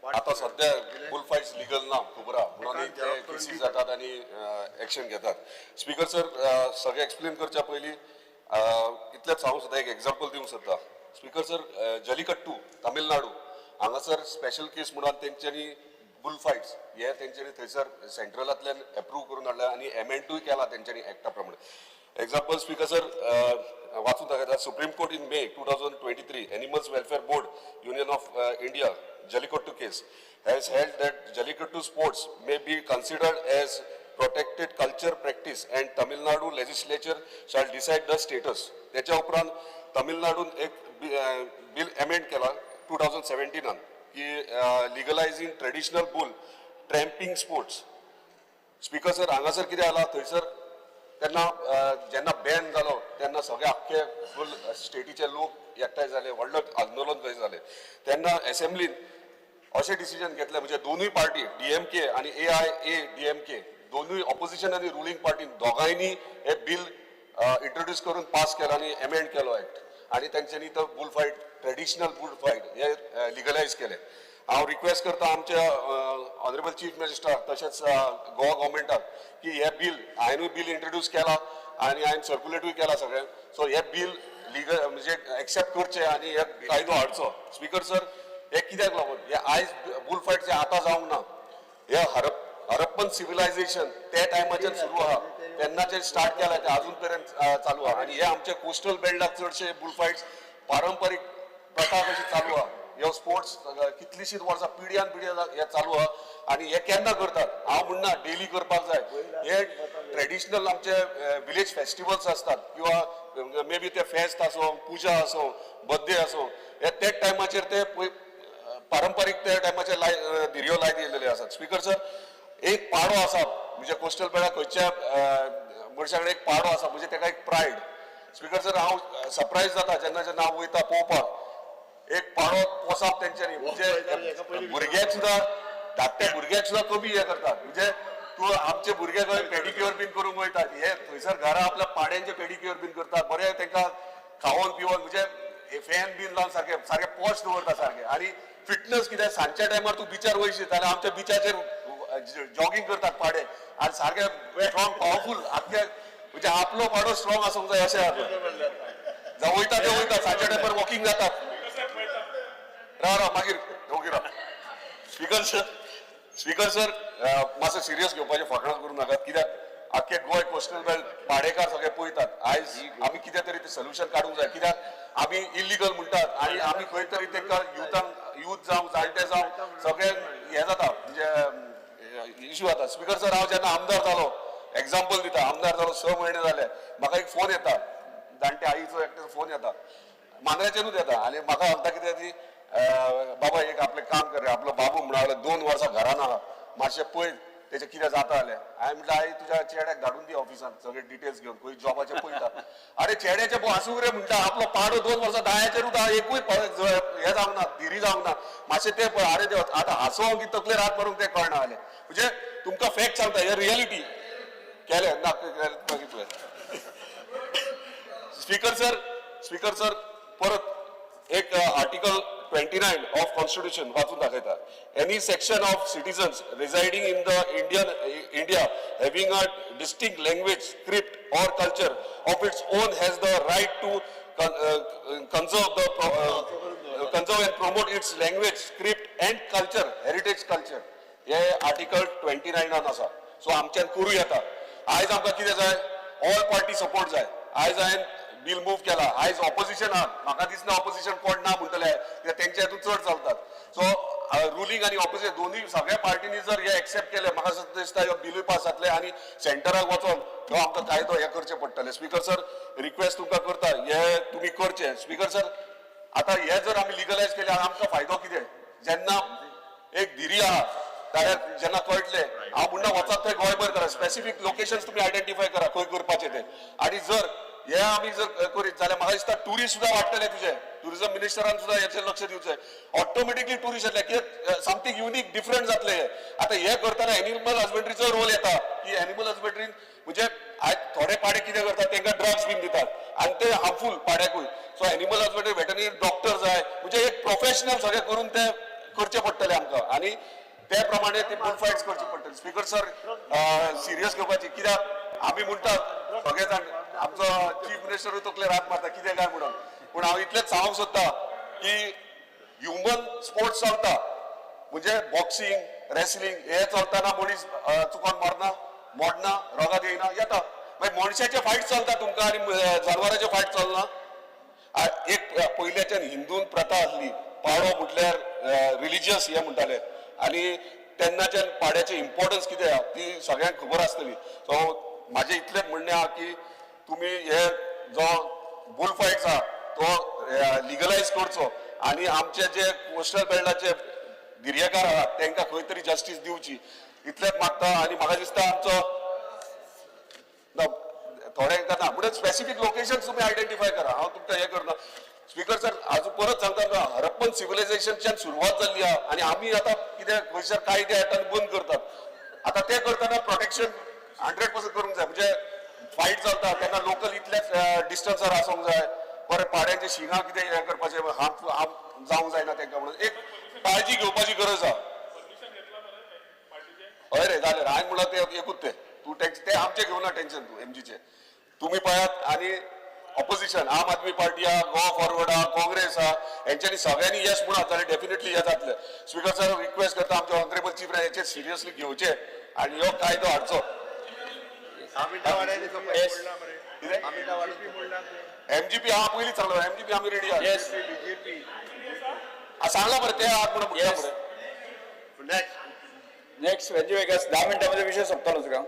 आता सध्या बुल फायट्स लिगल ना खबर आहा, म्हणून ते केसीस जातात आनी एक्शन घेतात. स्पीकर सर, सगळें एक्सप्लेन करच्या पयलीं इतलेंच हांव सुद्दां एक एग्जाम्पल दिवंक सोदता. स्पीकर सर, जलिकट्टू तामिळनाडू हांगासर स्पेशल केस म्हणून तेंच्यांनी बुल फायट्स हे तेंच्यांनी थंयसर सेंट्रलांतल्यान एप्रूव करून हाडला आनी एमेंडूय केला तेंच्यांनी एक्टा प्रमाणे. Example speaker sir, वाचून दाखयता. Supreme Court in May 2023, Animals Welfare Board Union of India Jallikattu case has held that Jallikattu sports may be considered as protected culture practice and Tamil Nadu legislature shall decide the status. त्याच्या उपरांत तमिळनाडून एक बिल अमेंड केला 2017 की legalising traditional bull tramping sports. Speaker sir, हांगासर कितें जाला, थंयसर तेन्ना जेन्ना बॅन जालो तेन्ना सगळे आख्खे फूल स्टेटीचे लोक एकठांय जाले, व्हडलो आंदोलन थंय जालें. तेन्ना एसेंब्लीन अशें डिसिजन घेतलें, म्हणजे दोनूय पार्टी डीएमके आनी AIADMK दोनूय ऑपोजिशन आनी रुलींग पार्टी दोगांयनी हे बिल इंट्रोड्यूस करून पास केलो आनी एमेंड केलो एक्ट आनी तेंच्यांनी तो bull fight, traditional bull fight हे लिगलायज केले. हांव रिक्वेस्ट करता आमच्या ऑनरेबल चीफ मिनिस्टराक तशेंच गोवा गव्हर्मेंटाक की हे बिल हांवेनूय बिल इंट्रोड्यूस केला आनी हांवें सर्कुलेटूय केला सगळ्यांक. सो हे बिल लिगल म्हणजे एक्सेप्ट करचें आनी हे कायदो हाडचो. स्पीकर सर, हे कित्याक लागून हे आयज बुल फायट जे आतां जावंक ना, हे हरप्पन सिविलायझेशन ते टायमाचेर सुरू आहा, तेन्नाचे स्टार्ट केला ते अजून पर्यंत चालू आहा. आनी हे आमच्या कोस्टल बेल्टाक चडशे बुल फायट्स पारंपारीक प्रथा कशी चालू आहा. ह्यो स्पोर्ट्स कितलीशीच वर्सां पिढ्यान पिढ्या हे चालू आहा आनी हे केन्ना करतात हांव म्हणना डेली करपाक जाय. हे ट्रेडिशनल आमचे विलेज फेस्टिवल्स आसतात किंवा मे बी ते फेस्त आसूं, पुजा आसूं, बर्थडे आसूं, हे त्या टायमाचेर ते पारंपारीक त्या टायमाचेर लाय धिरयो लायत येयलेले आसात. स्पीकर सर, एक पाडो आसा म्हणजे कोस्टल बेल्टाक खंयच्या मनशा कडेन एक पाडो आसा म्हणजे तेका एक प्रायड. स्पीकर सर, हांव सरप्रायज जाता जेन्ना जेन्ना हांव वयता पळोवपाक, एक पाडो पोसाप तेंच्यांनी म्हणजे भुरग्याक सुद्दां, धाकट्या भुरग्याक सुद्दां कमी हे करतात. म्हणजे तूं आमचे भुरगे खंय पेडिक्युअर बीन करूंक वयतात, हे थंयसर घरा आपल्या पाड्यांचे पेडिक्युअर बीन करतात, बरें तांकां खावोन पिवोन म्हणजे फॅन बीन लावन सारके सारके पॉश दवरता सारके. आनी फिटनस कित्याक सांजच्या टायमार तूं बिचार वयशी जाल्यार आमच्या बिचाचेर जॉगींग करतात पाडे आनी सारके स्ट्रॉंग पावरफूल आख्खे म्हणजे आपलो पाडो स्ट्रॉंग आसूंक जाय अशें आसा. जावं वयता ते वयता सांजच्या टायमार वॉकिंग जातात. राव राव मागीर ओके राव. स्पीकर सर, स्पीकर सर, मातसो सिरियस घेवपाचें, फकणां करूं नाकात. कित्याक आख्खे गोंय कोस्टल बेल्ट पाडेकार सगळे पळयतात. आयज आमी कितें तरी तें सोल्युशन काडूंक जाय, कित्याक आमी इलिगल म्हणटात आनी आमी खंय तरी तांकां युथान यूथ जावं जाणटे जावं सगळ्यांक हें जाता म्हणजे इशू जाता. स्पीकर सर, हांव जेन्ना आमदार जालो, एग्जाम्पल दिता, आमदार जालो 6 म्हयने जाले, म्हाका एक फोन येता, जाणटे आईचो एकट्याचो फोन येता, मांद्र्याचेरूच येता आनी म्हाका सांगता कितें ती, बाबा एक आपलें काम कर, आपलो बाबू म्हणून 2 वर्सां घरान आहा, मातशें पळय तेचें कितें जाता जाल्यार. हांवें म्हटलें आई तुज्या चेड्याक धाडून दी ऑफिसान सगळे डिटेल्स घेवन, खंय जॉबाचें पळयता. अरे चेड्याचें आसूंक रे म्हणटा, आपलो पाडो 2 वर्सां दायाचेरूच आहा, एकूय हें जावंक ना, धिरी जावंक ना, मातशें तें पळय. अरे देवा, आतां हांसोंक की तकलेर हात मारूंक तें कळना जालें. म्हणजे तुमकां फॅक्ट सांगता, हें रियलिटी केलें ना मागीर पळय. स्पीकर सर, स्पीकर सर, परत एक आर्टिकल 29 ऑफ कॉन्स्टिट्यूशन वाचून दाखयता. Any section of citizens residing in the India having a distinct language, script or culture of its own has the right to conserve and promote its language, script and culture, heritage culture. हे आर्टिकल 29 आसा. सो आमच्यान करूं येता. आयज आमकां कितें जाय, ऑल पार्टी सपोर्ट जाय. आयज हांवें बिल मूव केला, आयज ऑपोजिशन आहा, म्हाका दिसना ऑपोजिशन कोण ना म्हणटले, कित्याक तेंच्या हितून चड चलतात. सो रुलींग आनी ऑपोजिशन दोनूय सगळ्या पार्टींनी जर हे एक्सेप्ट केले, म्हाका दिसता ह्यो बिलूय पास जातले आनी सेंटराक वचोन ह्यो आमकां कायदो हे करचे पडटले. स्पीकर सर, रिक्वेस्ट तुमकां करता, हे तुमी करचे. स्पीकर सर, आतां हे जर आमी लिगलायज केले आमकां फायदो कितें, जेन्ना एक धिरी आहा जाल्यार जेन्ना कळटलें, हांव म्हणना वचात थंय गोंयभर करा, स्पेसिफीक लोकेशन्स तुमी आयडेंटिफाय करा खंय करपाचें तें. आनी जर हे आमी जर करीत जाल्यार म्हाका दिसता ट्युरिस्ट सुद्दां वाडटले तुजे, ट्युरिजम मिनिस्टरान सुद्दां हेचेर लक्ष दिवचें, ऑटोमॅटिकली ट्युरिस्ट येतले, कित्याक समथींग युनीक डिफरंट जातलें हें. आतां हें करतना एनिमल हजबंड्रीचो रोल येता की एनिमल हजबंड्रीन म्हणजे आयज थोडे पाडे कितें करतात, तांकां ड्रग्स बीन दितात आनी ते हार्मफूल पाड्याकूय. So animal husbandry veterinary doctor जाय, म्हणजे एक प्रोफेशनल सगळें करून ते करचें पडटलें आमकां आनी ते प्रमाणे ती बुल फायट्स करची पडटली. स्पीकर सर, सिरियस घेवपाची, कित्याक आमी म्हणटात सगळे जाण, आमचो चीफ मिनिस्टरूय तकलेर हात मारता कितें काय म्हणून, पूण हांव इतलेंच सांगूंक सोदता की ह्युमन स्पोर्ट्स चलता, म्हणजे बॉक्सिंग, रेसलिंग हे चलतना मनीस चुकोन मरना, मोडना, रोगात येयना, येता. मागीर मनशाचे फायट चलता तुमकां आनी जनावरांचे फायट चलना. एक पयल्याच्यान हिंदून प्रथा आसली, पाडो म्हटल्यार रिलिजियस हे म्हणटाले आनी तेन्नाच्यान पाड्याचें इम्पॉर्टन्स कितें आहा ती सगळ्यांक खबर आसतली. सो म्हाजें इतलें म्हणणें आहा की तुमी हे जो बुल फायट्स आहा तो लिगलायज करचो आनी आमचे जे कोस्टल बेल्टाचे गिर्यकार आहात तांकां खंय तरी जस्टीस दिवची, इतलेंच मागता. आनी म्हाका दिसता आमचो ना थोडे ना म्हणजे स्पेसिफीक लोकेशन तुमी आयडेंटिफाय करा. हांव तुमकां हें करना स्पीकर सर, आजून परत सांगता, हरप्पन सिविलायझेशनच्यान सुरवात जाल्ली आहा आनी आमी आतां कितें खंयसर कायदे हाडटा आनी बंद करतात. आतां तें करतना प्रोटेक्शन 100% करूंक जाय. म्हणजे फायट चलता तेन्ना लोकल इतल्याच डिस्टन्सार आसूंक जाय, बरें पाड्यांचे शिंगां कितें हें करपाचें, हार्म हार्म जावंक जायना तांकां, म्हणून एक काळजी घेवपाची गरज आहा. हय रे जालें, हांवें म्हणलां तें एकूच तें तूं टॅक्स तें आमचें घेवना टेन्शन तूं एमजीचें तुमी पळयात. आनी ऑपोजिशन आम आदमी पार्टी आहा, गोवा फॉरवर्ड आहा, काँग्रेस आहा, हेंच्यांनी सगळ्यांनी येस म्हणा जाल्यार डेफिनेटली हें जातलें. स्पीकर सर, रिक्वेस्ट करता आमचे ऑनरेबल चीफ हेचेर सिरियसली घेवचें आनी ह्यो कायदो हाडचो. एमजीपी हा पयलीं सांगलो, एमजीपी आमी रेडी आहा सांगला बरें ते आहात म्हणून म्हणटा मरे. नेक्स्ट वेंजी वेगस 10 मिनिटांमध्ये विषय सोंपतालो तुका.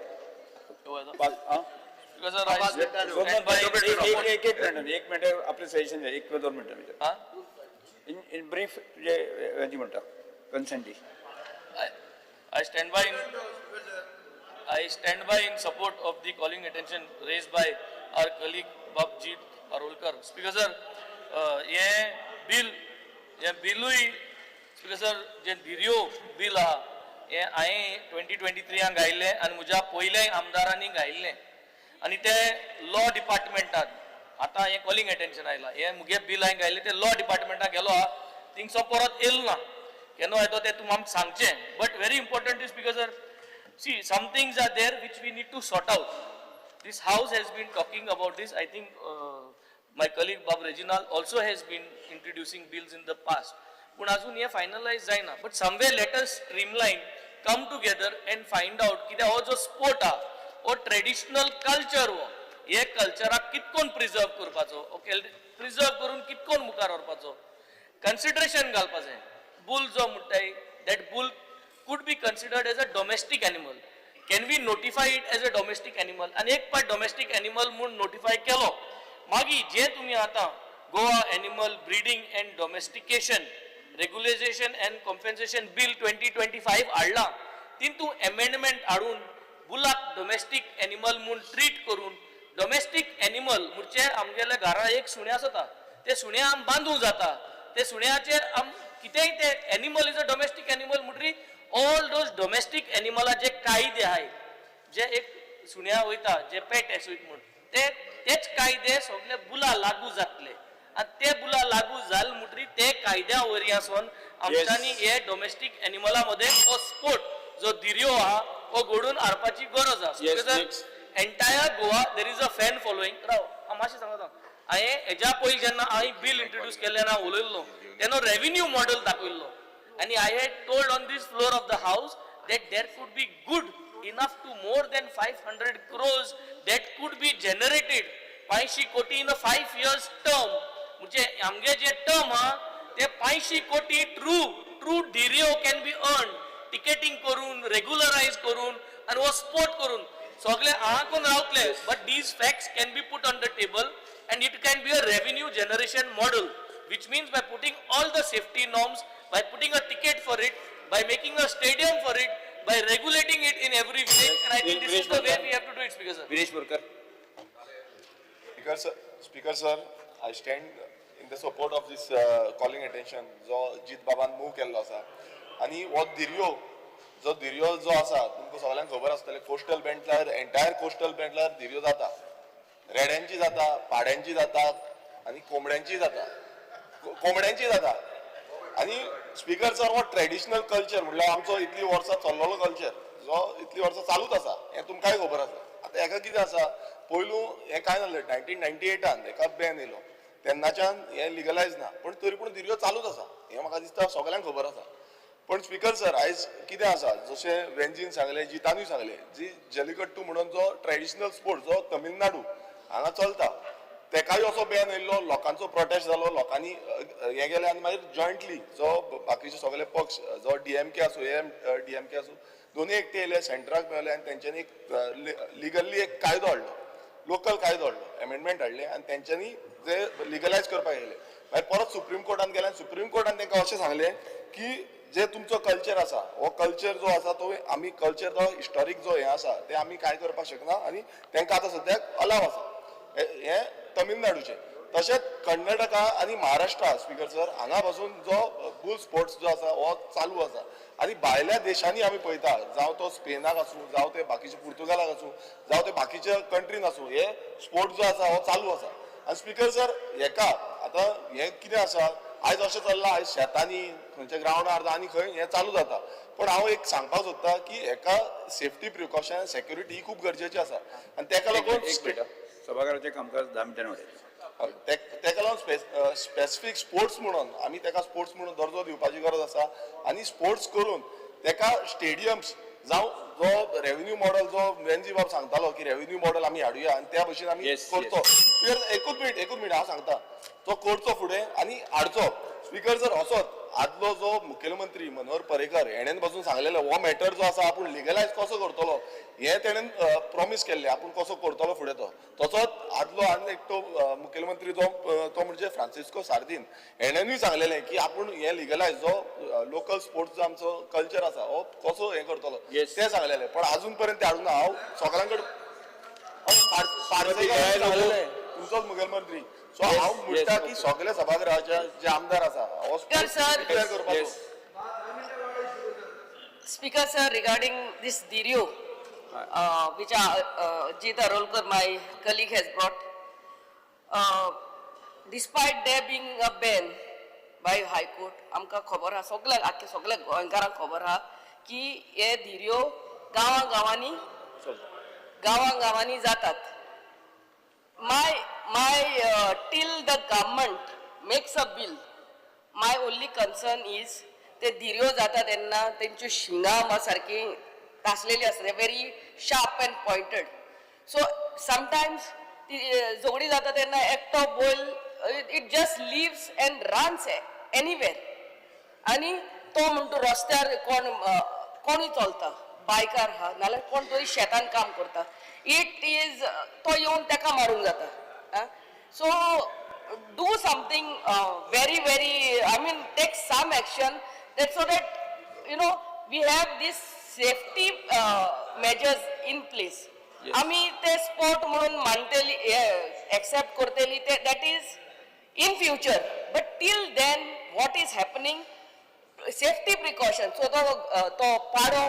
एक एक मिनिट, एक मिनिट आपले सजेशन द्या, 1 किंवा 2 मिनिटां भितर इन ब्रीफ तुजे वेंजी म्हणटा कन्सेंटी. I stand by in I stand by in support of the calling attention raised by our colleague Babjit Arolkar. Speaker sir, हे बिल, हे बिलूय स्पीकर सर जे धिरयो बिल आहा हे हांवें 2023 घायिल्लें आनी म्हज्या पयल्या आमदारांनी घायिल्लें आनी ते लॉ डिपार्टमेंटान आतां हें कॉलिंग अटेन्शन आयलां. हें मुगे बिल हांवें घायिल्लें तें लॉ डिपार्टमेंटान गेलो आहा, थिंगसो परत येयलो ना, केन्ना येतो तें तुमी आमकां सांगचें. But very important is speaker sir, see some things are there which we need to sort out. This house has been talking about this. I think my colleague Bob Reginald also has been introducing bills in the past. पूण अजून हे फायनलायज जायना. But somewhere let us streamline, come together and find out कित्याक हो जो स्पोर्ट आहा हो ट्रेडिशनल कल्चर, हो हे कल्चराक कितकोन प्रिजर्व करपाचो, ओके प्रिजर्व करून कितकोन मुखार व्हरपाचो, कन्सिडरेशन घालपाचें. बुल जो म्हणटाय that bull could be considered as a domestic animal. Can we notify it as a domestic animal? आनी एक पाट डोमेस्टीक एनिमल म्हूण नोटिफाय केलो मागीर जे तुमी आतां Goa animal breeding and domestication regularisation and compensation bill 2025 हाडला, तितून एमेंडमेंट हाडून बुलाक डोमेस्टीक एनिमल म्हूण ट्रीट करून डोमेस्टीक एनिमल म्हणजे आमगेल्या घरा एक सुणें आसता, ते सुणें आम बांदूंक जाता, ते सुण्याचेर आम कितेंय ते animal is a domestic animal म्हणटरी all those domestic एनिमलाचे कायदे आहाय, जे एक सुण्या वयता जे पेट एसवीत म्हूण ते तेच कायदे सगळे बुला लागू जातले आनी ते बुला लागू जाल म्हणटरी ते कायद्या वरवीं आसून आमच्यांनी हे डोमेस्टीक एनिमला मदें हो स्पोर्ट जो धिरयो आहा हो घडोवन हाडपाची गरज आसा. Entire Goa there is a fan following. राव हांव मातशें सांगता, हांवें हेज्या पयलीं जेन्ना हांवें बील इंट्रोड्यूस केल्लें आनी हांव उलयल्लो तेन्ना रेविन्यू मॉडल दाखयल्लो आनी I had told on this floor of the house that there could be good enough to more than 500 crores that could be generated 500 koti in a 5 years term. म्हणजे आमगे जे टर्म आहा ते 500 कोटी ट्रू ट्रू धिरयो can be earn ticketing करून, रेगुलरायज करून आनी हो स्पोर्ट करून सगळे हांगा रावतले. But these facts can be put on the table and it can be a revenue generation model, which means by putting all the safety norms, by putting a ticket for it, by making a stadium for it, by regulating it in every village, and I think this is the way we have to do it, Speaker sir. Viresh Borkar. Speaker sir, I stand in the support of this calling attention जो जीत बाबान मूव केल्लो आसा. आनी हो धिरयो जो धिरयो जो आसा तुमकां सगळ्यांक खबर आसतलें, कोस्टल बेल्टार एंटायर कोस्टल बेल्टार धिरयो जाता, रेड्यांची जाता, पाड्यांची जाता आनी कोंबड्यांची जाता, कोंबड्यांची जाता. आनी स्पीकर सर हो ट्रेडिशनल कल्चर म्हणल्यार आमचो इतली वर्सां चल्लेलो कल्चर जो इतली वर्सां चालूच आसा हें तुमकांय खबर आसा. आतां हेका कितें आसा, पयलू हें कांय नासलें, 1998 हेका बॅन येयलो तेन्नाच्यान हें लिगलायज ना, पूण तरी पूण धिरयो चालूच आसा हें म्हाका दिसता सगळ्यांक खबर आसा. पण स्पीकर सर, आयज कितें आसा, जशें वेंजीन सांगलें, जितानूय सांगलें, जी जलिकट्टू म्हणून जो ट्रेडिशनल स्पोर्ट जो तमिळनाडू हांगा चलता तेकाय असो बॅन येयल्लो, लोकांचो प्रोटेस्ट जालो, लोकांनी हें गेलें आनी मागीर जॉयंटली जो बाकीचे सगळे पक्ष, जो डीएमके आसूं, एएमडीएमके आसूं, दोनूय एकटे येयले, सेंटराक मेळले आनी तेंच्यांनी एक लिगली एक कायदो हाडलो, लोकल कायदो हाडलो, एमेंडमेंट हाडले आनी तेंच्यांनी जे लिगलायज करपाक येयले. मागीर परत सुप्रीम कोर्टान गेले आनी सुप्रीम कोर्टान तांकां अशें सांगलें की जे तुमचो कल्चर आसा, हो कल्चर जो आसा तो आमी कल्चर जो हिस्टॉरीक जो हें आसा ते आमी कांय करपाक शकना आनी तांकां आतां सद्याक अलाव आसा. हें तमिळनाडूचें. तशेंच कर्नाटका आनी महाराष्ट्रा स्पीकर सर, हांगा पासून जो बुल स्पोर्ट्स जो आसा हो चालू आसा आनी भायल्या देशांनी आमी पळयता, जावं तो स्पेनाक आसूं, जावं ते बाकीचे पुर्तुगालाक आसूं, जावं ते बाकीच्या कंट्रीन आसूं, हे स्पोर्ट जो आसा हो चालू आसा. आनी स्पीकर सर, हेका आतां हें कितें आसा, आयज अशें चल्लां, आयज शेतांनी खंयच्या ग्रावंडार आनी खंय हें चालू जाता. पण हांव एक सांगपाक सोदता की हेका सेफ्टी प्रिकॉशन, सेक्युरिटी ही खूब गरजेची आसा आनी तेका लागून सभाघराचें कामकाज 10 मिनटांनी वाडयता. तेका लागून स्पेसिफीक स्पोर्ट्स म्हणून आमी तेका स्पोर्ट्स म्हणून दर्जो दिवपाची गरज आसा आनी स्पोर्ट्स करून तेका स्टेडियम्स जावं जो रेव्हेन्यू मॉडल जो वेंजी बाब सांगतालो की रेव्हेन्यू मॉडल आमी हाडुया आनी त्या भशेन आमी करचो. एकूच मिनट हांव सांगता, तो करचो फुडें आनी हाडचो. स्पीकर सर, असोच आदलो जो मुखेलमंत्री मनोहर पर्रीकर हेणेन पासून सांगलेलो हो मॅटर जो आसा आपूण लिगलायज कसो करतलो हें तेणेन प्रॉमीस केल्लें, आपूण कसो करतलो फुडें तो. तसोच आदलो आनी एकटो मुखेलमंत्री जो तो म्हणजे फ्रांसिस्को सार्दीन हेणेनूय सांगलेलें की आपूण हें लिगलायज जो लोकल स्पोर्ट्स जो आमचो कल्चर आसा हो कसो हें करतलो तें सांगलेलें. पण अजून पर्यंत ते हाडूंक ना. हांव सगळ्यां कडेन तुमचोच मुखेलमंत्री, सो हांव म्हणटा की सगळे सभागृहाचे जे आमदार आसा हो क्लियर करपाचो. Speaker sir, regarding this Dhirio which Jeet Arolkar my colleague has brought, despite there being a ban by high court, आमकां खबर आहा, सगळ्यांक आख्खे सगळ्या गोंयकारांक खबर आहा की हे धिरयो गांवां गांवां जातात. My till the government makes a bill, my only concern is ते धिरयो जाता तेन्ना तेंच्यो शिंगां सारकी तासलेली आसता, very sharp and pointed. So sometimes ती झगडी जाता तेन्ना एकटो बैल it just leaves and runs anywhere आनी तो म्हणटा रस्त्यार कोण कोणूय चलता, बायकार आहा नाल्यार कोण तरी शेतान काम करता, it is तो येवन तेका मारूंक जाता. So do something very very, I mean take some action that so that you know we have this safety measures in place. आमी ते स्पोर्ट म्हणून मानतली, एक्सेप्ट करतली ते, that is in future, but till then what is happening, safety precaution. So तो पाडो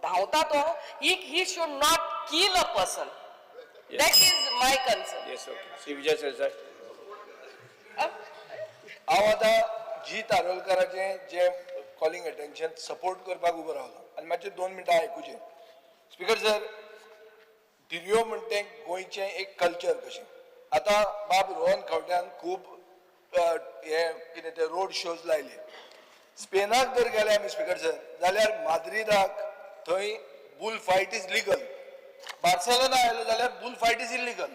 धांवता तो he should not kill a person. That is my concern. Yes, okay. Shri Vijay Sardesai. हांव आतां जीत आरोलकाराचें जे कॉलिंग अटेन्शन सपोर्ट करपाक उबो रावलो आनी मातशें 2 मिनटां आयकुचें. स्पीकर सर, धिरयो म्हणटा तें गोंयचें एक कल्चर कशें. आतां बाब रोहन खंवट्यान खूब हे कितें ते रोड शोज लायले. स्पेनाक जर गेले आमी स्पीकर सर जाल्यार माद्रिदाक थंय bull fight is legal, Barcelona आयलो जाल्यार बुल फायट is illegal.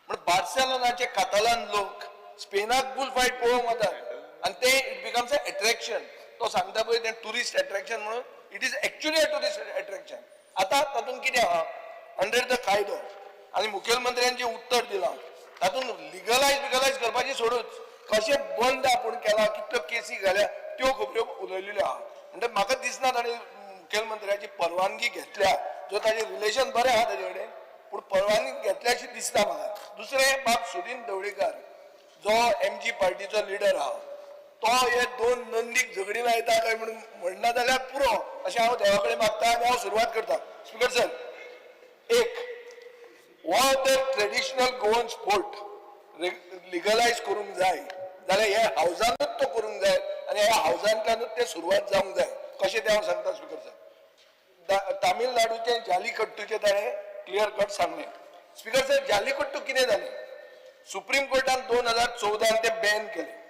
पूण बार्सेलोनाचे कातालान लोक स्पेनाक बुल फायट पळोवंक वतात आनी ते it becomes a attraction. तो सांगता पळय तें ट्युरिस्ट एट्रॅक्शन म्हणून, it is actually a tourist attraction. आतां तातूंत कितें आहा, अंडर the कायदो आनी मुखेलमंत्र्यान जें उत्तर दिलां तातूंत लिगलायज बिगलायज करपाची सोडूच, कशें बंद आपूण केला, कितल्यो केसी घाल्या त्यो खबऱ्यो उलयलेल्यो आहा. म्हणटा म्हाका दिसना ताणें मुखेलमंत्र्याची परवानगी घेतल्या, जो ताजें रिलेशन बरें आहा ताजे कडेन, पूण परवानगी घेतल्याशी दिसता म्हाका. दुसरें, बाब सुदीन ढवळीकर जो एमजी पार्टीचो लिडर आहा तो हे 2 नंदीक झगडी लायता काय म्हणून म्हणना जाल्यार पुरो अशें हांव देवा कडेन मागता आनी हांव सुरवात करता. स्पीकर सर, एक हो जर ट्रेडिशनल गोवन स्पोर्ट लिगलायज करूंक जाय जाल्यार हे हावजानूच तो करूंक जाय आनी ह्या हावजांतल्यानूच ते सुरवात जावंक जाय. कशें तें हांव सांगता स्पीकर सर. तामिळनाडूचें जालीकट्टूचें ताणें क्लियर कट सांगलें. स्पीकर सर, जालीकट्टू कितें जालें, सुप्रीम कोर्टान 2014 ते बॅन केलें.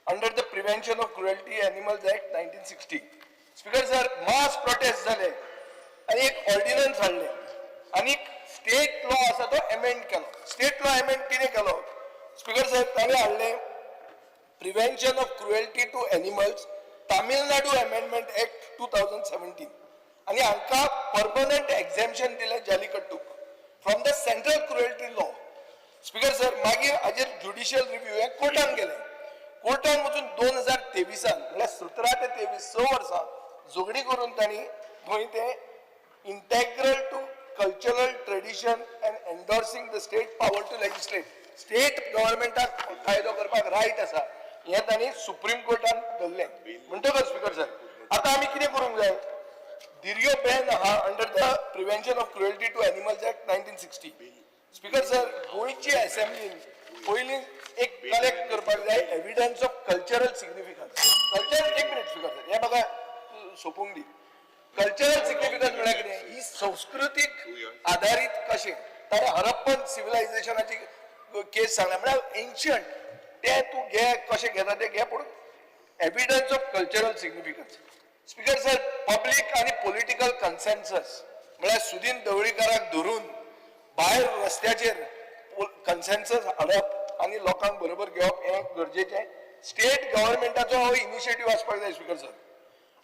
under the Prevention of Cruelty Animals Act 1960. Speaker sir, mass protest जाले आनी एक ऑर्डिनन्स हाडले आनी स्टेट लॉ आसा तो एमेंड केलो. स्टेट लॉ एमेंड कितें केलो स्पीकर सर, ताणें हाडलें Prevention of Cruelty to Animals Tamil Nadu Amendment Act 2017 आनी हांकां परमनंट एक्झेम्पशन दिलें जालीकट्टूक from the central cruelty law. Speaker sir, मागीर हाजेर ज्युडिशियल रिव्यू हें कोर्टान गेलें. कोर्टान वचून 2023 म्हणल्यार 17 ते 23 6 वर्सां झगडी करून तांणी थंय तें integral to cultural tradition and endorsing the state power to legislate, state गव्हर्मेंटाक कायदो करपाक रायट आसा हें तांणी सुप्रीम कोर्टान धरलें. म्हणटकच स्पीकर सर, आतां आमी कितें करूंक जाय? धिरयो बॅन आहा under the Prevention of Cruelty to Animals Act 1960. Speaker sir, गोंयची असेंब्लीन पयलीं एक कलेक्ट करपाक जाय evidence of cultural significance. Culture, एक मिनिट स्पीकर सर, हें म्हाका सोंपूंक दी. कल्चरल सिग्निफिकन्स म्हळ्यार कितें? ही संस्कृतीक आदारीत कशें ताणें हरप्पन सिविलायझेशनाची केस सांगल्या, म्हळ्यार एन्शियंट ते तूं घे, कशें घेता ते घे, पूण evidence of cultural significance. Speaker sir, public आनी पॉलिटिकल कन्सेन्सस म्हळ्यार सुदीन ढवळीकाराक धरून भायर रस्त्याचेर कन्सेन्सस हाडप आनी लोकांक बरोबर घेवप हें गरजेचें. स्टेट गव्हर्मेंटाचो हो इनिशिएटीव आसपाक जाय स्पीकर सर.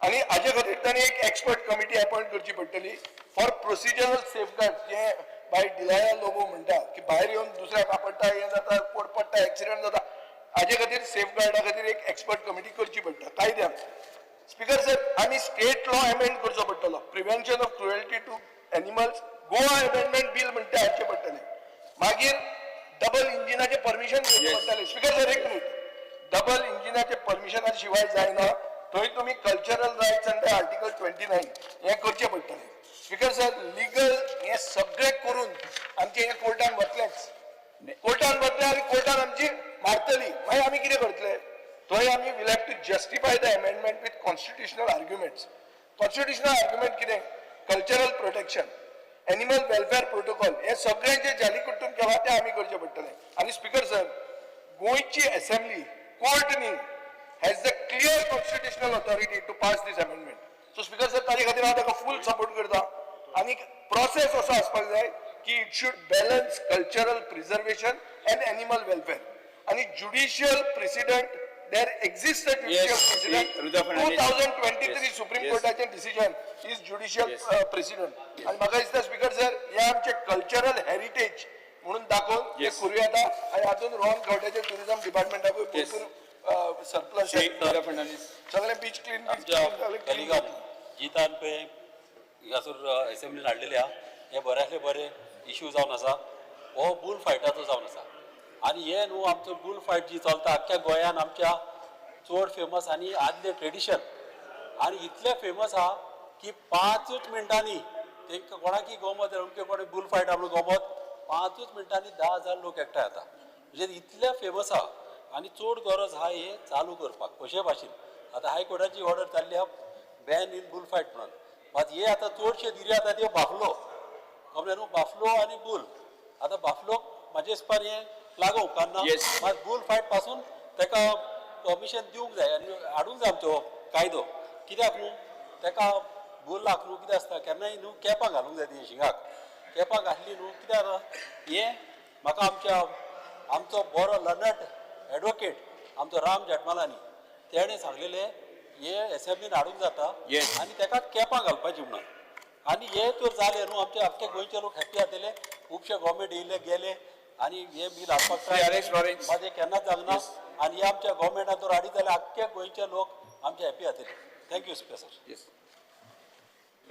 आनी हाजे खातीर तांणी एक एक्सपर्ट कमिटी अपॉयंट करची पडटली फॉर प्रोसिजरल सेफगार्ड. जे बाय डिलाया लोबो म्हणटा की भायर येवन दुसऱ्याक आपडटा, हें जाता, कोण पडटा, एक्सिडंट जाता, हाजे खातीर सेफगार्डा खातीर एक एक्सपर्ट कमिटी करची पडटा कायद्यान. स्पीकर सर, आमी स्टेट लॉ अमेंड करचो पडटलो. Prevention of Cruelty to Animals Goa Amendment Bill म्हणटा हाडचें पडटलें. मागीर डबल इंजिनाचें परमिशन घेवचें पडटलें. स्पीकर सर, एक मिनिट. डबल इंजिनाचे परमिशना शिवाय जायना. थंय तुमी cultural rights under Article 29 हें करचें पडटलें. स्पीकर सर, लिगल हें सगळें करून आमचें हें कोर्टान वतलेंच. कोर्टान वतलें आनी कोर्टान आमची मारतली. मागीर आमी कितें करतले? थंय आमी will have to justify the amendment with constitutional arguments. Constitutional argument कितें? Cultural protection, animal welfare protocol, हे सगळें जे जालीकट्टून केलां तें आमी करचें पडटलें. आनी स्पीकर सर, गोंयची असेंब्ली, कोर्ट न्ही, has the clear constitutional authority to pass this amendment. So Speaker sir, ताजे खातीर हांव ताका फूल सपोर्ट करता. आनी प्रोसेस असो आसपाक जाय की it should balance cultural preservation and animal welfare. आनी judicial precedent, there exist a judicial precedent. Rudra Fernandes. 2023 supreme कोर्टाचें decision is judicial precedent. आनी म्हाका दिसता स्पीकर सर, हे आमचे कल्चरल हेरिटेज म्हणून दाखोवन ते करूं येता. आनी हातूंत रोहन खंवट्याचे टुरिझम डिपार्टमेंटाकूय भरपूर सरप्लस. श्री रुद्र फर्नांडीस. सगळे बीच क्लीन. आमच्या कलिगान जितान पळय हांगासर एसेंब्लीन हाडलेले आहा. हे बऱ्यांतले बरे इशू जावन आसा, हो बुल फायटाचो जावन आसा. आनी हे न्हू आमचो बुल फायट जी चलता आख्ख्या गोंयान आमच्या चड फेमस आनी आदले ट्रेडिशन आनी इतले फेमस आहा की 5च मिनटांनी तांकां कोणाकी गोमत, अमके कोणे बुल फायट म्हणून गोमत, 5च मिनटांनी 10,000 लोक एकठांय जाता. म्हणजे इतले फेमस आहा आनी चड गरज आहा हे चालू करपाक कशे भाशेन. आतां हायकोर्टाची ऑर्डर जाल्ली आहा बॅन इन बुल फायट म्हणून. मात हे आतां चडशे धिरी आतां त्यो बाफलो, खबर न्हू, बाफलो आनी बुल. आतां बाफलोक म्हाजे हिसपान हें लागू उपकारना. मात बुल फायट पासून ताका परमिशन दिवंक जाय आनी हाडूंक जाय आमचो कायदो. कित्याक न्हू ताका बुलाक न्हू कितें आसता, केन्नाय न्हू केपां घालूंक जाय. ती शिंगाक केपां घातली न्हू, कित्याक हें म्हाका आमच्या आमचो बरो लर्नड एडवोकेट आमचो राम जेठमलानी तेणें सांगलेलें, हे एसेंब्लीन हाडूंक जाता आनी ताका केपां घालपाची म्हणून. आनी हे तर जालें न्हू, आमचे आख्खे गोंयचे लोक हॅप्पी जातले. खुबशे गव्हर्मेंट येयले गेले आनी हे बील हाडपाक श्री अलेक्स लॉरेन्स. मात हें केन्नाच जावना. आनी हे आमच्या गव्हर्मेंटान जर हाडीत जाल्यार आख्खे गोंयचे लोक आमचे हॅप्पी जातले. Thank you, Speaker sir.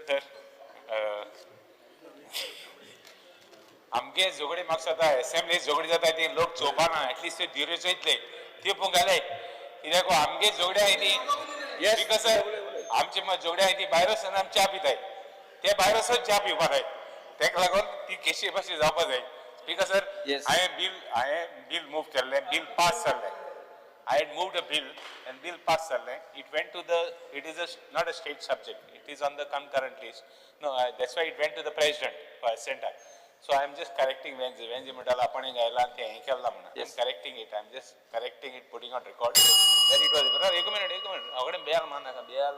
Sir, आमगे झगडी म्हाका जाता, एसेंब्ली झगडी जाता ती लोक चोवपाना. एटलिस्ट ते धिरयो चोयतले, त्यो पळोवंक घाले. कित्याक आमगे झगडी आहाय ती स्पीकर सर, आमची झगडी आहाय ती भायर वचून आमी च्या पिताय, ते भायर वचून च्या पिवपा जाय. तेका लागून ती केशी भाशेन जावपा जाय. स्पीकर सर, हांवें बील मूव केल्लें, बील पास जाल्लें. I had moved a bill and bill passed जाल्लें. It went to the, it is a, not a state subject. It is on the concurrent list. No, that's why it went to the president for assent. So I am just correcting Venzi. Venzi म्हणटालो आपण गायला ते हें केलां म्हणून. I am correcting it. I am just correcting it, putting on record. That it was एक मिनिट, एक मिनिट, हांव बेल मारनाका, बेल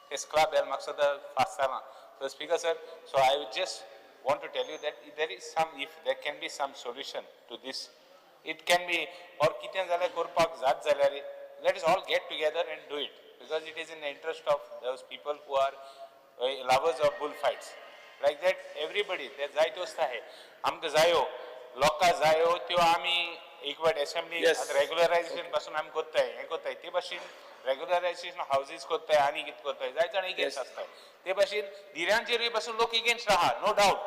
तेस्कला बेल म्हाका सदां फास्ट जाला. So speaker sir, so I just want to tell you that there is some, if there can be some solution to this, it can be, or कितें जाल्यार करपाक जात जाल्यार let us all get together and do it, because it is in the interest of those people who are lovers of bull fights. Like that everybody, ते जायत्यो वस्तू आहे आमकां जायो, लोकां जायो त्यो आमी एक वाट असेंब्ली रेगुलरायझेशन पासून आमी करताय, हें करताय, ते भाशेन रेगुलरायझेशन हावजीस करताय आनी कितें करताय, जायते जाण एगेन्स्ट आसताय. ते भाशेन धिऱ्यांचेरूय पासून लोक एगेन्स्ट आहा, no doubt.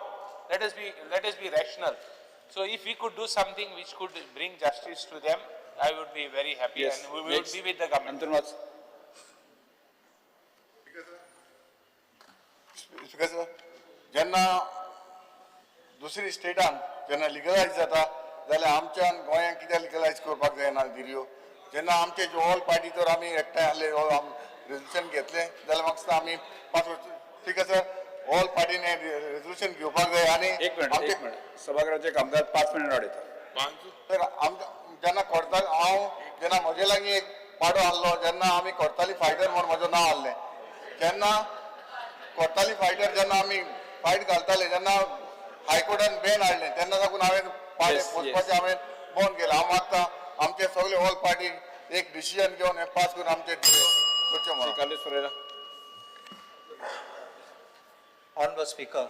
Let us be rational. So if we could do something which could bring justice to them, I would be very happy and we would be with the government. Anton Vaz. Speaker sir, जेन्ना दुसरी स्टेटान जेन्ना लिगलायज जाता जाल्यार आमच्यान गोंयांत कित्याक लिगलायज करपाक जायना धिरयो? जेन्ना आमचे ऑल पार्टी जर आमी एकठांय आहले, रेजोल्युशन घेतलें जाल्यार म्हाका दिसता आमी पास. स्पीकर सर, ऑल पार्टीन रेजोल्युशन घेवपाक जाय आनी एक मिनिट, एक मिनिट. सभागृहाचे कामकाज 5 मिनिट वाडयता. तर आमकां जेन्ना करताले, हांव जेन्ना म्हजे लागीं एक पाडो आहलो, जेन्ना आमी करताली फायटर म्हूण म्हजें नांव आहलें, जेन्ना करताली फायटर जेन्ना आमी फायट घालताले, जेन्ना हायकोर्टान बॅन हाडलें तेन्ना साकून हांवें पाडे पोसपाचें हांवें बंद केलें. हांव मागता आमचे सगळे ऑल पार्टी एक डिसिजन घेवन हें पास करून आमचे करचें म्हणून. Carlos Ferreira. Honorable Speaker,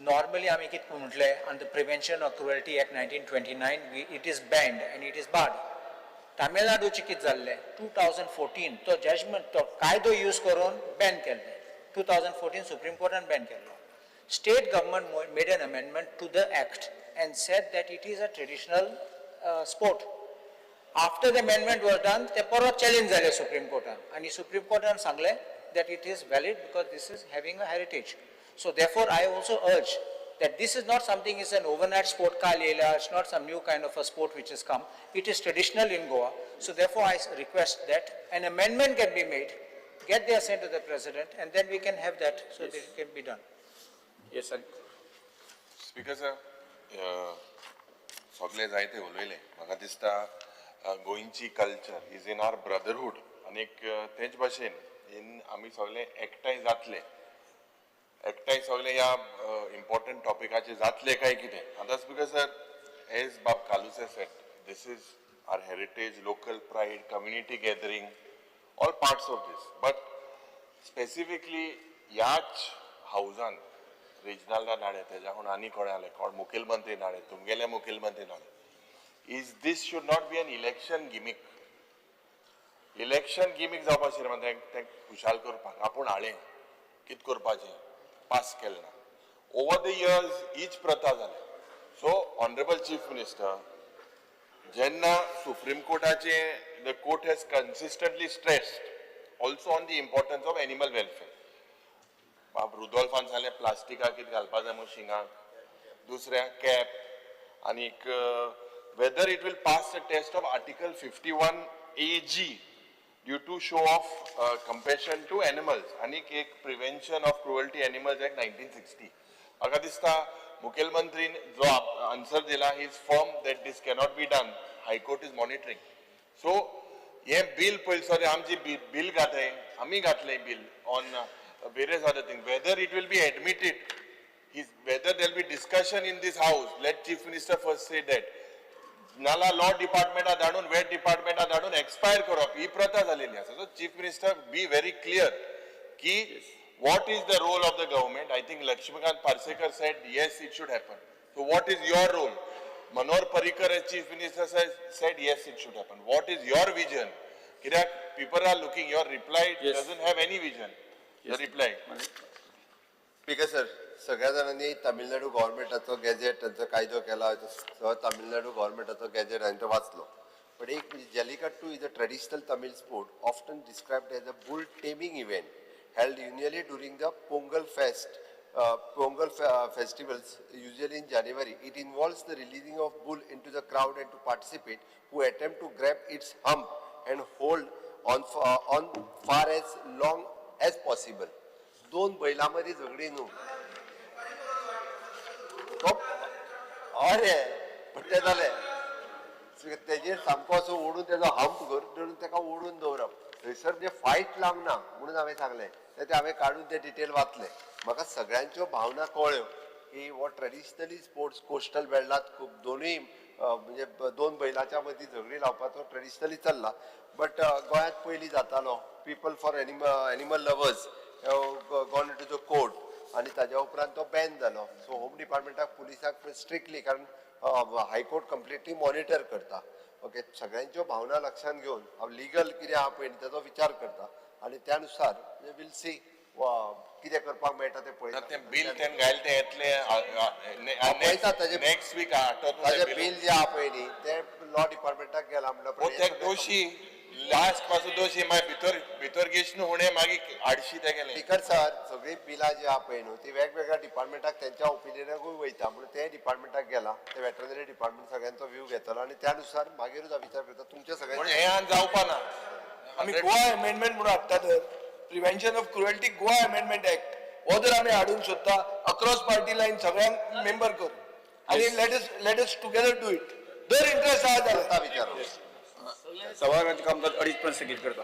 normally आमी कितें म्हटलें, on the Prevention of Cruelty Act 1929, it is banned and it is barred. तामिळनाडूचे कितें जाल्लें, 2014 तो जजमेंट, तो कायदो यूज करून बॅन केल्लें. 2014 सुप्रीम कोर्टान बॅन केल्लो. State government made an amendment to the act and said that it is a traditional sport. After the amendment was done, ते परत चॅलेंज जाले सुप्रीम कोर्टान आनी सुप्रीम कोर्टान सांगलें that it is valid because this is having a heritage. So therefore I also urge that this is not something is an overnight sport काल येयला, it's not some new kind of a sport which has come. It is traditional in Goa. So therefore I request that an amendment can be made, get the assent of the president, and then we can have that so that it can be done. Yes, sir. Speaker sir, सगळे जायते उलयले. म्हाका दिसता गोंयची culture is in our brotherhood आनीक तेच भाशेन इन आमी सगळे एकठांय जातले, एकठांय सगळे ह्या इम्पॉर्टंट टॉपिकाचेर जातले काय कितें. आतां स्पीकर सर, एज बाब कालूसे said, this is our heritage, local pride, community gathering, all parts of this. But specifically ह्याच हावजान रेजिनाल्डा नाडे, तेज्याहून आनी कोणें आले, कोण मुखेलमंत्री नाडे, तुमगेले मुखेलमंत्री Nade, is this should not be an election gimmick. Election gimmick जावपा आशिल्लें तें तें खुशाल करपाक आपूण हाडलें कितें करपाचें पास केलें ना. ओवर the years हीच प्रथा जाल्या. सो ऑनरेबल चीफ मिनिस्टर, जेन्ना supreme कोर्टाचे, the court has consistently stressed also on the importance of animal welfare. बाब रुदोल्फान सांगलें प्लास्टिका कितें घालपा जाय म्हूण शिंगाक, दुसऱ्या कॅप, आनीक whether it will pass the test of Article 51 AG due to show of compassion to animals आनीक एक Prevention of Cruelty Animals Act 1960. म्हाका दिसता मुखेलमंत्रीन जो आन्सर दिला, he is firm that this cannot be done. High court is monitoring. So हें बील पयलीं सॉरी आमची बील घातले, आमी घातलें bill on various other thing, whether it will be admitted is whether there will be discussion in this house. Let Chief Minister first say that. नाला लॉ डिपार्टमेंटा धाडून, वेट डिपार्टमेंटा धाडून एक्सपायर करप ही प्रथा जालेली आसा. So Chief Minister, be very clear की what is the role of the government. I think Laxmikant Parsekar said yes, it should happen. So what is your role? Manohar Parrikar as Chief Minister said yes, it should happen. What is your vision? कित्याक people are looking, your reply doesn't have any vision, the reply. Speaker sir, सगळ्या जाणांनी तामिळनाडू गव्हर्मेंटाचो गॅझेट, तांचो कायदो केला, तो सगळो तामिळनाडू गव्हर्मेंटाचो गॅझेट हांवें तो वाचलो. बट एक म्हणजे Jallikattu is a traditional Tamil sport often described as a bull taming event held annually during the Pongal festivals, usually in January. It involves the releasing of bull into the crowd and to participate who attempt to grab its hump and hold on far as long as possible. दोन बैलां मदीं झगडी न्हू तो, अरे, पण तें जालें. तेजेर सामको असो ओडून तेजो हंप धरून तेका ओडून दवरप थंयसर म्हणजे फायट लागना म्हणून हांवें सांगलें. ते हांवें काडून ते डिटेल वाचले. म्हाका सगळ्यांच्यो भावना कळ्ळ्यो की हो ट्रेडिशनली स्पोर्ट्स कोस्टल बेल्टात खूब दोनूय म्हणजे दोन बैलाच्या मदीं झगडी लावपाचो ट्रेडिशनली चल्ला. बट गोंयांत पयलीं जातालो people for animal lovers gone to the court आनी ताज्या उपरांत तो बॅन जालो. सो होम डिपार्टमेंटाक पुलिसाक स्ट्रिक्टली, कारण हायकोर्ट कंप्लिटली मॉनिटर करता. ओके, सगळ्यांच्यो भावना लक्षांत घेवन हांव लिगल कितें आहा पळय ताचो विचार करता आनी त्या नुसार वील सी कितें करपाक मेळटा तें पळयता. तें बील तें घायल तें येतलें पळयता ताजें. नेक्स्ट वीक ताजें बील जें आहा पळय न्ही तें लॉ डिपार्टमेंटाक गेलां म्हणल्यार दोशी लास्ट पासून दोशी मागीर भितर भितर घेशन हुणे मागीर आडशी ते गेले. स्पीकर सर, सगळीं बिलां जी आहा पळय न्हू ती वेगवेगळ्या डिपार्टमेंटाक तेंच्या ओपिनियनाकूय वयता म्हणून ते डिपार्टमेंटाक गेला. ते वेटरनरी डिपार्टमेंट सगळ्यांचो व्यू घेतलो आनी त्या नुसार मागीरूच हांव विचार करता तुमच्या पूण सगळ्यांचे. हें आनी जावपा ना. आमी गोवा अमेंडमेंट म्हणून हाडटा तर prevention of cruelty Goa amendment act हो जर आमी हाडूंक सोदता अक्रॉस पार्टी लायन सगळ्यांक मेंबर कर आनी let us together do it. दर इंट्रस्ट आहा जाल्यार विचार सभाघराचें कामकाज 2:30 पर्यंत स्थगीत करता.